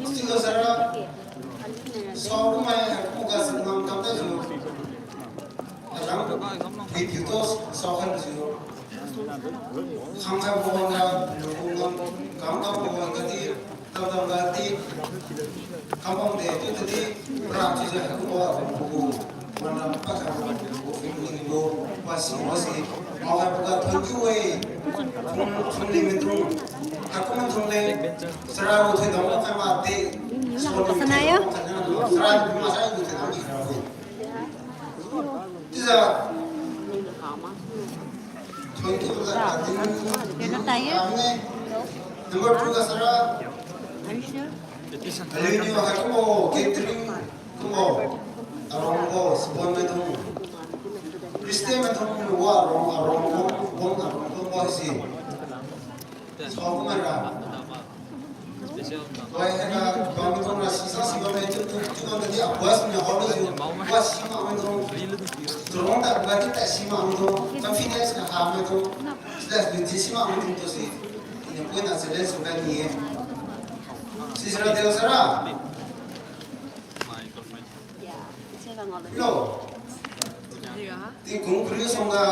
Silo sara, saokumai haikumga sangam kamda jiu. Alang, pui piu to saokhai jiu. Khangkhai bo wangga, lugu ngam, kam kam bo wangga di, tam tam ga di, kam kam de, tu tu di, pra chiujiu haikumbo, agu, wanra pa kabo, lugu, family bo, wasi, wasi, mao haiboga, thank you e, thung, thung ni maidung, haikum thung le, sara gu thoidam khai ma de, so ni, sara gu ma sai gu thoidam di khai bo. Chiujiu, thank you, la, din, din, din, din. Number two ga sara. Aliuniu haikumbo catering kumbo. Arongbo, Sibon maidung. Christian maidung niu wa arong, arongbo, bon arongbo si. Saokumai ra. Wai haiga, bam maidung ra sisa si bam maidung tu, tu bam tadi abas ni hao lu jiu, abas si ma maidung. Turong ta bam tadi ta si ma maidung. Confidence na ha maidung. Sila sila di si ma maidung tu si. Ini pun na sila suka ni e. Sisira deu sara. Lo. Tingkung kuri songga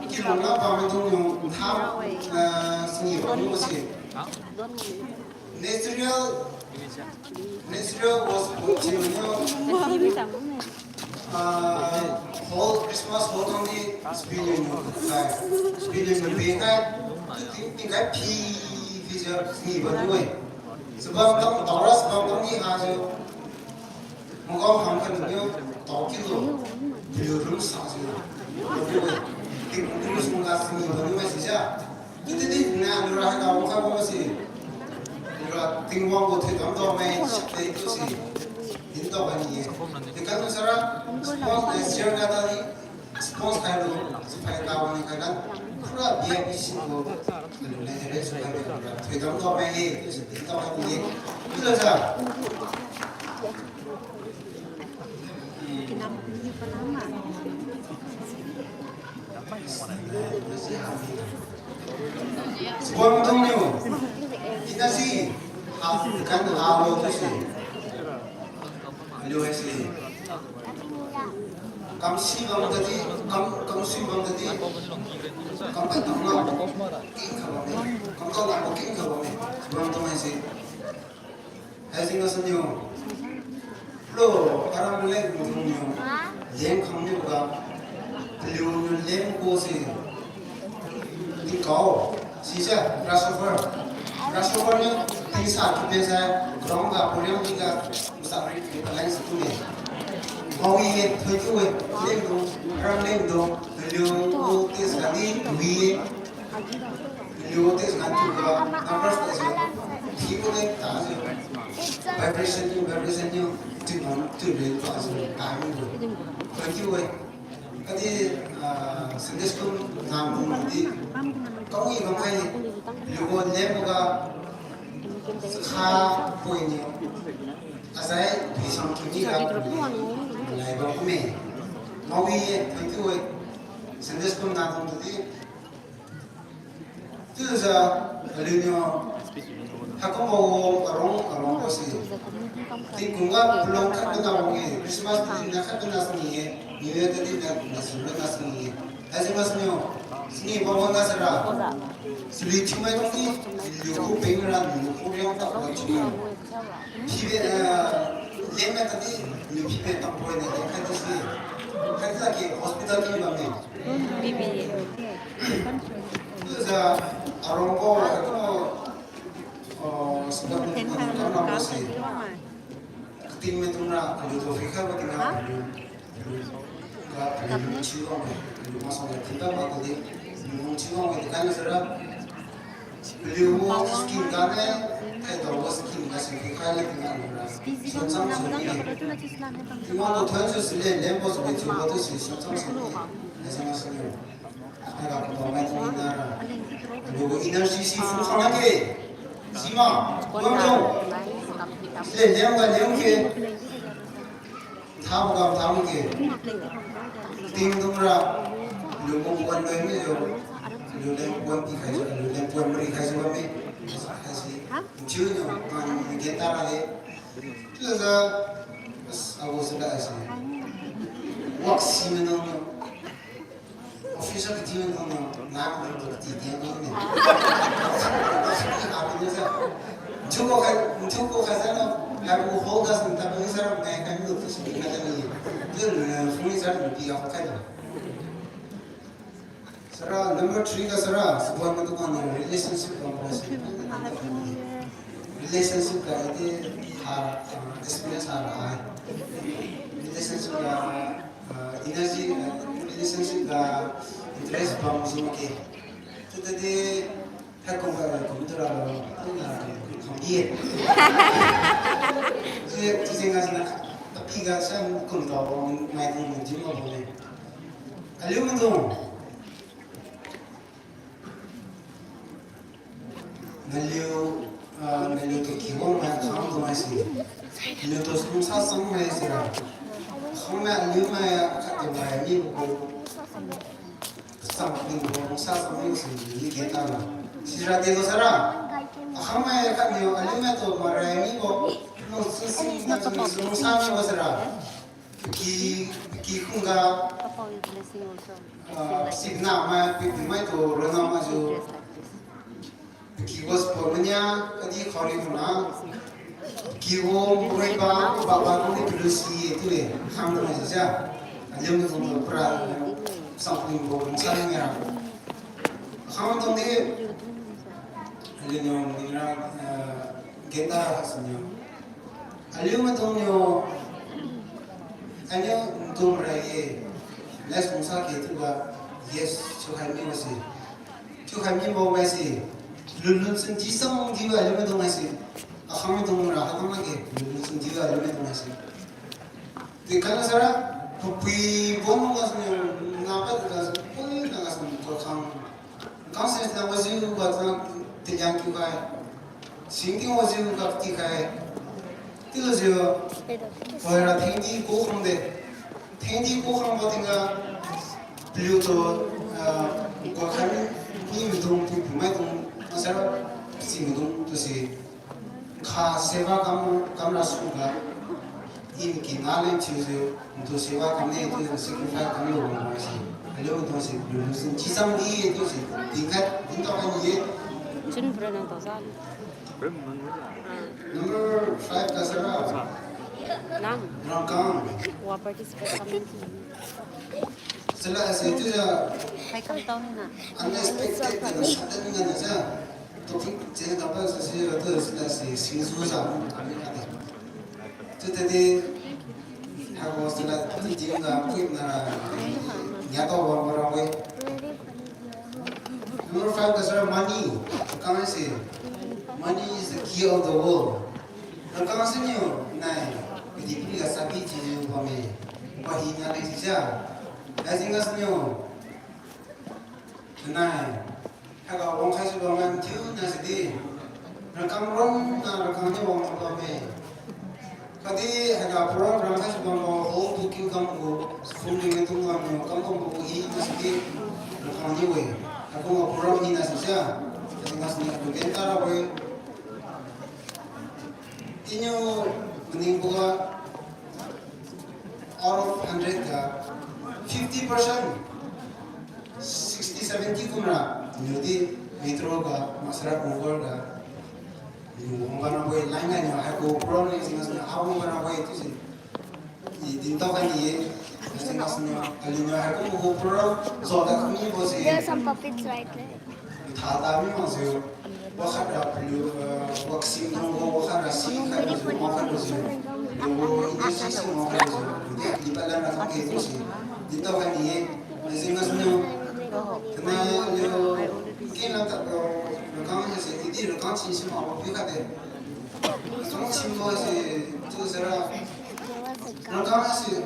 kilong na pa maidung niu tha, eh, singi bam lu si. Natural, natural was put in, ah, whole Christmas whole tang di spilling, spilling bi kai. Ting, ting kai pi, pi ja ni ba lu e. Sabam tang, tawra sabam tang ni ha ja. Magao khang kaniu tao kilu, paliu rum sa jiu. Tingkung kuri songga sini baniu mai si ja. Chiudi di na nura hai na wang kha bam si. Nura Tingwang gu thoidam tao mai, sik de tu si. Din tao mai ni e. Di kanu sara, sponsor na share na ta ni. Sponsor khai lu, sipai tao ni khai na. Pura B I P si lu. Nura thoidam tao mai e, tu si din tao mai ni e. Chiulo sa. Sibon maidung niu, ina si, ha, kan ha lo tu si. Aliu hai si. Kam si bam tadi, kam, kam si bam tadi. Kam pai tam na. King kha bam ni. Kam tao na king kha bam ni. Sibon maidung hai si. Haising gasu niu. Lo, aram leng maidung niu. Leng khang niu ga. Paliu niu leng ko si. Tingkao. Sise, grasshopper. Grasshopper niu tingsa kipe sa, ground ga, poriang di ga, masa ri, di palai si tu me. Mawi ye, thoi tu we, leng tu, aram leng tu, paliu ko tingsa ni, wi ye. Liu te ngan tu ga, numbers ta si, thimone ta si, vibration niu, vibration niu, tu ngan tu le ta si, ta mi tu. Thank you, eh. Kadi, ah, Sunday school nang bung di, kau i bang ai, liu go lem ga, sa point niu, asai, bisang tu ni ga, lai bang kume. Mawi, eh, thank you, eh. Sunday school nang bung di, Chiujiu, aliuniu, haikumbo arong, arong bo si. Tingkung ga pulong khat bina wang-e, Christmas di na khat bina sini-e, New Year di na, na sini na sini-e. Haisi mas niu, sini bawang ga sara. Sili thiumai tong di, liu ku peng ra, liu ku riang ta, liu thiumai. Phibe, eh, lem na tadi, liu phibe tang poi na, lem khat di si. Khat di lagi hospital di ba me. Chiujiu arong bo, ah, sida, ah, si. Kating maidung ra, aliu tu phi kha ba ting ra, aliu, aliu, aliu chiu wang, aliu maksai ting ta ma tadi, aliu chiu wang, di kan sara. Paliu gu scheme ga ne, thai tao gu scheme ga si khai le tingga lu ra. Suan chang suan ni. Tingwang gu thuan su si le, lembo su le, chiubo tu si, suan chang suan ni. Haisi mas niu. Hai ga pao mai tu ni na ra. Paliu gu energy si fu khang na ke. Si ma, kuan dong. Si le, lem ga lem ke. Tham kam tham ke. Tingdung ra. Liu mong kuan loi mi jo. Liu leng kuan pi khai jo. Liu leng kuan mari khai jo mi. Haisi. Chiu jo. Kan gen ta ra le. Chiujiu, as, agu sida ase. Waksi maidung niu. Officer kati maidung niu, nang maidung tu kati dia ni. Waksi kati ha maidung sa. Nchuko khai, nchuko khai sa na, haibo hall ga sa, tabi sa ra, ngai kai maidung tu si, ngai kai ni. Chiu, eh, phone sa, pi ga khai na. Sara, number three ga sara, suban matu kani relationship ga mara si. Relationship ga ite ha, ah, experience ha ra hai. Relationship ga, ah, energy, ah, relationship ga interest bam si make. Chiu tadi, haikum ga kum tu ra lo, kum na kum ye. Chiu, chiu jeng ga sina, tapi ga sa kum tao, mai kum jim ma bo ne. Aliu maidung. Naliu, ah, naliu tu kiwang mai khang dung haise. Naliu tu lungsa sang mai sira. Khang mai aliu mai khat tu mai ni ko. Sang ni ko lungsa sang ni si ni ke ta na. Sira de lo sara. Khang mai khat ni aliu mai tu marai ni ko. Lungsa sing na tu lungsa ni ko sira. Ki, ki khung ga, ah, sipna mai, pi, pi mai tu rona maijiu. Ki gospel mania, kadi khori muna. Ki wo mui ba, ba ba ni tu si tu e, khang tu si ja. Aliu ni tu pra, something bo, sa ni ra. Khang tu ni, aliu ni ra, eh, genda ha sini. Aliu maidung niu, aliu maidung ra ye, next mungsa ke chiuga, yes, chiu khai mi masi. Chiu khai mi bo masi. Lunlun sin di sang di aliu maidung masi. Akhang maidung ra, akhang make, lunlun sin di aliu maidung masi. Di kana sara, pupui bon ga sini, napa ga sini, pui na ga sini, ko khang. Kang se na wajiu ga tang tilyang kiu khai. Singting wajiu ga ti khai. Tilujiu. Hoira thengdi ko khang de. Thengdi ko khang bo tingga. Paliu tu, ah, ko khai ni maidung tu maidung. Masara si maidung tu si. Kha seva kam, kam ra suga, in ki na leng chiujiu, ntu seva kam ne, tu sacrifice kam lo wang si. Hello, tu si, tu si, chi sam di, tu si, tingkat, tingkat kan ye. Chun bro nang tao sa. Number five ka sara. Nang. Rangkang. Wa participate kam. Sila ase chiujiu. Hai kam tao ni na. Unexpected and sudden na na sa. Topic change na pa sa si ra tu sila ase singju sa kami kata. Chiu tadi, haibo sila tu jing ga kui na ra. Nya tao wa mara we. Number five ka sara money. Kang se. Money is the key of the world. Rangkang siniu nai, kadihpiri ga sabi thiujiu bamme. Wahi na leng sija. Haijeng ga siniu. Nai. Haiga wangkhai su bamme thiu na sidi. Rangkang ron na rangkang niu wang bamme. Khatdi haiga program rangkhai su bambo whole booking kam gu, phone ring tung bambo kam kam gu hi na sidi. Rangkang niu we. Haiga program hi na sija. Haijeng ga siniu haiga kentara we. Iniu maningboga out of hundred ga fifty percent, sixty, seventy kumra, niudi metro ga, masara over ga, niu wang bana boi line ga niu haibo program ni jing siniu haibo bana boi tu si. I dintao kha ni ye, jing siniu, aliu niu haibo program, so da kami bo si. There are some puppets right there. Thada mi makjiu, wakhat ra paliu, eh, waksim nang bo, wakhat ra si khat jiu, wakhat ra jiu. Nang bo industry si wakhat ra jiu. Di, di pala na kang ke tu si. Dintao kha ni ye, jing siniu. Kena liu, kena ta bo, rangkang ni si, di rangkang si si ma bo pi khat de. Rangkang si bo si, tu sara. Rangkang si,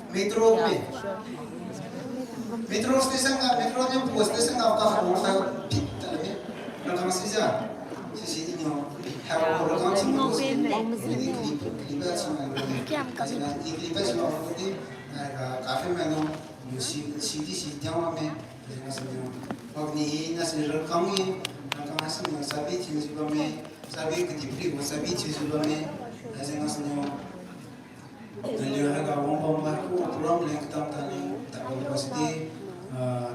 metro me. Metro station ga, metro niu pu station ga, ka ha rong sa, pit ta le. Rangkang si ja. Si si iniu. Ha rong rangkang si mo si. Ini clip, clip ba si mo. Sina, ini clip ba si mo. Ini, ah, cafe mai no. Si, si di si diang ma me. Sina si niu. Wak ni, na si rangkang ni. Rangkang si niu, sabi thiujiu bamme. Sabi kadihpiri gu sabi thiujiu bamme. Jeng asniu, naliu haiga wangbam mai ku program leng katam tani, tabam ba sidi, ah,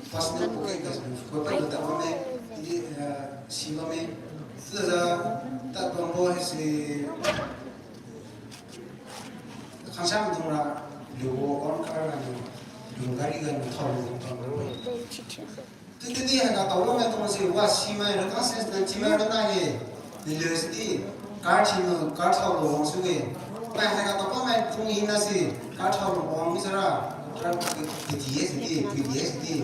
personal pocket ga sidi, ko ta ta bamme, di, ah, si bamme. Sijiu, tabam bo haise, khangsa dung ra, liu wo on car ga ni, liu gari ga ni thao lu dung ra. Chiudi haiga tao lu mai dung si, wa si mai ra, ka sense na chi mai ra na ye. Naliu sidi, car chi nu, car thao lu wang su ye. Mai haiga tao pa mai dung hina si, car thao lu wang mi sara, car pui di ye sidi, pui di ye sidi.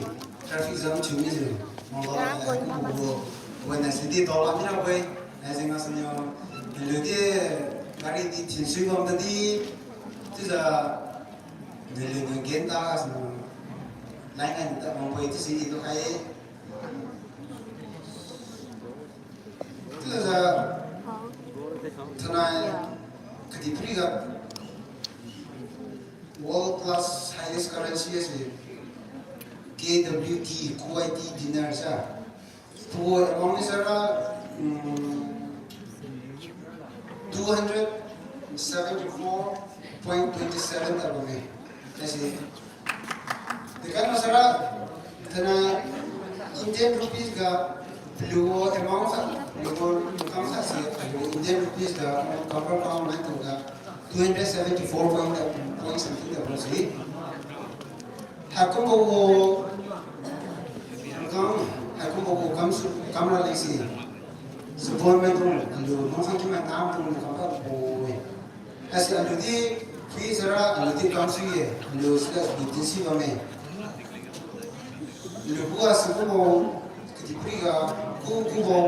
Traffic jam thiu mi jiu. Mangla, eh, ku bu, wena sidi tao la mi ra boi. Ai jeng asniu, naliu di, gari di thin sui bam tadi, chiujiu, naliu niu gen ta sniu, line line ta bam boi chiu si di tu khai. Chiujiu, thainai, kadihpiri ga, world class highest currency haise, K W D, Kuwaiti dinar sa. Pu amount ni sara, mm, two hundred seventy-four point twenty seven ta bamme. Haise. Dekam sara, thainai Indian rupees ga, paliu amount sa, paliu income sa si, paliu Indian rupees ga, convert pa mai tu ga, two hundred seventy-four point, point something ta bam si. Haikumbo gu, kam, haikumbo gu kamsu, kamra leng si. Subon maidung, aliu nong khang ki mai namdung kam pa bo-e. Haise aliu di, phui sara, aliu di kamsui ye, aliu sila di tinsi bamme. Aliu khuga sikumbo, kadihpiri ga, ku, kubo,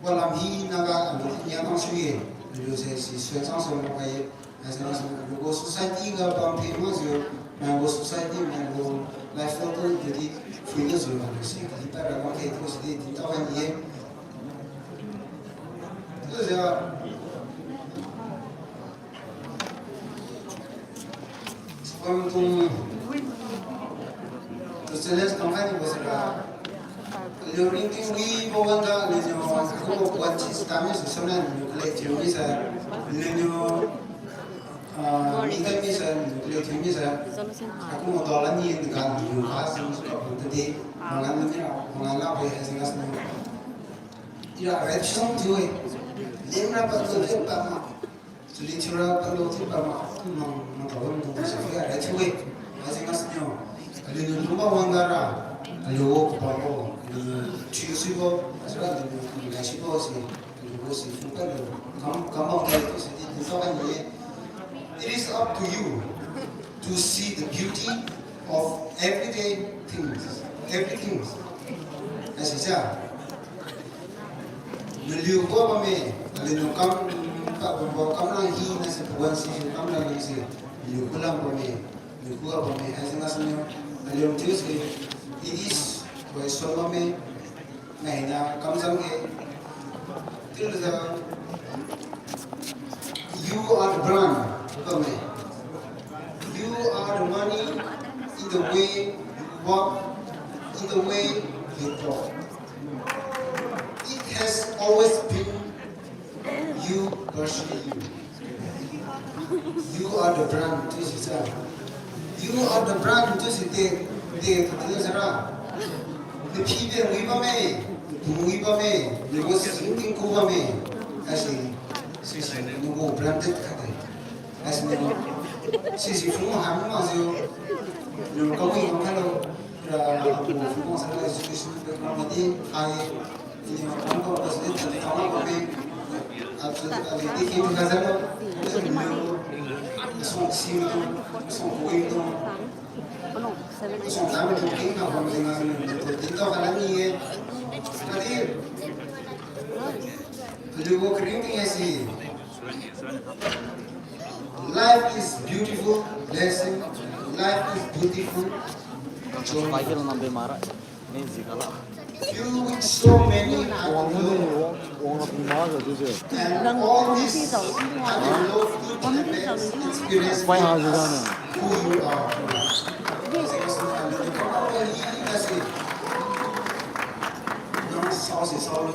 walam hinaga aliu di nia kamsui ye, aliu se si suan sang suan makai ye. Haise nasi aliu gu society ga bam phe makjiu, mai gu society, mai gu life style tu di phui lujiu aliu si kadihpad ra makge tu sidi dintao khai ni ye. Chiujiu, Sikumtung tu challenge kamkhai nibo sira. Aliu ringting wibo wangga aliuniu haikumbo puan si sitami su sumna aliuniu kale thiu misa. Aliuniu, ah, mi tai misa, aliuniu kale thiu misa. Haikumbo daola ni ga aliuniu ha sum su kapung tadi. Mangan mani ra, mangan la poi haisi ngasniu. Ira red song thiu-e. Lemra patu thiu pama. Chuli thiura palo thiu pama. Mang, mang tawang tu sa ya red thiu-e. Haisi ngasniu. Aliuniu lungba wangga ra. Aliu wo kapabo. Aliuniu thiu sibo. Asra aliuniu ngai sibo si. Aliu wo si thiu palo. Kam, kam bang kali tu si di thiu sa kan ye. It is up to you to see the beauty of everyday things, everything. Haisi sa. Naliu khuga bamme, aliuniu kam, pa bambo kamra hina si puan si kamra leng si. Naliu khulam bamme, naliu khuga bamme, haisi ngasniu. Naliu thiu si, it is, koi so bamme. Naina kamjang-e. Chiulujiu, you are the brand, kame. You are the money in the way you walk, in the way you talk. It has always been you personally. You are the brand, chiu si sa. You are the brand, chiu si te, te, te, te, sara. Naphi be wi bamme, napung wi bamme, nabo singting ku bamme. Haisi, sisi, nabo branded khat de. Haisi nabo, sisi phung ha mi makjiu, nabo kawi bam khailo. Ra, nabo phung sara education background madi, hai, ini makan ko, bas ni, tadi tama bamme. Atu, atu, di, di, di, di, song si, song kui, song tama, song king na, bam, di, nga, di, di, di, to, kana ni, ye. Tadi, aliu wo kering ni, ye, si. Life is beautiful, blessing. Life is beautiful, joy. Filled with so many happy moments. And all these happy moments, good happens, experience make us who you are. Nang sao si sao I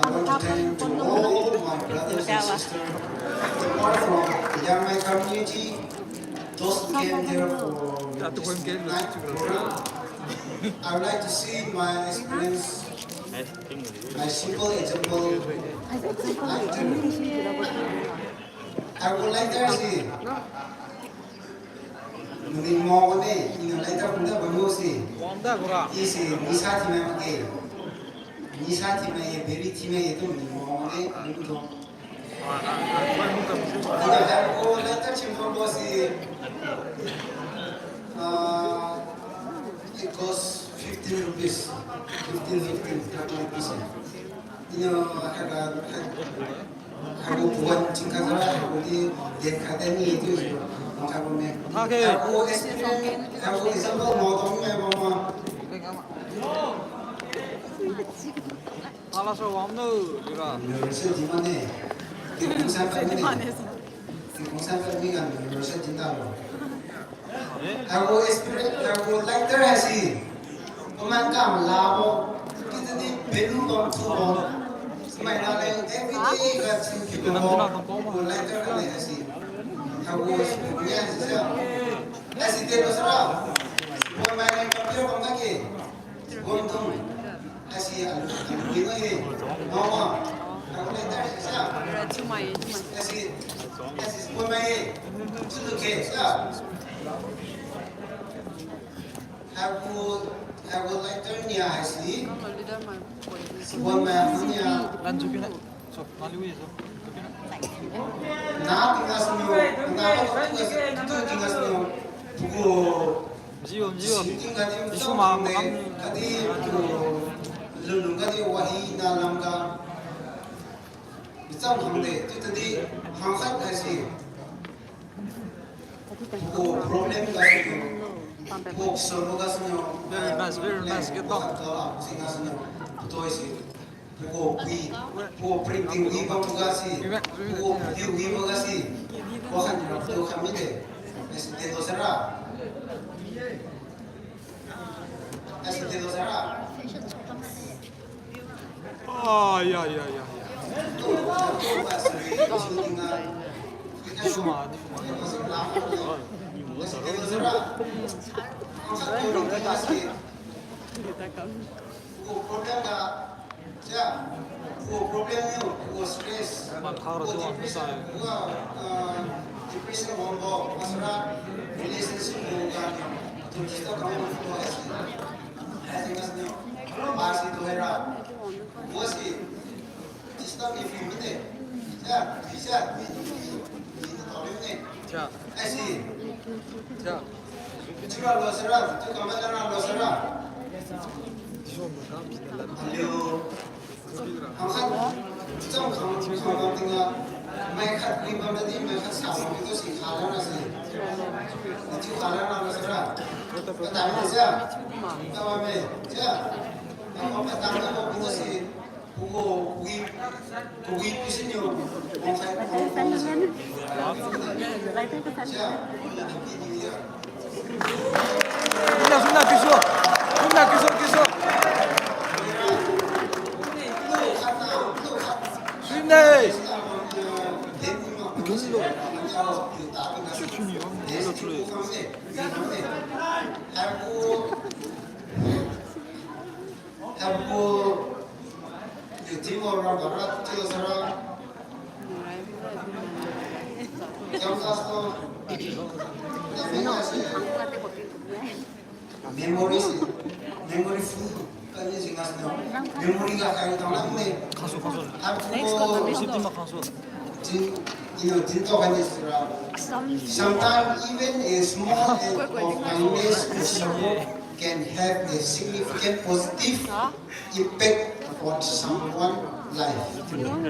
want to thank to all my brothers and sisters, apart from Liangmai community, those who came here for this night program. I would like to see my experience, my simple example. Lighter. I would like to see. Maning mao ne, ina lighter kumda bambo si. I si nisa thiu mai makge. Nisa thiu mai ye, biri thiu mai ye tu maning mao ne, maning tu. Ina haibo lighter thiu bambo si. Ah, it costs fifteen rupees. Fifteen, fifteen, thirty rupees. Ina haiga, hai Haibo puan chingkha jara, haibo di den kha den ni tu si, mangkha bo me. Okay. Haibo experience, haibo example mo tong me bo ma. Ala so wam no, dira. University mane. Di kung sa pa ni. Di kung sa pa ni kan university ta lo. Haibo experience, haibo lighter haise. Paman kam labo. Kita di benu bam tu bam. Mai na le everyday ga chin ki bam. Haibo lighter ga le haise. Haibo experience haise. Haise de lo sara. Bo mai ne kam pira bam na ke. Bam tu. Haise alu, alu ni he. Mama. Haibo lighter haise sa. Haise, haise spoon mai he. Chiutu ke sa. Haibo, haibo lighter nia haise. Spoon mai nia. Lan chu pina. So, naliu so. Na tinga sniu, na tinga sniu, tu tinga sniu. Puku. Jiu, jiu. Singting kadi, isu ma, makam kadi, tu, lulung kadi wahi na lamga. Bicham hangde, tu tadi, hangkhat haise. Ko problem ga siniu. Ko solo ga siniu. Very nice, very nice. Get down. Ko sing ga siniu. Toi si. Ko wi, ko printing wi bam ga si. Ko wi wi bam ga si. Ko han ra to kami de. Haise de lo sara. Haise de lo sara. Ah, ya, ya, ya, ya. Suma, di suma. Suma, khara tu ang sa. Depression wangbo, masara relationship wangbo, tu disturb kang wangbo, as in, as in, as in, mas itu hera, was it disturb if you mean it? Yeah, he said, we, we, we, we, we, we, yeah. I see. Yeah. Chira lo sara, tu kamera lo sara. Hello. Hangkhat, chang khang, khang bam tingga, mai khat wi bam tadi, mai khat sa bam tu si khala na si. Tiu khala na lo sara. Kata na sia. Tawa me, sia. Ang kata na lo tu si. Kubo, kuwi, kuwi pisin yo. Wang sai, wang sai. Sia. Sumna, sumna, kisu. Sumna, kisu, kisu. Memories, memory full. Kani jing ngasniu. Memory ga khai tang lang ne. Khasu, khasu. Next conversation. Jin, you know, jin to kani sura. Sometimes even a small act of kindness to someone can have a significant positive impact on someone life. I want,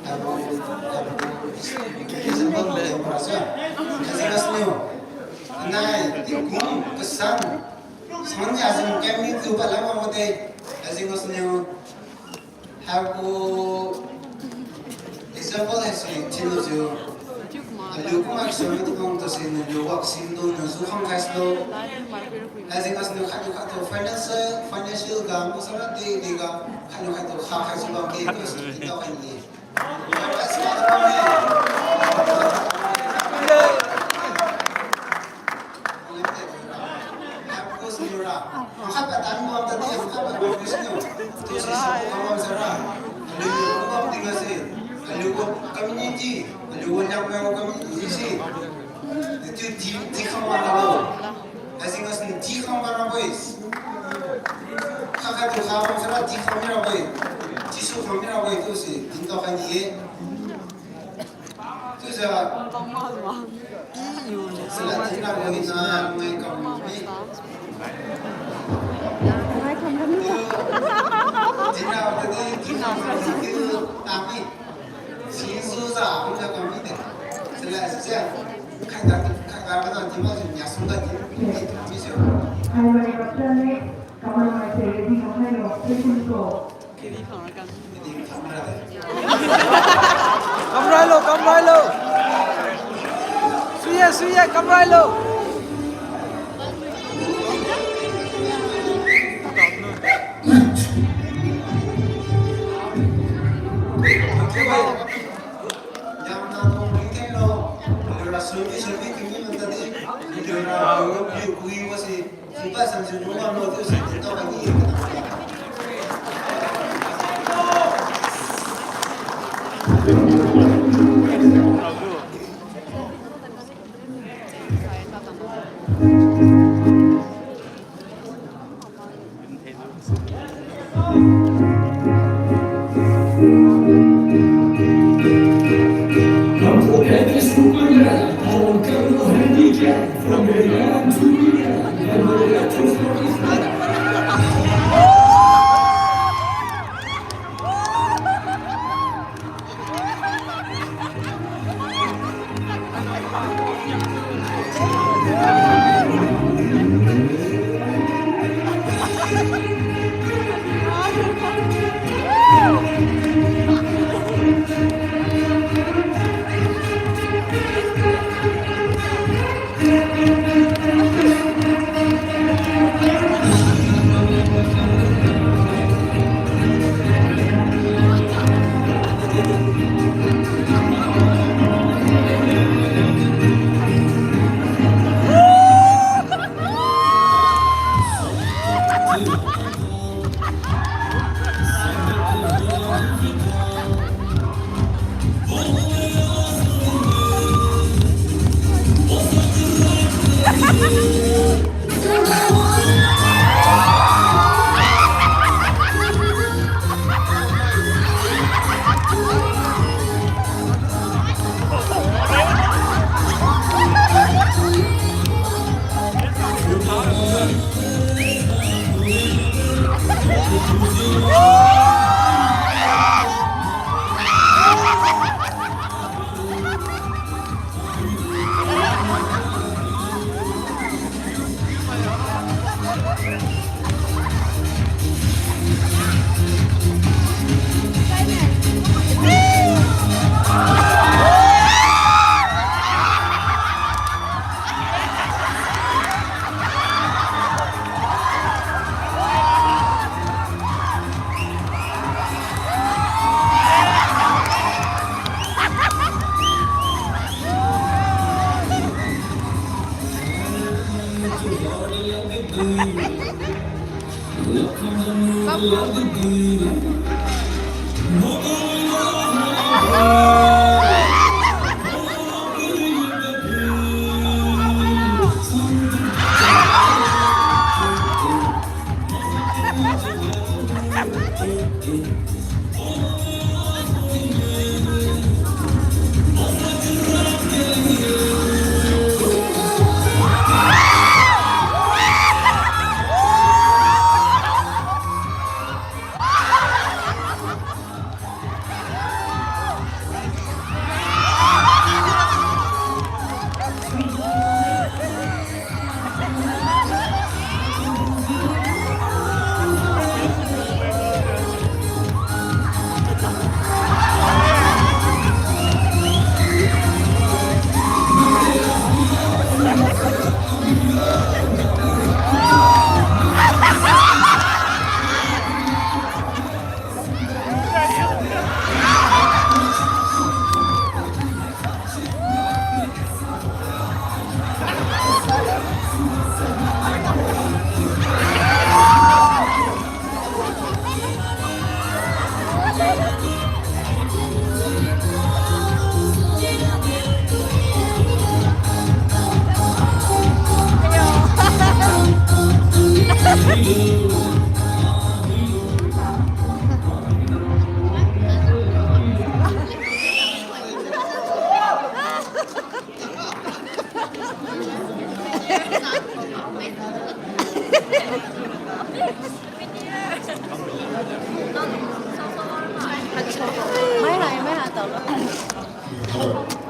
I want example to emphasize. As in, as you know, nai, tingkum, kasan, sangni as in, kami tu ba lama mo de, as in, as you know, haibo example haise chiulujiu. Aliu kumai sangni tu bang tu si naliu wak sin tu naliu su khang khai silo. As in, as in, khatniu khattu financial, financial ga, masara de, de ga, khatniu khattu kha khai su bang de, tu si, tu khai ni. Community, aliu wan yang mai community si. Tiu di, di khang wan lo. As in, as in, di khang wan rabo-e. Kha khattu kha bam sara di khang mirabo-e. Di su khang mirabo-e tu si, din tao khai ni ye. Tujiu. Sila din rabo hina ngai kam mi. Ngai kam mi. Din rabo tadi di khang wan si tiu tami. Sisu za, kung za kami de. Sila sisi. Khaida, khaida bana di ma si, ya sum da di, di, di, di, si. Hai, mai, bachane, kamai mai se, di, kamai lo, se, kun ko. Kamrai lo, kamrai lo. Suiye, suiye, kamrai lo.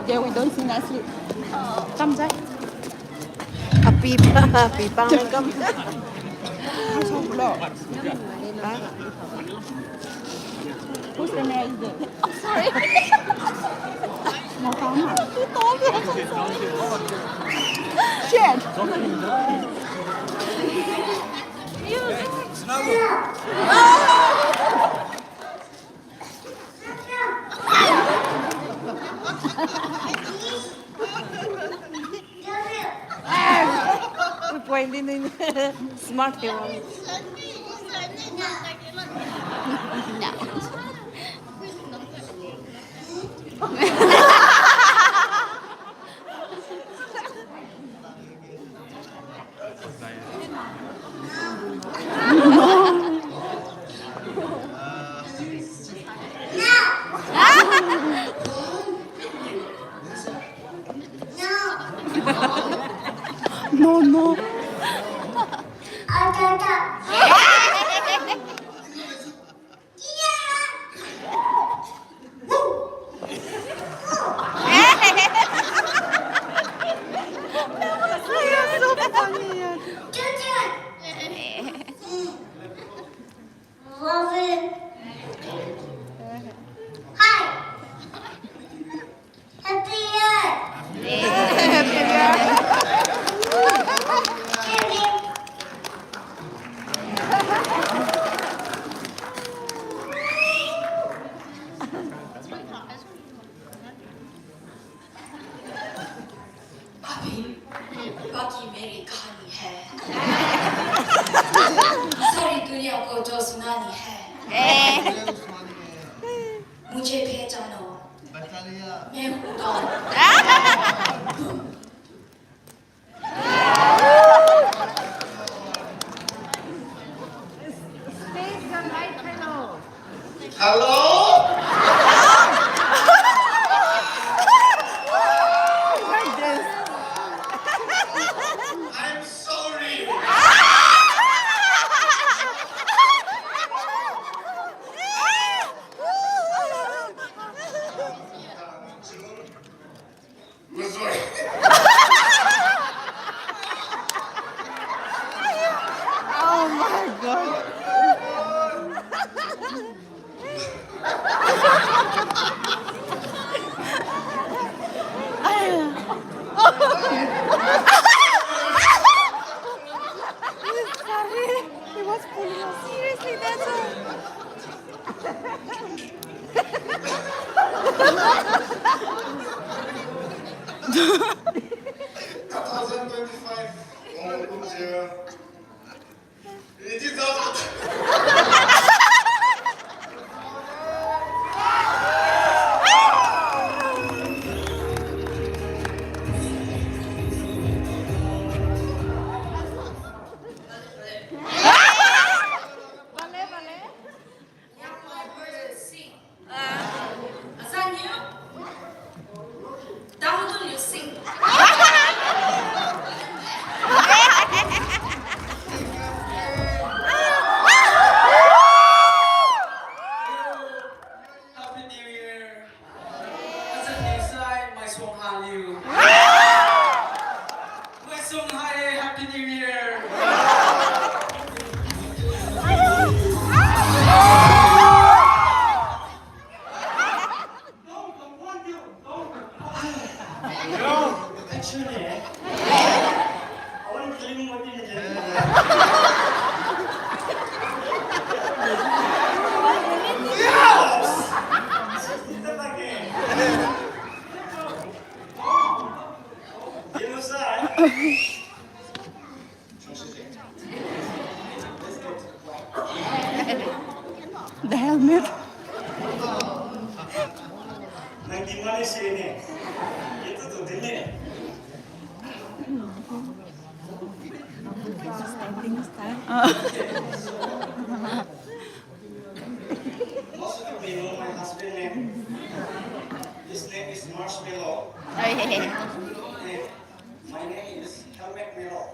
Okay, we don't sing nicely. Tamjai. Api pa, api pa, kam. Whose camera is it? I'm sorry. Shit. Point din din. Smart ke wang. No, no. Happy Year! Happy Year! Papi, बाकी मेरी कहानी है। सारी दुनिया को जो सुनानी है। मुझे पहचानो। मैं हूँ कौन? Hello? I'm sorry. Oh my God. Sorry, he was pulling us. Seriously, that's a Two thousand twenty-five, Hong Kong Year. It is not. Welcome, hi, Happy New Year. No, actually, I want to clean what you did. Yes! This is the game. You know, sir. The helmet. Nang di mani sini. Itu tu dini. Standing style. Ah. Most of you may know my husband name. His name is Marshmallow. Oh, yeah. And my name is Helmet Melo.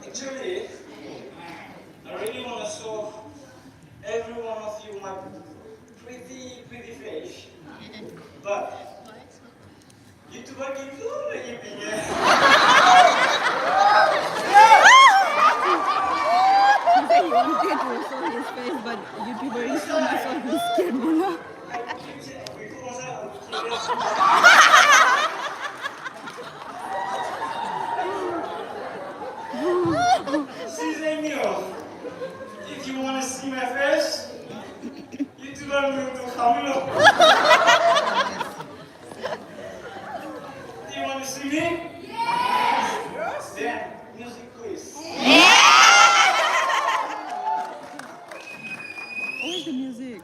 Actually, I really wanna show every one of you my pretty, pretty face. But YouTuber ki tu lagi pingin. He said he wanted to show his face, but YouTuber is so much of this kid, you know? If you wanna see my face, YouTuber move to Khamilo. Do you want to see me? Yes. Then, music, please. Yes. Where's the music?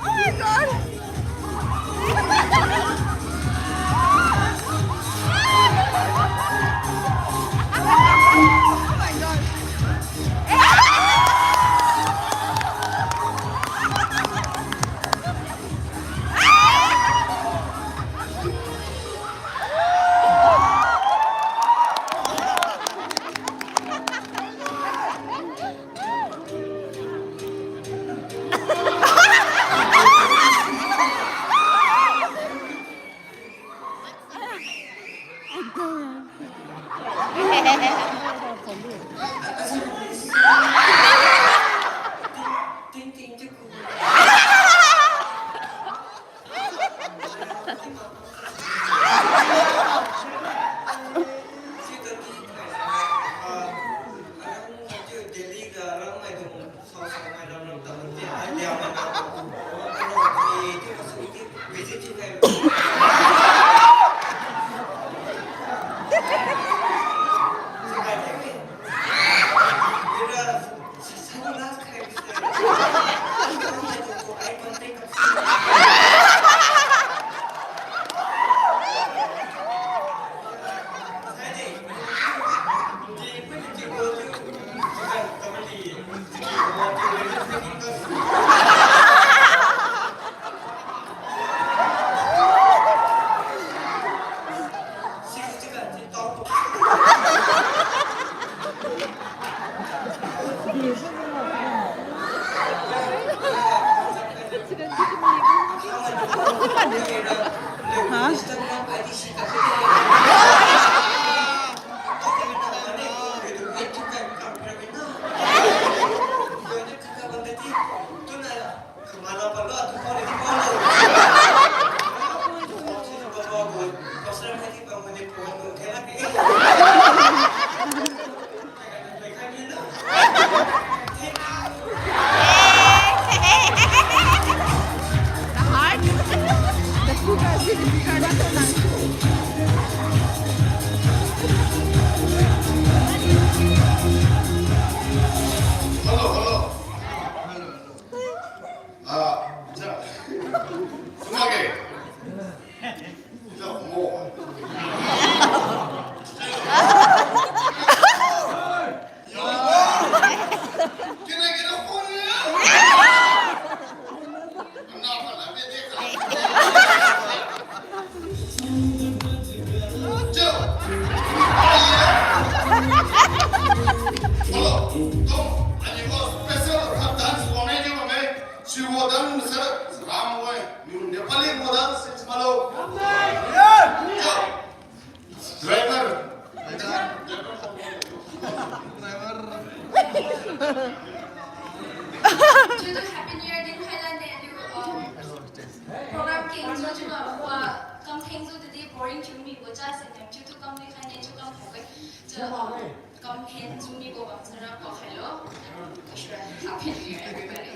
Oh my God. Oh my God! Oh my God! Ha? The heart. The sugar, the sugar, that's so nice. Sumake. Hello, tong, ani ko special dance wang nai di bam me. Sibo dance sa ram wai. Niu Nepali mo dance si malo. Driver. Chiutu Happy New Year din khaila ne aliu, um, program kengjiu chiubo wa, kam thengjiu tudi boring thiu mibo cha se ne chiutu kam di khai ne chiu kam khaoge. Chiu, um, kam thengjiu mibo bam sara pa khailo. Happy New Year, everybody.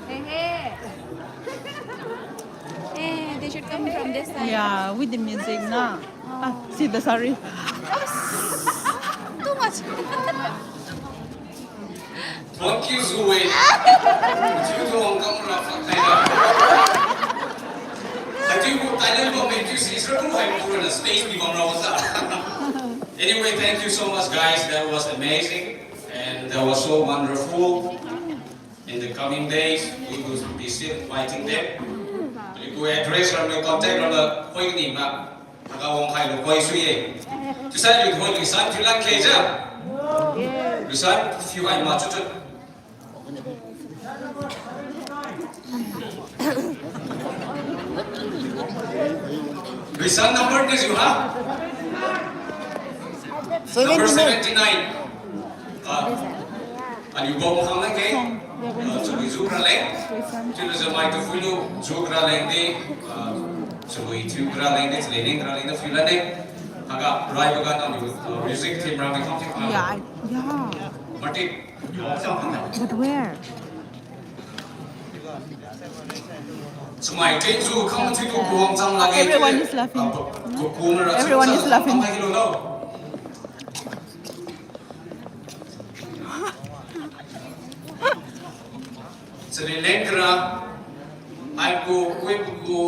Thank you. Eh, they should come from this side. Yeah, with the music, na. Ah, see the sari. Too much. Thank you, Zoe. Chiu tu wang kam ra fa kai da. Ati ko talent ko me chiu si sra ko hai ko na stage ni bang ra sa. Anyway, thank you so much, guys. That was amazing, and that was so wonderful. In the coming days, we will be still inviting them. Aliu gu address ram le contact ram le koi ni ma. Taka wang khai lo koi sui ye. Chiusai aliu koi ni san chiu lan khe ja. Lu san fiu hai ma chu chu. Reason number ni jiu ha? Number seventy-nine. Ah, aliu bam khang leng khe. Ah, chalui zu kra leng. Chiulu zamai tu phuilu zu kra leng di. Ah, chalui thiu kra leng di, chalui ning kra leng di phuilan ne. Haga rai baga aliu, ah, music team ram mi khang thiu. Yeah, yeah. Martin. But where? Chamai kengjiu khang thiutu kuang chang lagi. Everyone is laughing. Ah, ku-, ku-, ku-, everyone is laughing. Mai kilo lo. Chalui leng kra. Ai ku, kui ku.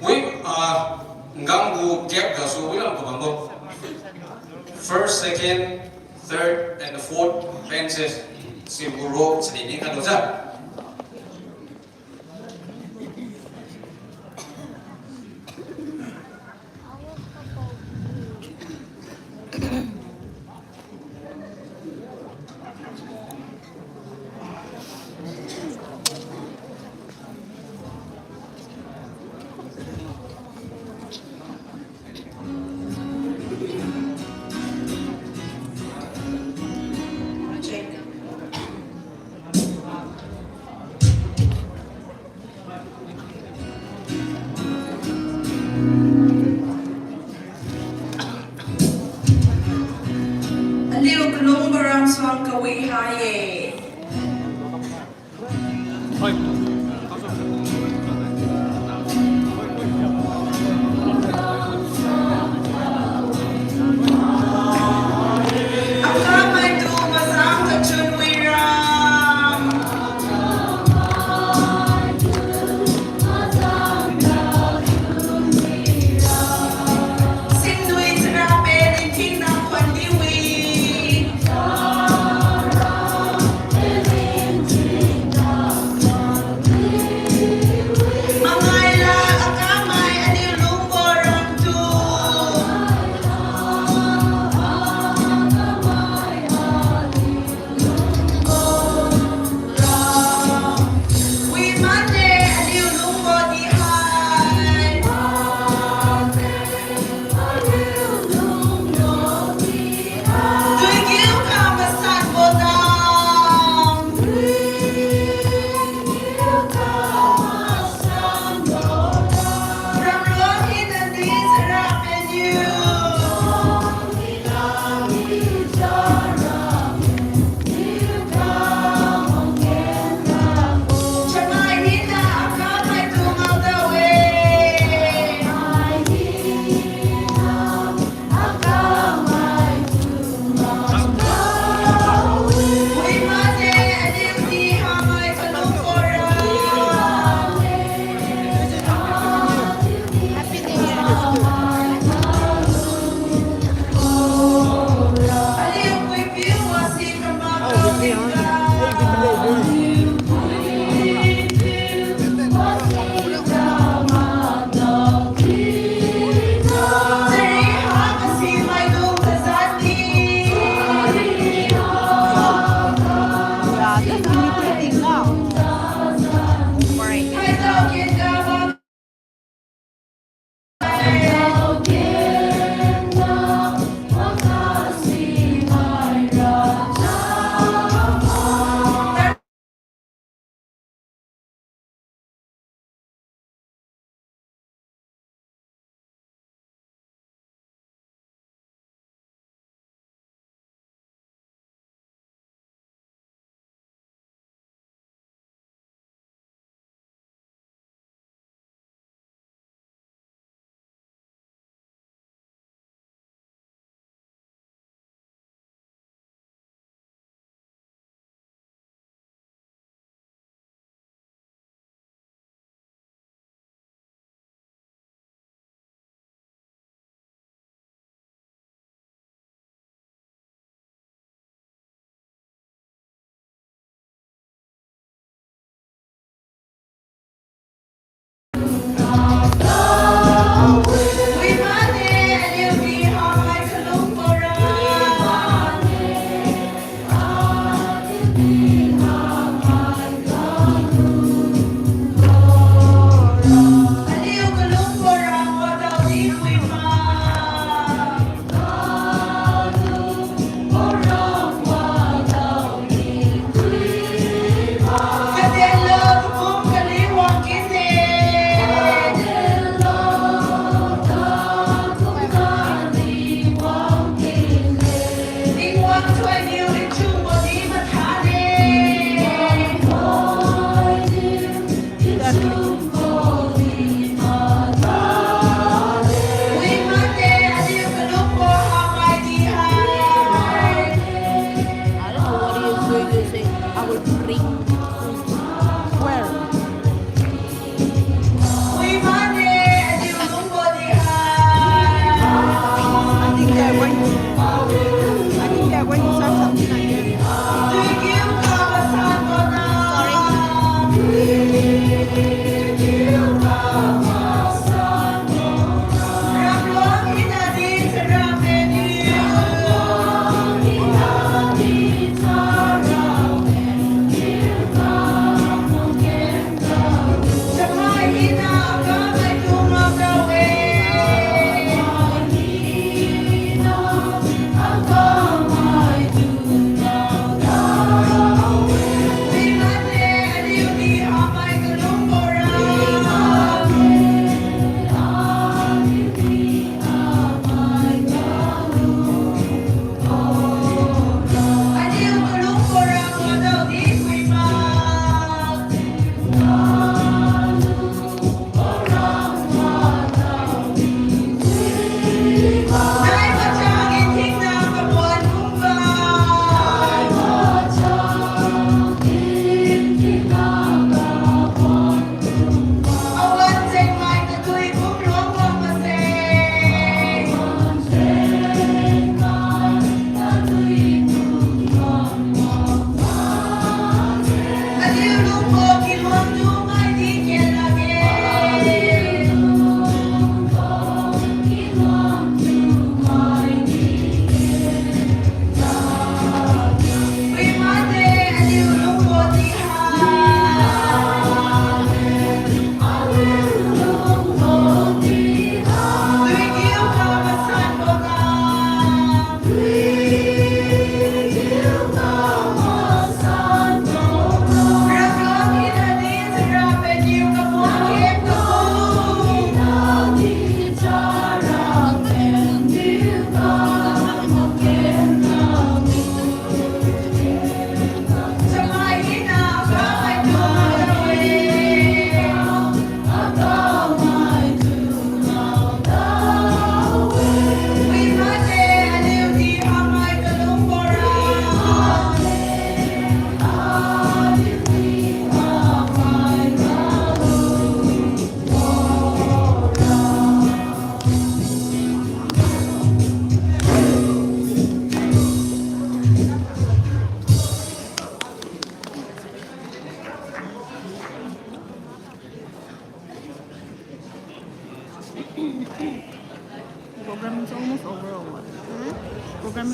Wi, ah, ngam gu gap gasu wi lam kabambo. First, second, third, and the fourth benches. Sibo row, sini ni kado ja. Aliu kalung baram suang kawi ha ye.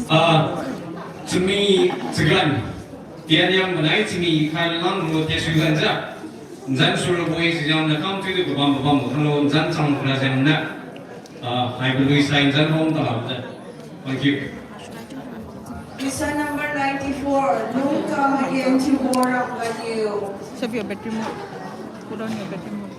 Ah, chami chagan, tian yang manai chami khai lang ro tia suigan ja. Nzan sura boi sijang na kam tu tu babam babam khalo nzan chang khra jang na. Ah, hai bu lui sai nzan hom ta ha ja. Thank you. Question number ninety-four. Lungka again to Boram Gadiu. Save your battery mode. Put on your battery mode.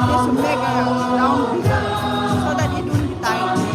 They should make a round bigger so that it won't be tight.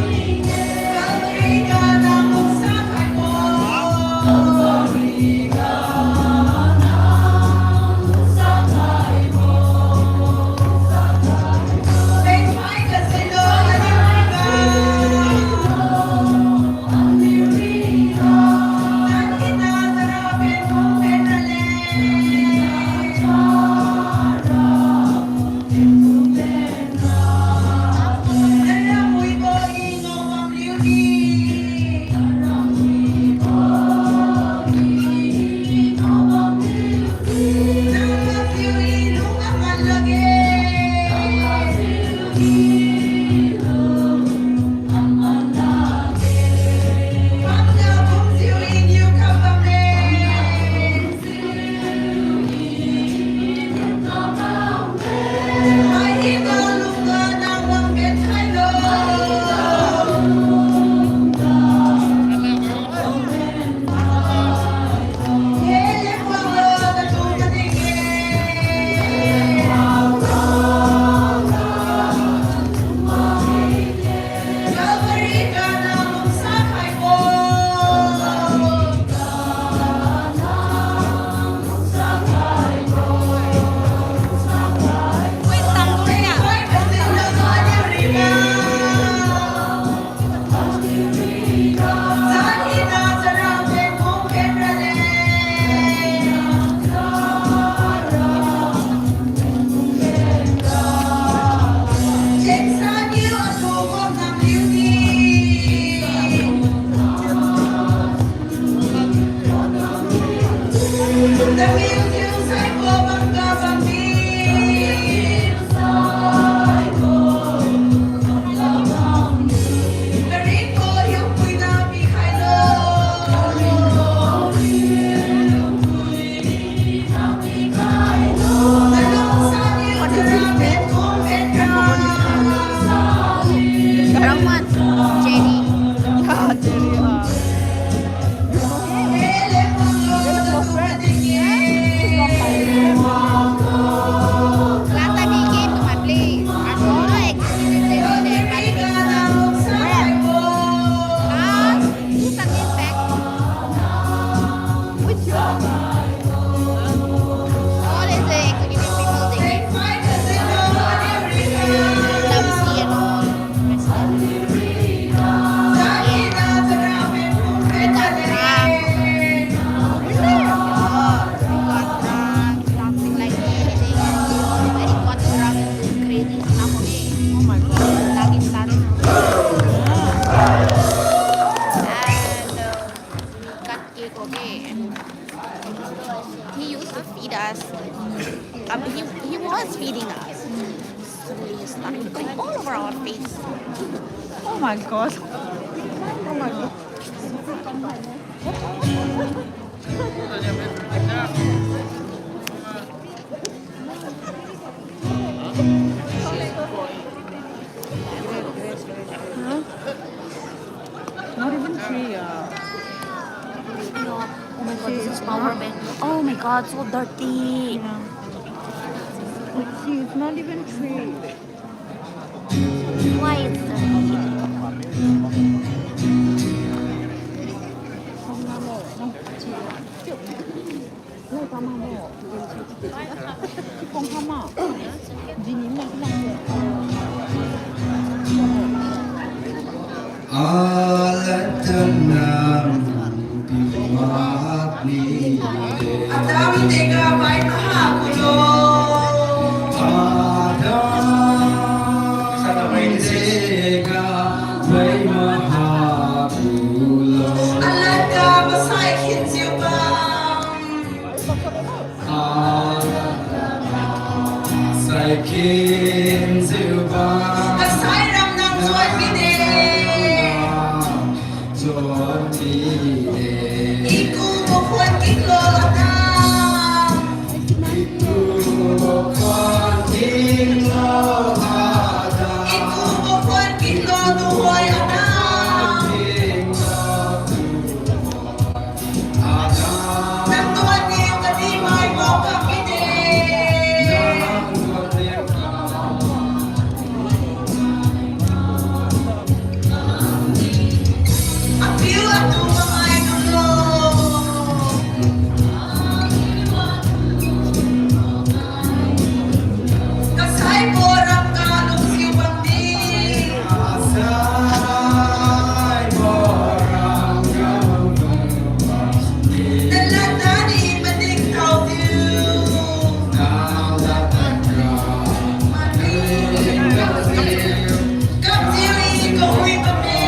What is this name? Brown one. Cherry. Yeah, cherry, uh. Last time he came to my place. I don't know exactly the place there, but it is, uh, where? Last two Sundays back. Which year? All is the activity people they came. Lamsi and all. Oh my God. And, uh, cut cake, okay. He used to feed us. Um, he, he was feeding us. Suddenly he started to climb all over our face. Oh my God. Oh my God. Huh? Not even three, uh. No. Oh my God, this is power bank. Oh my God, so dirty. Yeah. Let's see, it's not even three. Why it's dirty? Alatana pimak ni de. Adam dega bai maha kulo. Adam dega bai maha kulo. Alata masai khinjiu bam. Sai khinjiu bam. Kasai ram nang juan mide. Juan mide. Iku makhuan kinglo Adam. Iku makhuan kinglo Adam. Iku makhuan kinglo tuhoi Adam. Nang tuan niu kadihmai ngao kam mide. Apiu atu mamai nulo. Kasaibo ramga lungsiu bamdi. Kasaibo ramga lungsiu bamdi. Nalad tani maningtao diu. Nalad tani maningtao diu. Kamjiu i kahui bamme.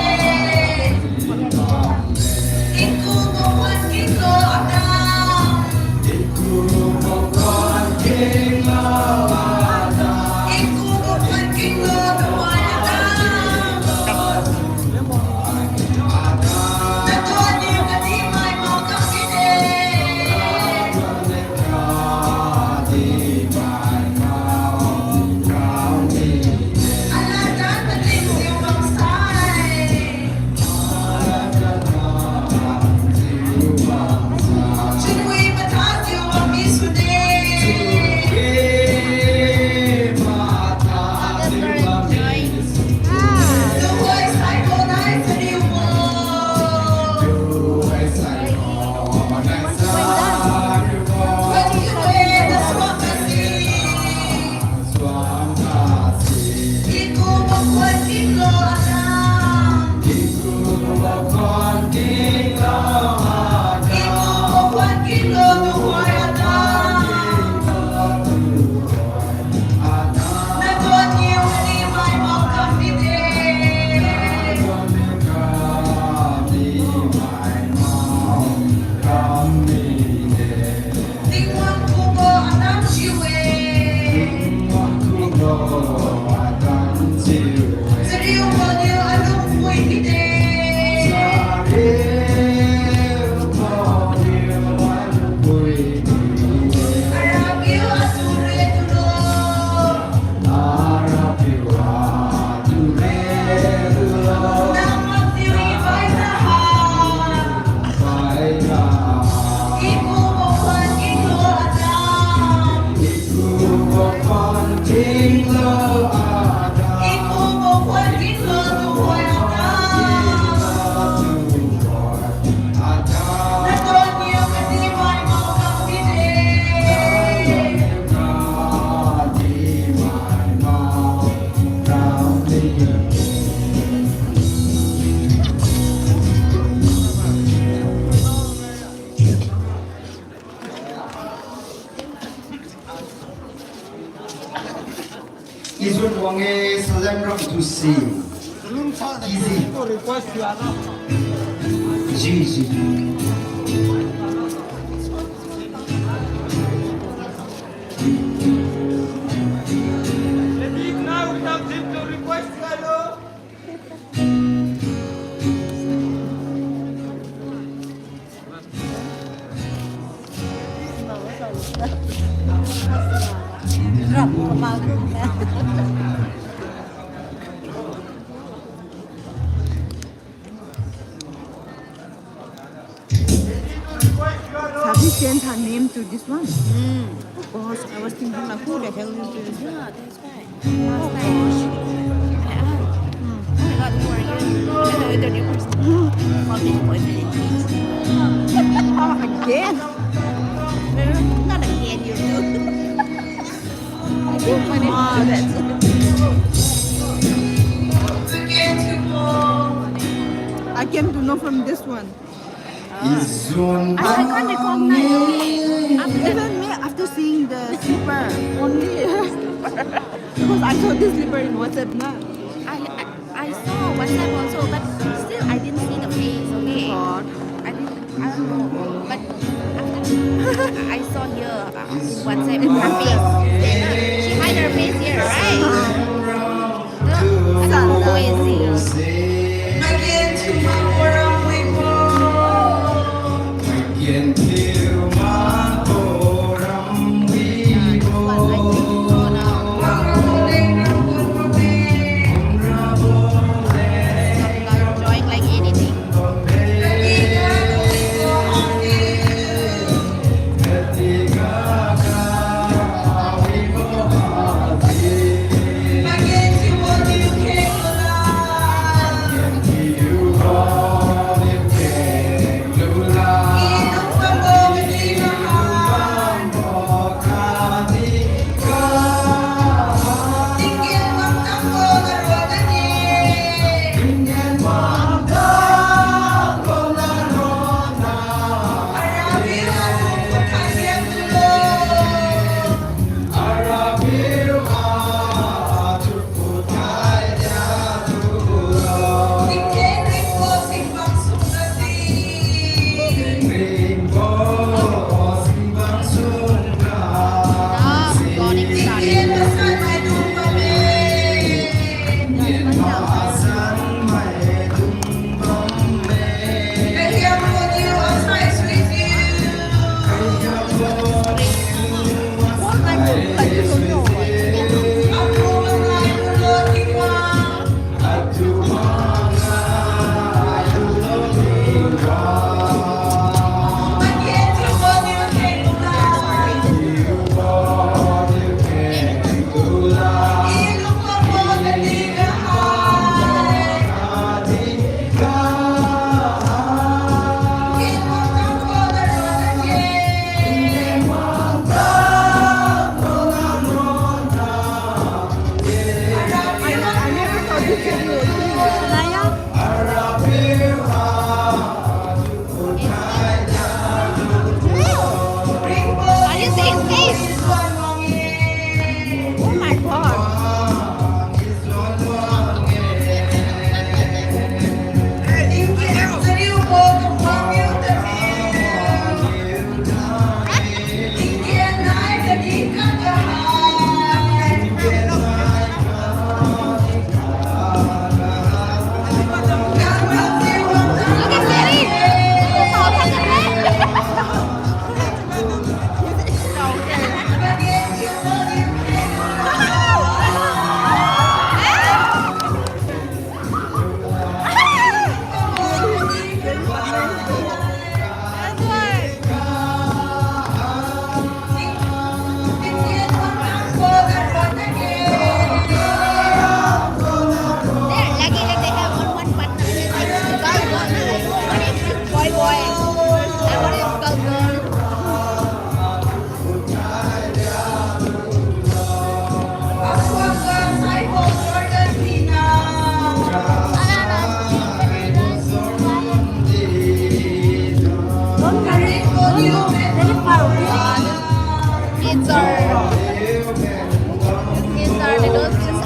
Iku makhuan kinglo Adam. Iku makhuan kinglo Adam. Iku makhuan kinglo tuhoi Adam. Nang tuan niu kadihmai ngao kam mide. Alada matingjiu bamsai. Chunwi mathajiu bammi sune. Tuhoi saiko nai chariubo. Iku makhuan kinglo Adam. Iku makhuan kinglo Adam. Iku makhuan kinglo tuhoi Adam. Nang tuan niu kadihmai ngao kam mide. Tingwang khubo Adam chiu-e. Tingwang khubo Adam chiu-e. Chariubo niu alung phui mide. Chariubo niu alung phui mide. Arapiu atu re tulo. Arapiu atu re tulo. Nang makjiu i bai taha. Bai taha. Iku makhuan kinglo Adam. Iku makhuan kinglo Adam. Iku makhuan kinglo tuhoi Adam. Nang tuan niu kadihmai ngao kam mide. Izun wang-e Salem ram tu si. Easy. Ji, ji. Have you changed her name to this one? Mm. Of course, I was thinking like, who the hell is this? Yeah, that's right. Last time. I asked. Mm. Oh my God, who are you? Hello, the new person. Call me the boyfriend. Oh, again? I came to know from this one. I, I can't recognize. Even me, after seeing the slipper only. Because I saw this slipper in WhatsApp, na. I, I, I saw WhatsApp also, but still I didn't see the face, okay? Oh. I didn't, I don't know. But after I saw here, uh, in WhatsApp, her face. Then, uh, she hide her face here, right? Look, I don't know who is he. Drawing like anything. Are you seeing face? Oh my God. They're lucky that they have one, one partner. It's girl, girl. What if it's boy, boy? And what if girl, girl? Very far away. Kids are, kids are little kids.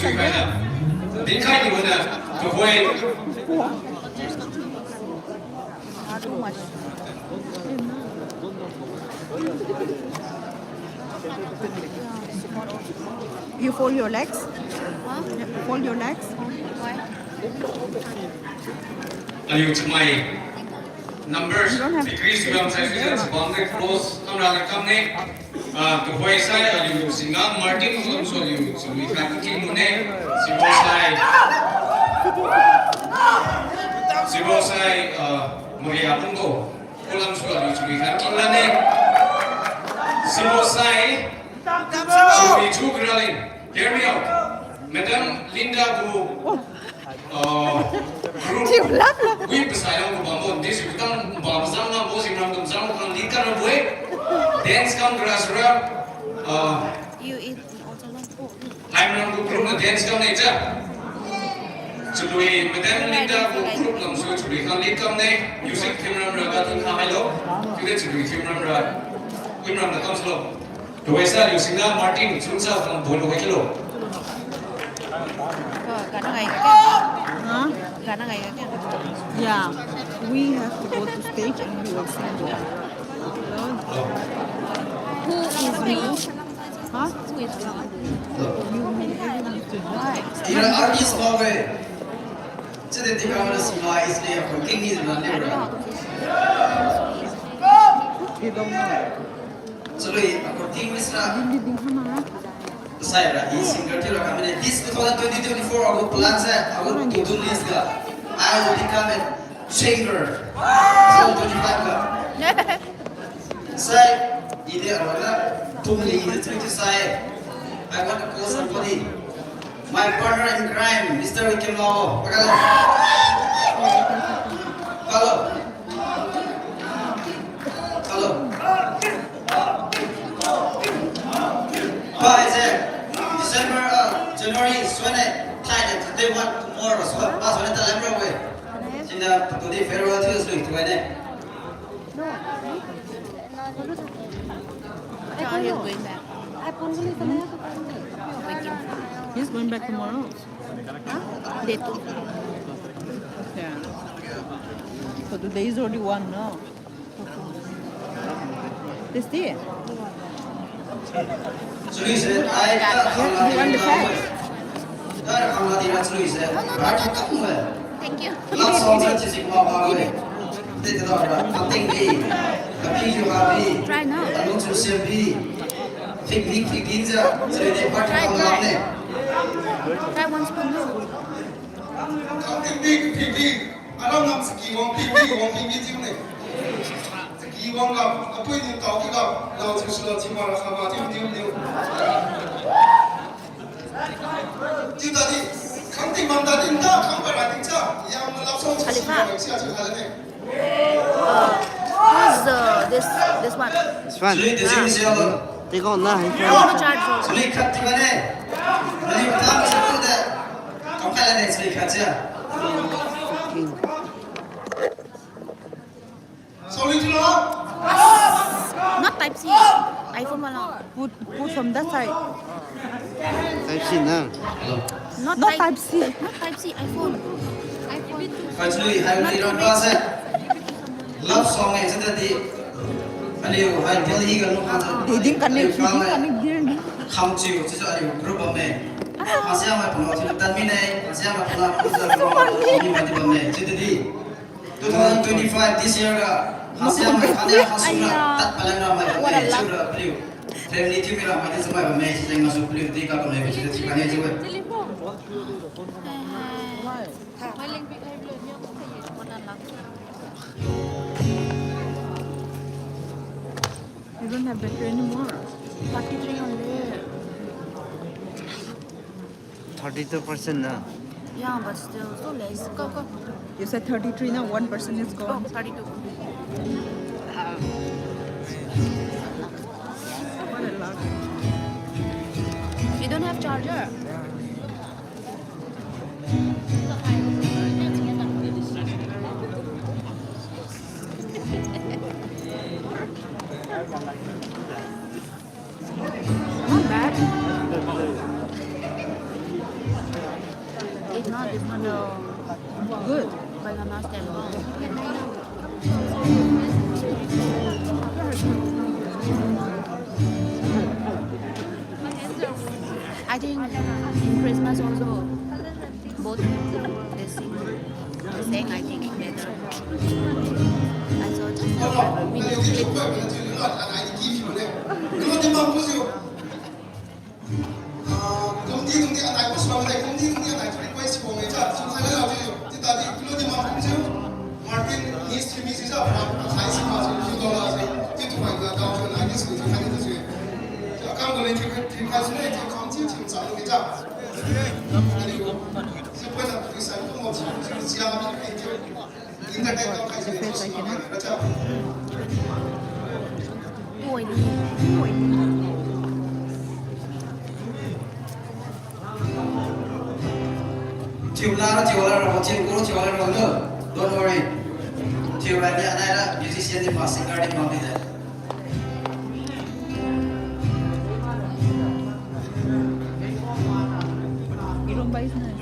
Dinkhai niu na, tuhoi. You fold your legs? Huh? Fold your legs. Why? Aliu chamai numbers decrease lam sai sai chabang de close kamra le kam ne. Ah, tuhoi sai aliu singga Martin lamsu aliu chalui khat kin mune. Sibo sai. Sibo sai, ah, Maria Pungbo. Kulamsu aliu chalui khat kin lane. Sibo sai. Chalui chu kira leng. Hear me out. Madam Linda gu, ah, group. Wi pasai lam gu bambo. This wi tang bam zang lam bo sing ram dum zang kang di kan ra bo e. Dance kam kira sura. Ah, You eat also long. Hai ram gu group na dance kam ne cha. Chalui Madam Linda gu group lamsu chalui khat lead kam ne. Music team ram ra ga ting kha hai lo. Kide chalui team ram ra. Win ram na kam slo. Tuhoisa liu singga Martin chunsa kang bol hai kilo. Huh? Yeah, we have to go to stage and we will sing. Who is me? Huh? Who is me? Why? You're an artist, Huawei. Today, the camera is live, is live. King is not live. You don't know. Chalui, ako team is na. Sai ra, i singer thiura kamine. This two thousand twenty twenty-four agu plan se, agu to-do list ga. I will become a singer. Two thousand twenty-five ga. Sai, ide arona, tumli ide chalui sai. I want to call somebody. My partner in crime, Mister Wikimlao. Pakalo. Hello. Hello. Bye, sir. December, uh, January, suene, thai de, today one, tomorrow, so, ba, suene, ta lam ro we. Sina, today farewell to you, suene. He's going back tomorrow. Huh? Day two. Yeah. So today is already one, no? Tasty? Chalui se, ai, ta, you want the fact? Thank you. Try now. Try. Try one spoon. Aram nam saki wang ping di, wang ping di jiu ne. Saki wang ga, apui ni tao ki ga, lau chiu sula chiu ma ra kha ma chiu diu diu. Chiu ta di, khang ting bam ta di, nda khang pa ra ting cha, yang na lau song chiu si ma ra sia chiu ha le ne. Who's the, this, this one? This one. Take on na. Charge. Not type C. iPhone wala. Put, put from that side. Type C na. Not type C. Not type C, iPhone. Khachui, hai wi ron pa se. Love song e, sida di. Aliu, hai Delhi ga lu kha. Ding kane, ding kane, ding. Kham chiu, chiu aliu group bamme. Hasia mai pun lo chiu tan mine, hasia mai pun lo chiu tan mine, chiu di. Two thousand twenty-five, this year ga, hasia mai, hasia mai suna, tat palan ramai bamme, chiu ra paliu. Family team ra mai di samai bamme, chiu jeng masu paliu di ka bamme, chiu di kane chiu we. You don't have battery anymore. Thirty-three only. Thirty-two percent na. Yeah, but still so less. Go, go. You said thirty-three now, one percent is gone. Oh, thirty-two. What a luck. You don't have charger. Not bad. No, this one, uh, good. But I'm not stable. I think in Christmas also, both the same, the same, I think, better. And so just, uh, we just click. Ah, kumdi kumdi anai ko suang dai, kumdi kumdi anai ko request ko ngai cha, sum khai la jiu. Ti ta di kumdi mang kumjiu. Martin, Miss Jimmy si sa, pa, pa, sai si ma si, si do la si, ti tu pai ga dao jiu, anai di si tu khai di si. Akam ko le ti khai, ti khai si le, ti kam si, ti sa lo ke cha. Ani ko. Si poi na tu sai ko mo si, si sia mi ke jiu. Internet ko khai si, si ma ke cha. Thiu la ra, thiu la ra, watching ko thiu la ra no. Don't worry. Thiu ra ni anai ra, musician ni ma, singer ni ma bi de. Irumba is nice.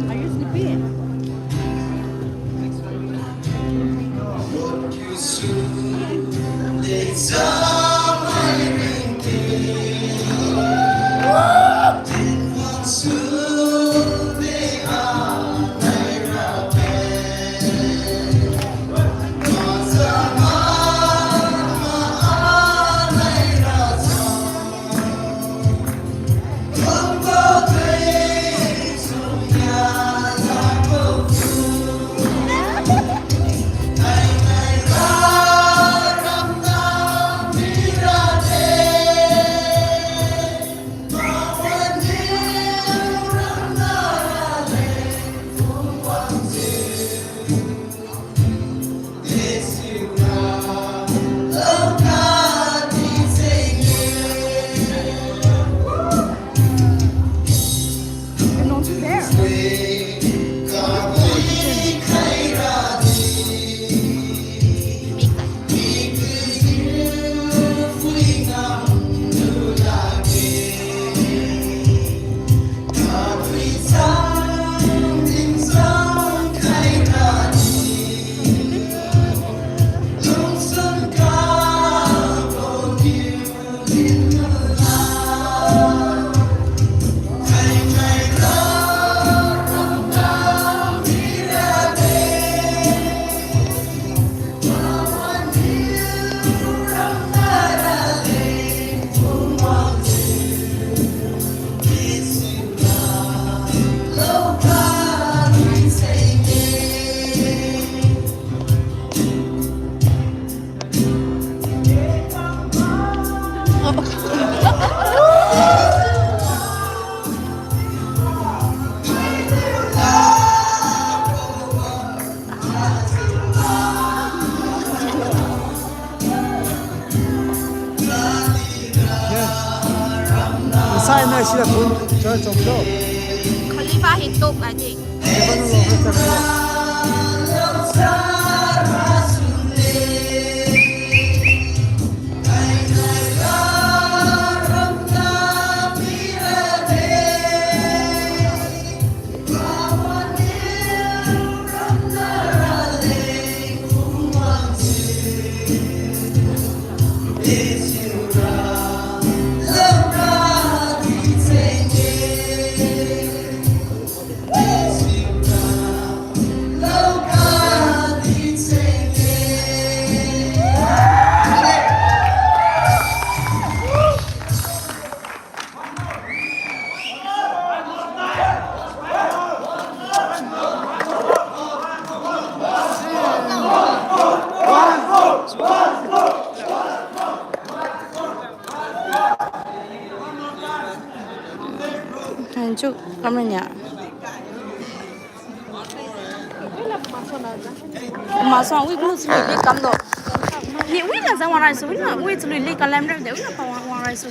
Are you sleepy? Yes. Masai na sida kun church of God. Khalifa Hintok, I think. Lebanon of Hector. Hanju kamnya. Maksong, wi, wi, chalui li kamlo. Ni, wi, na, zang wang raisu, wi, na, wi, chalui li kalam rem de, wi, na, pa wang, wang raisu.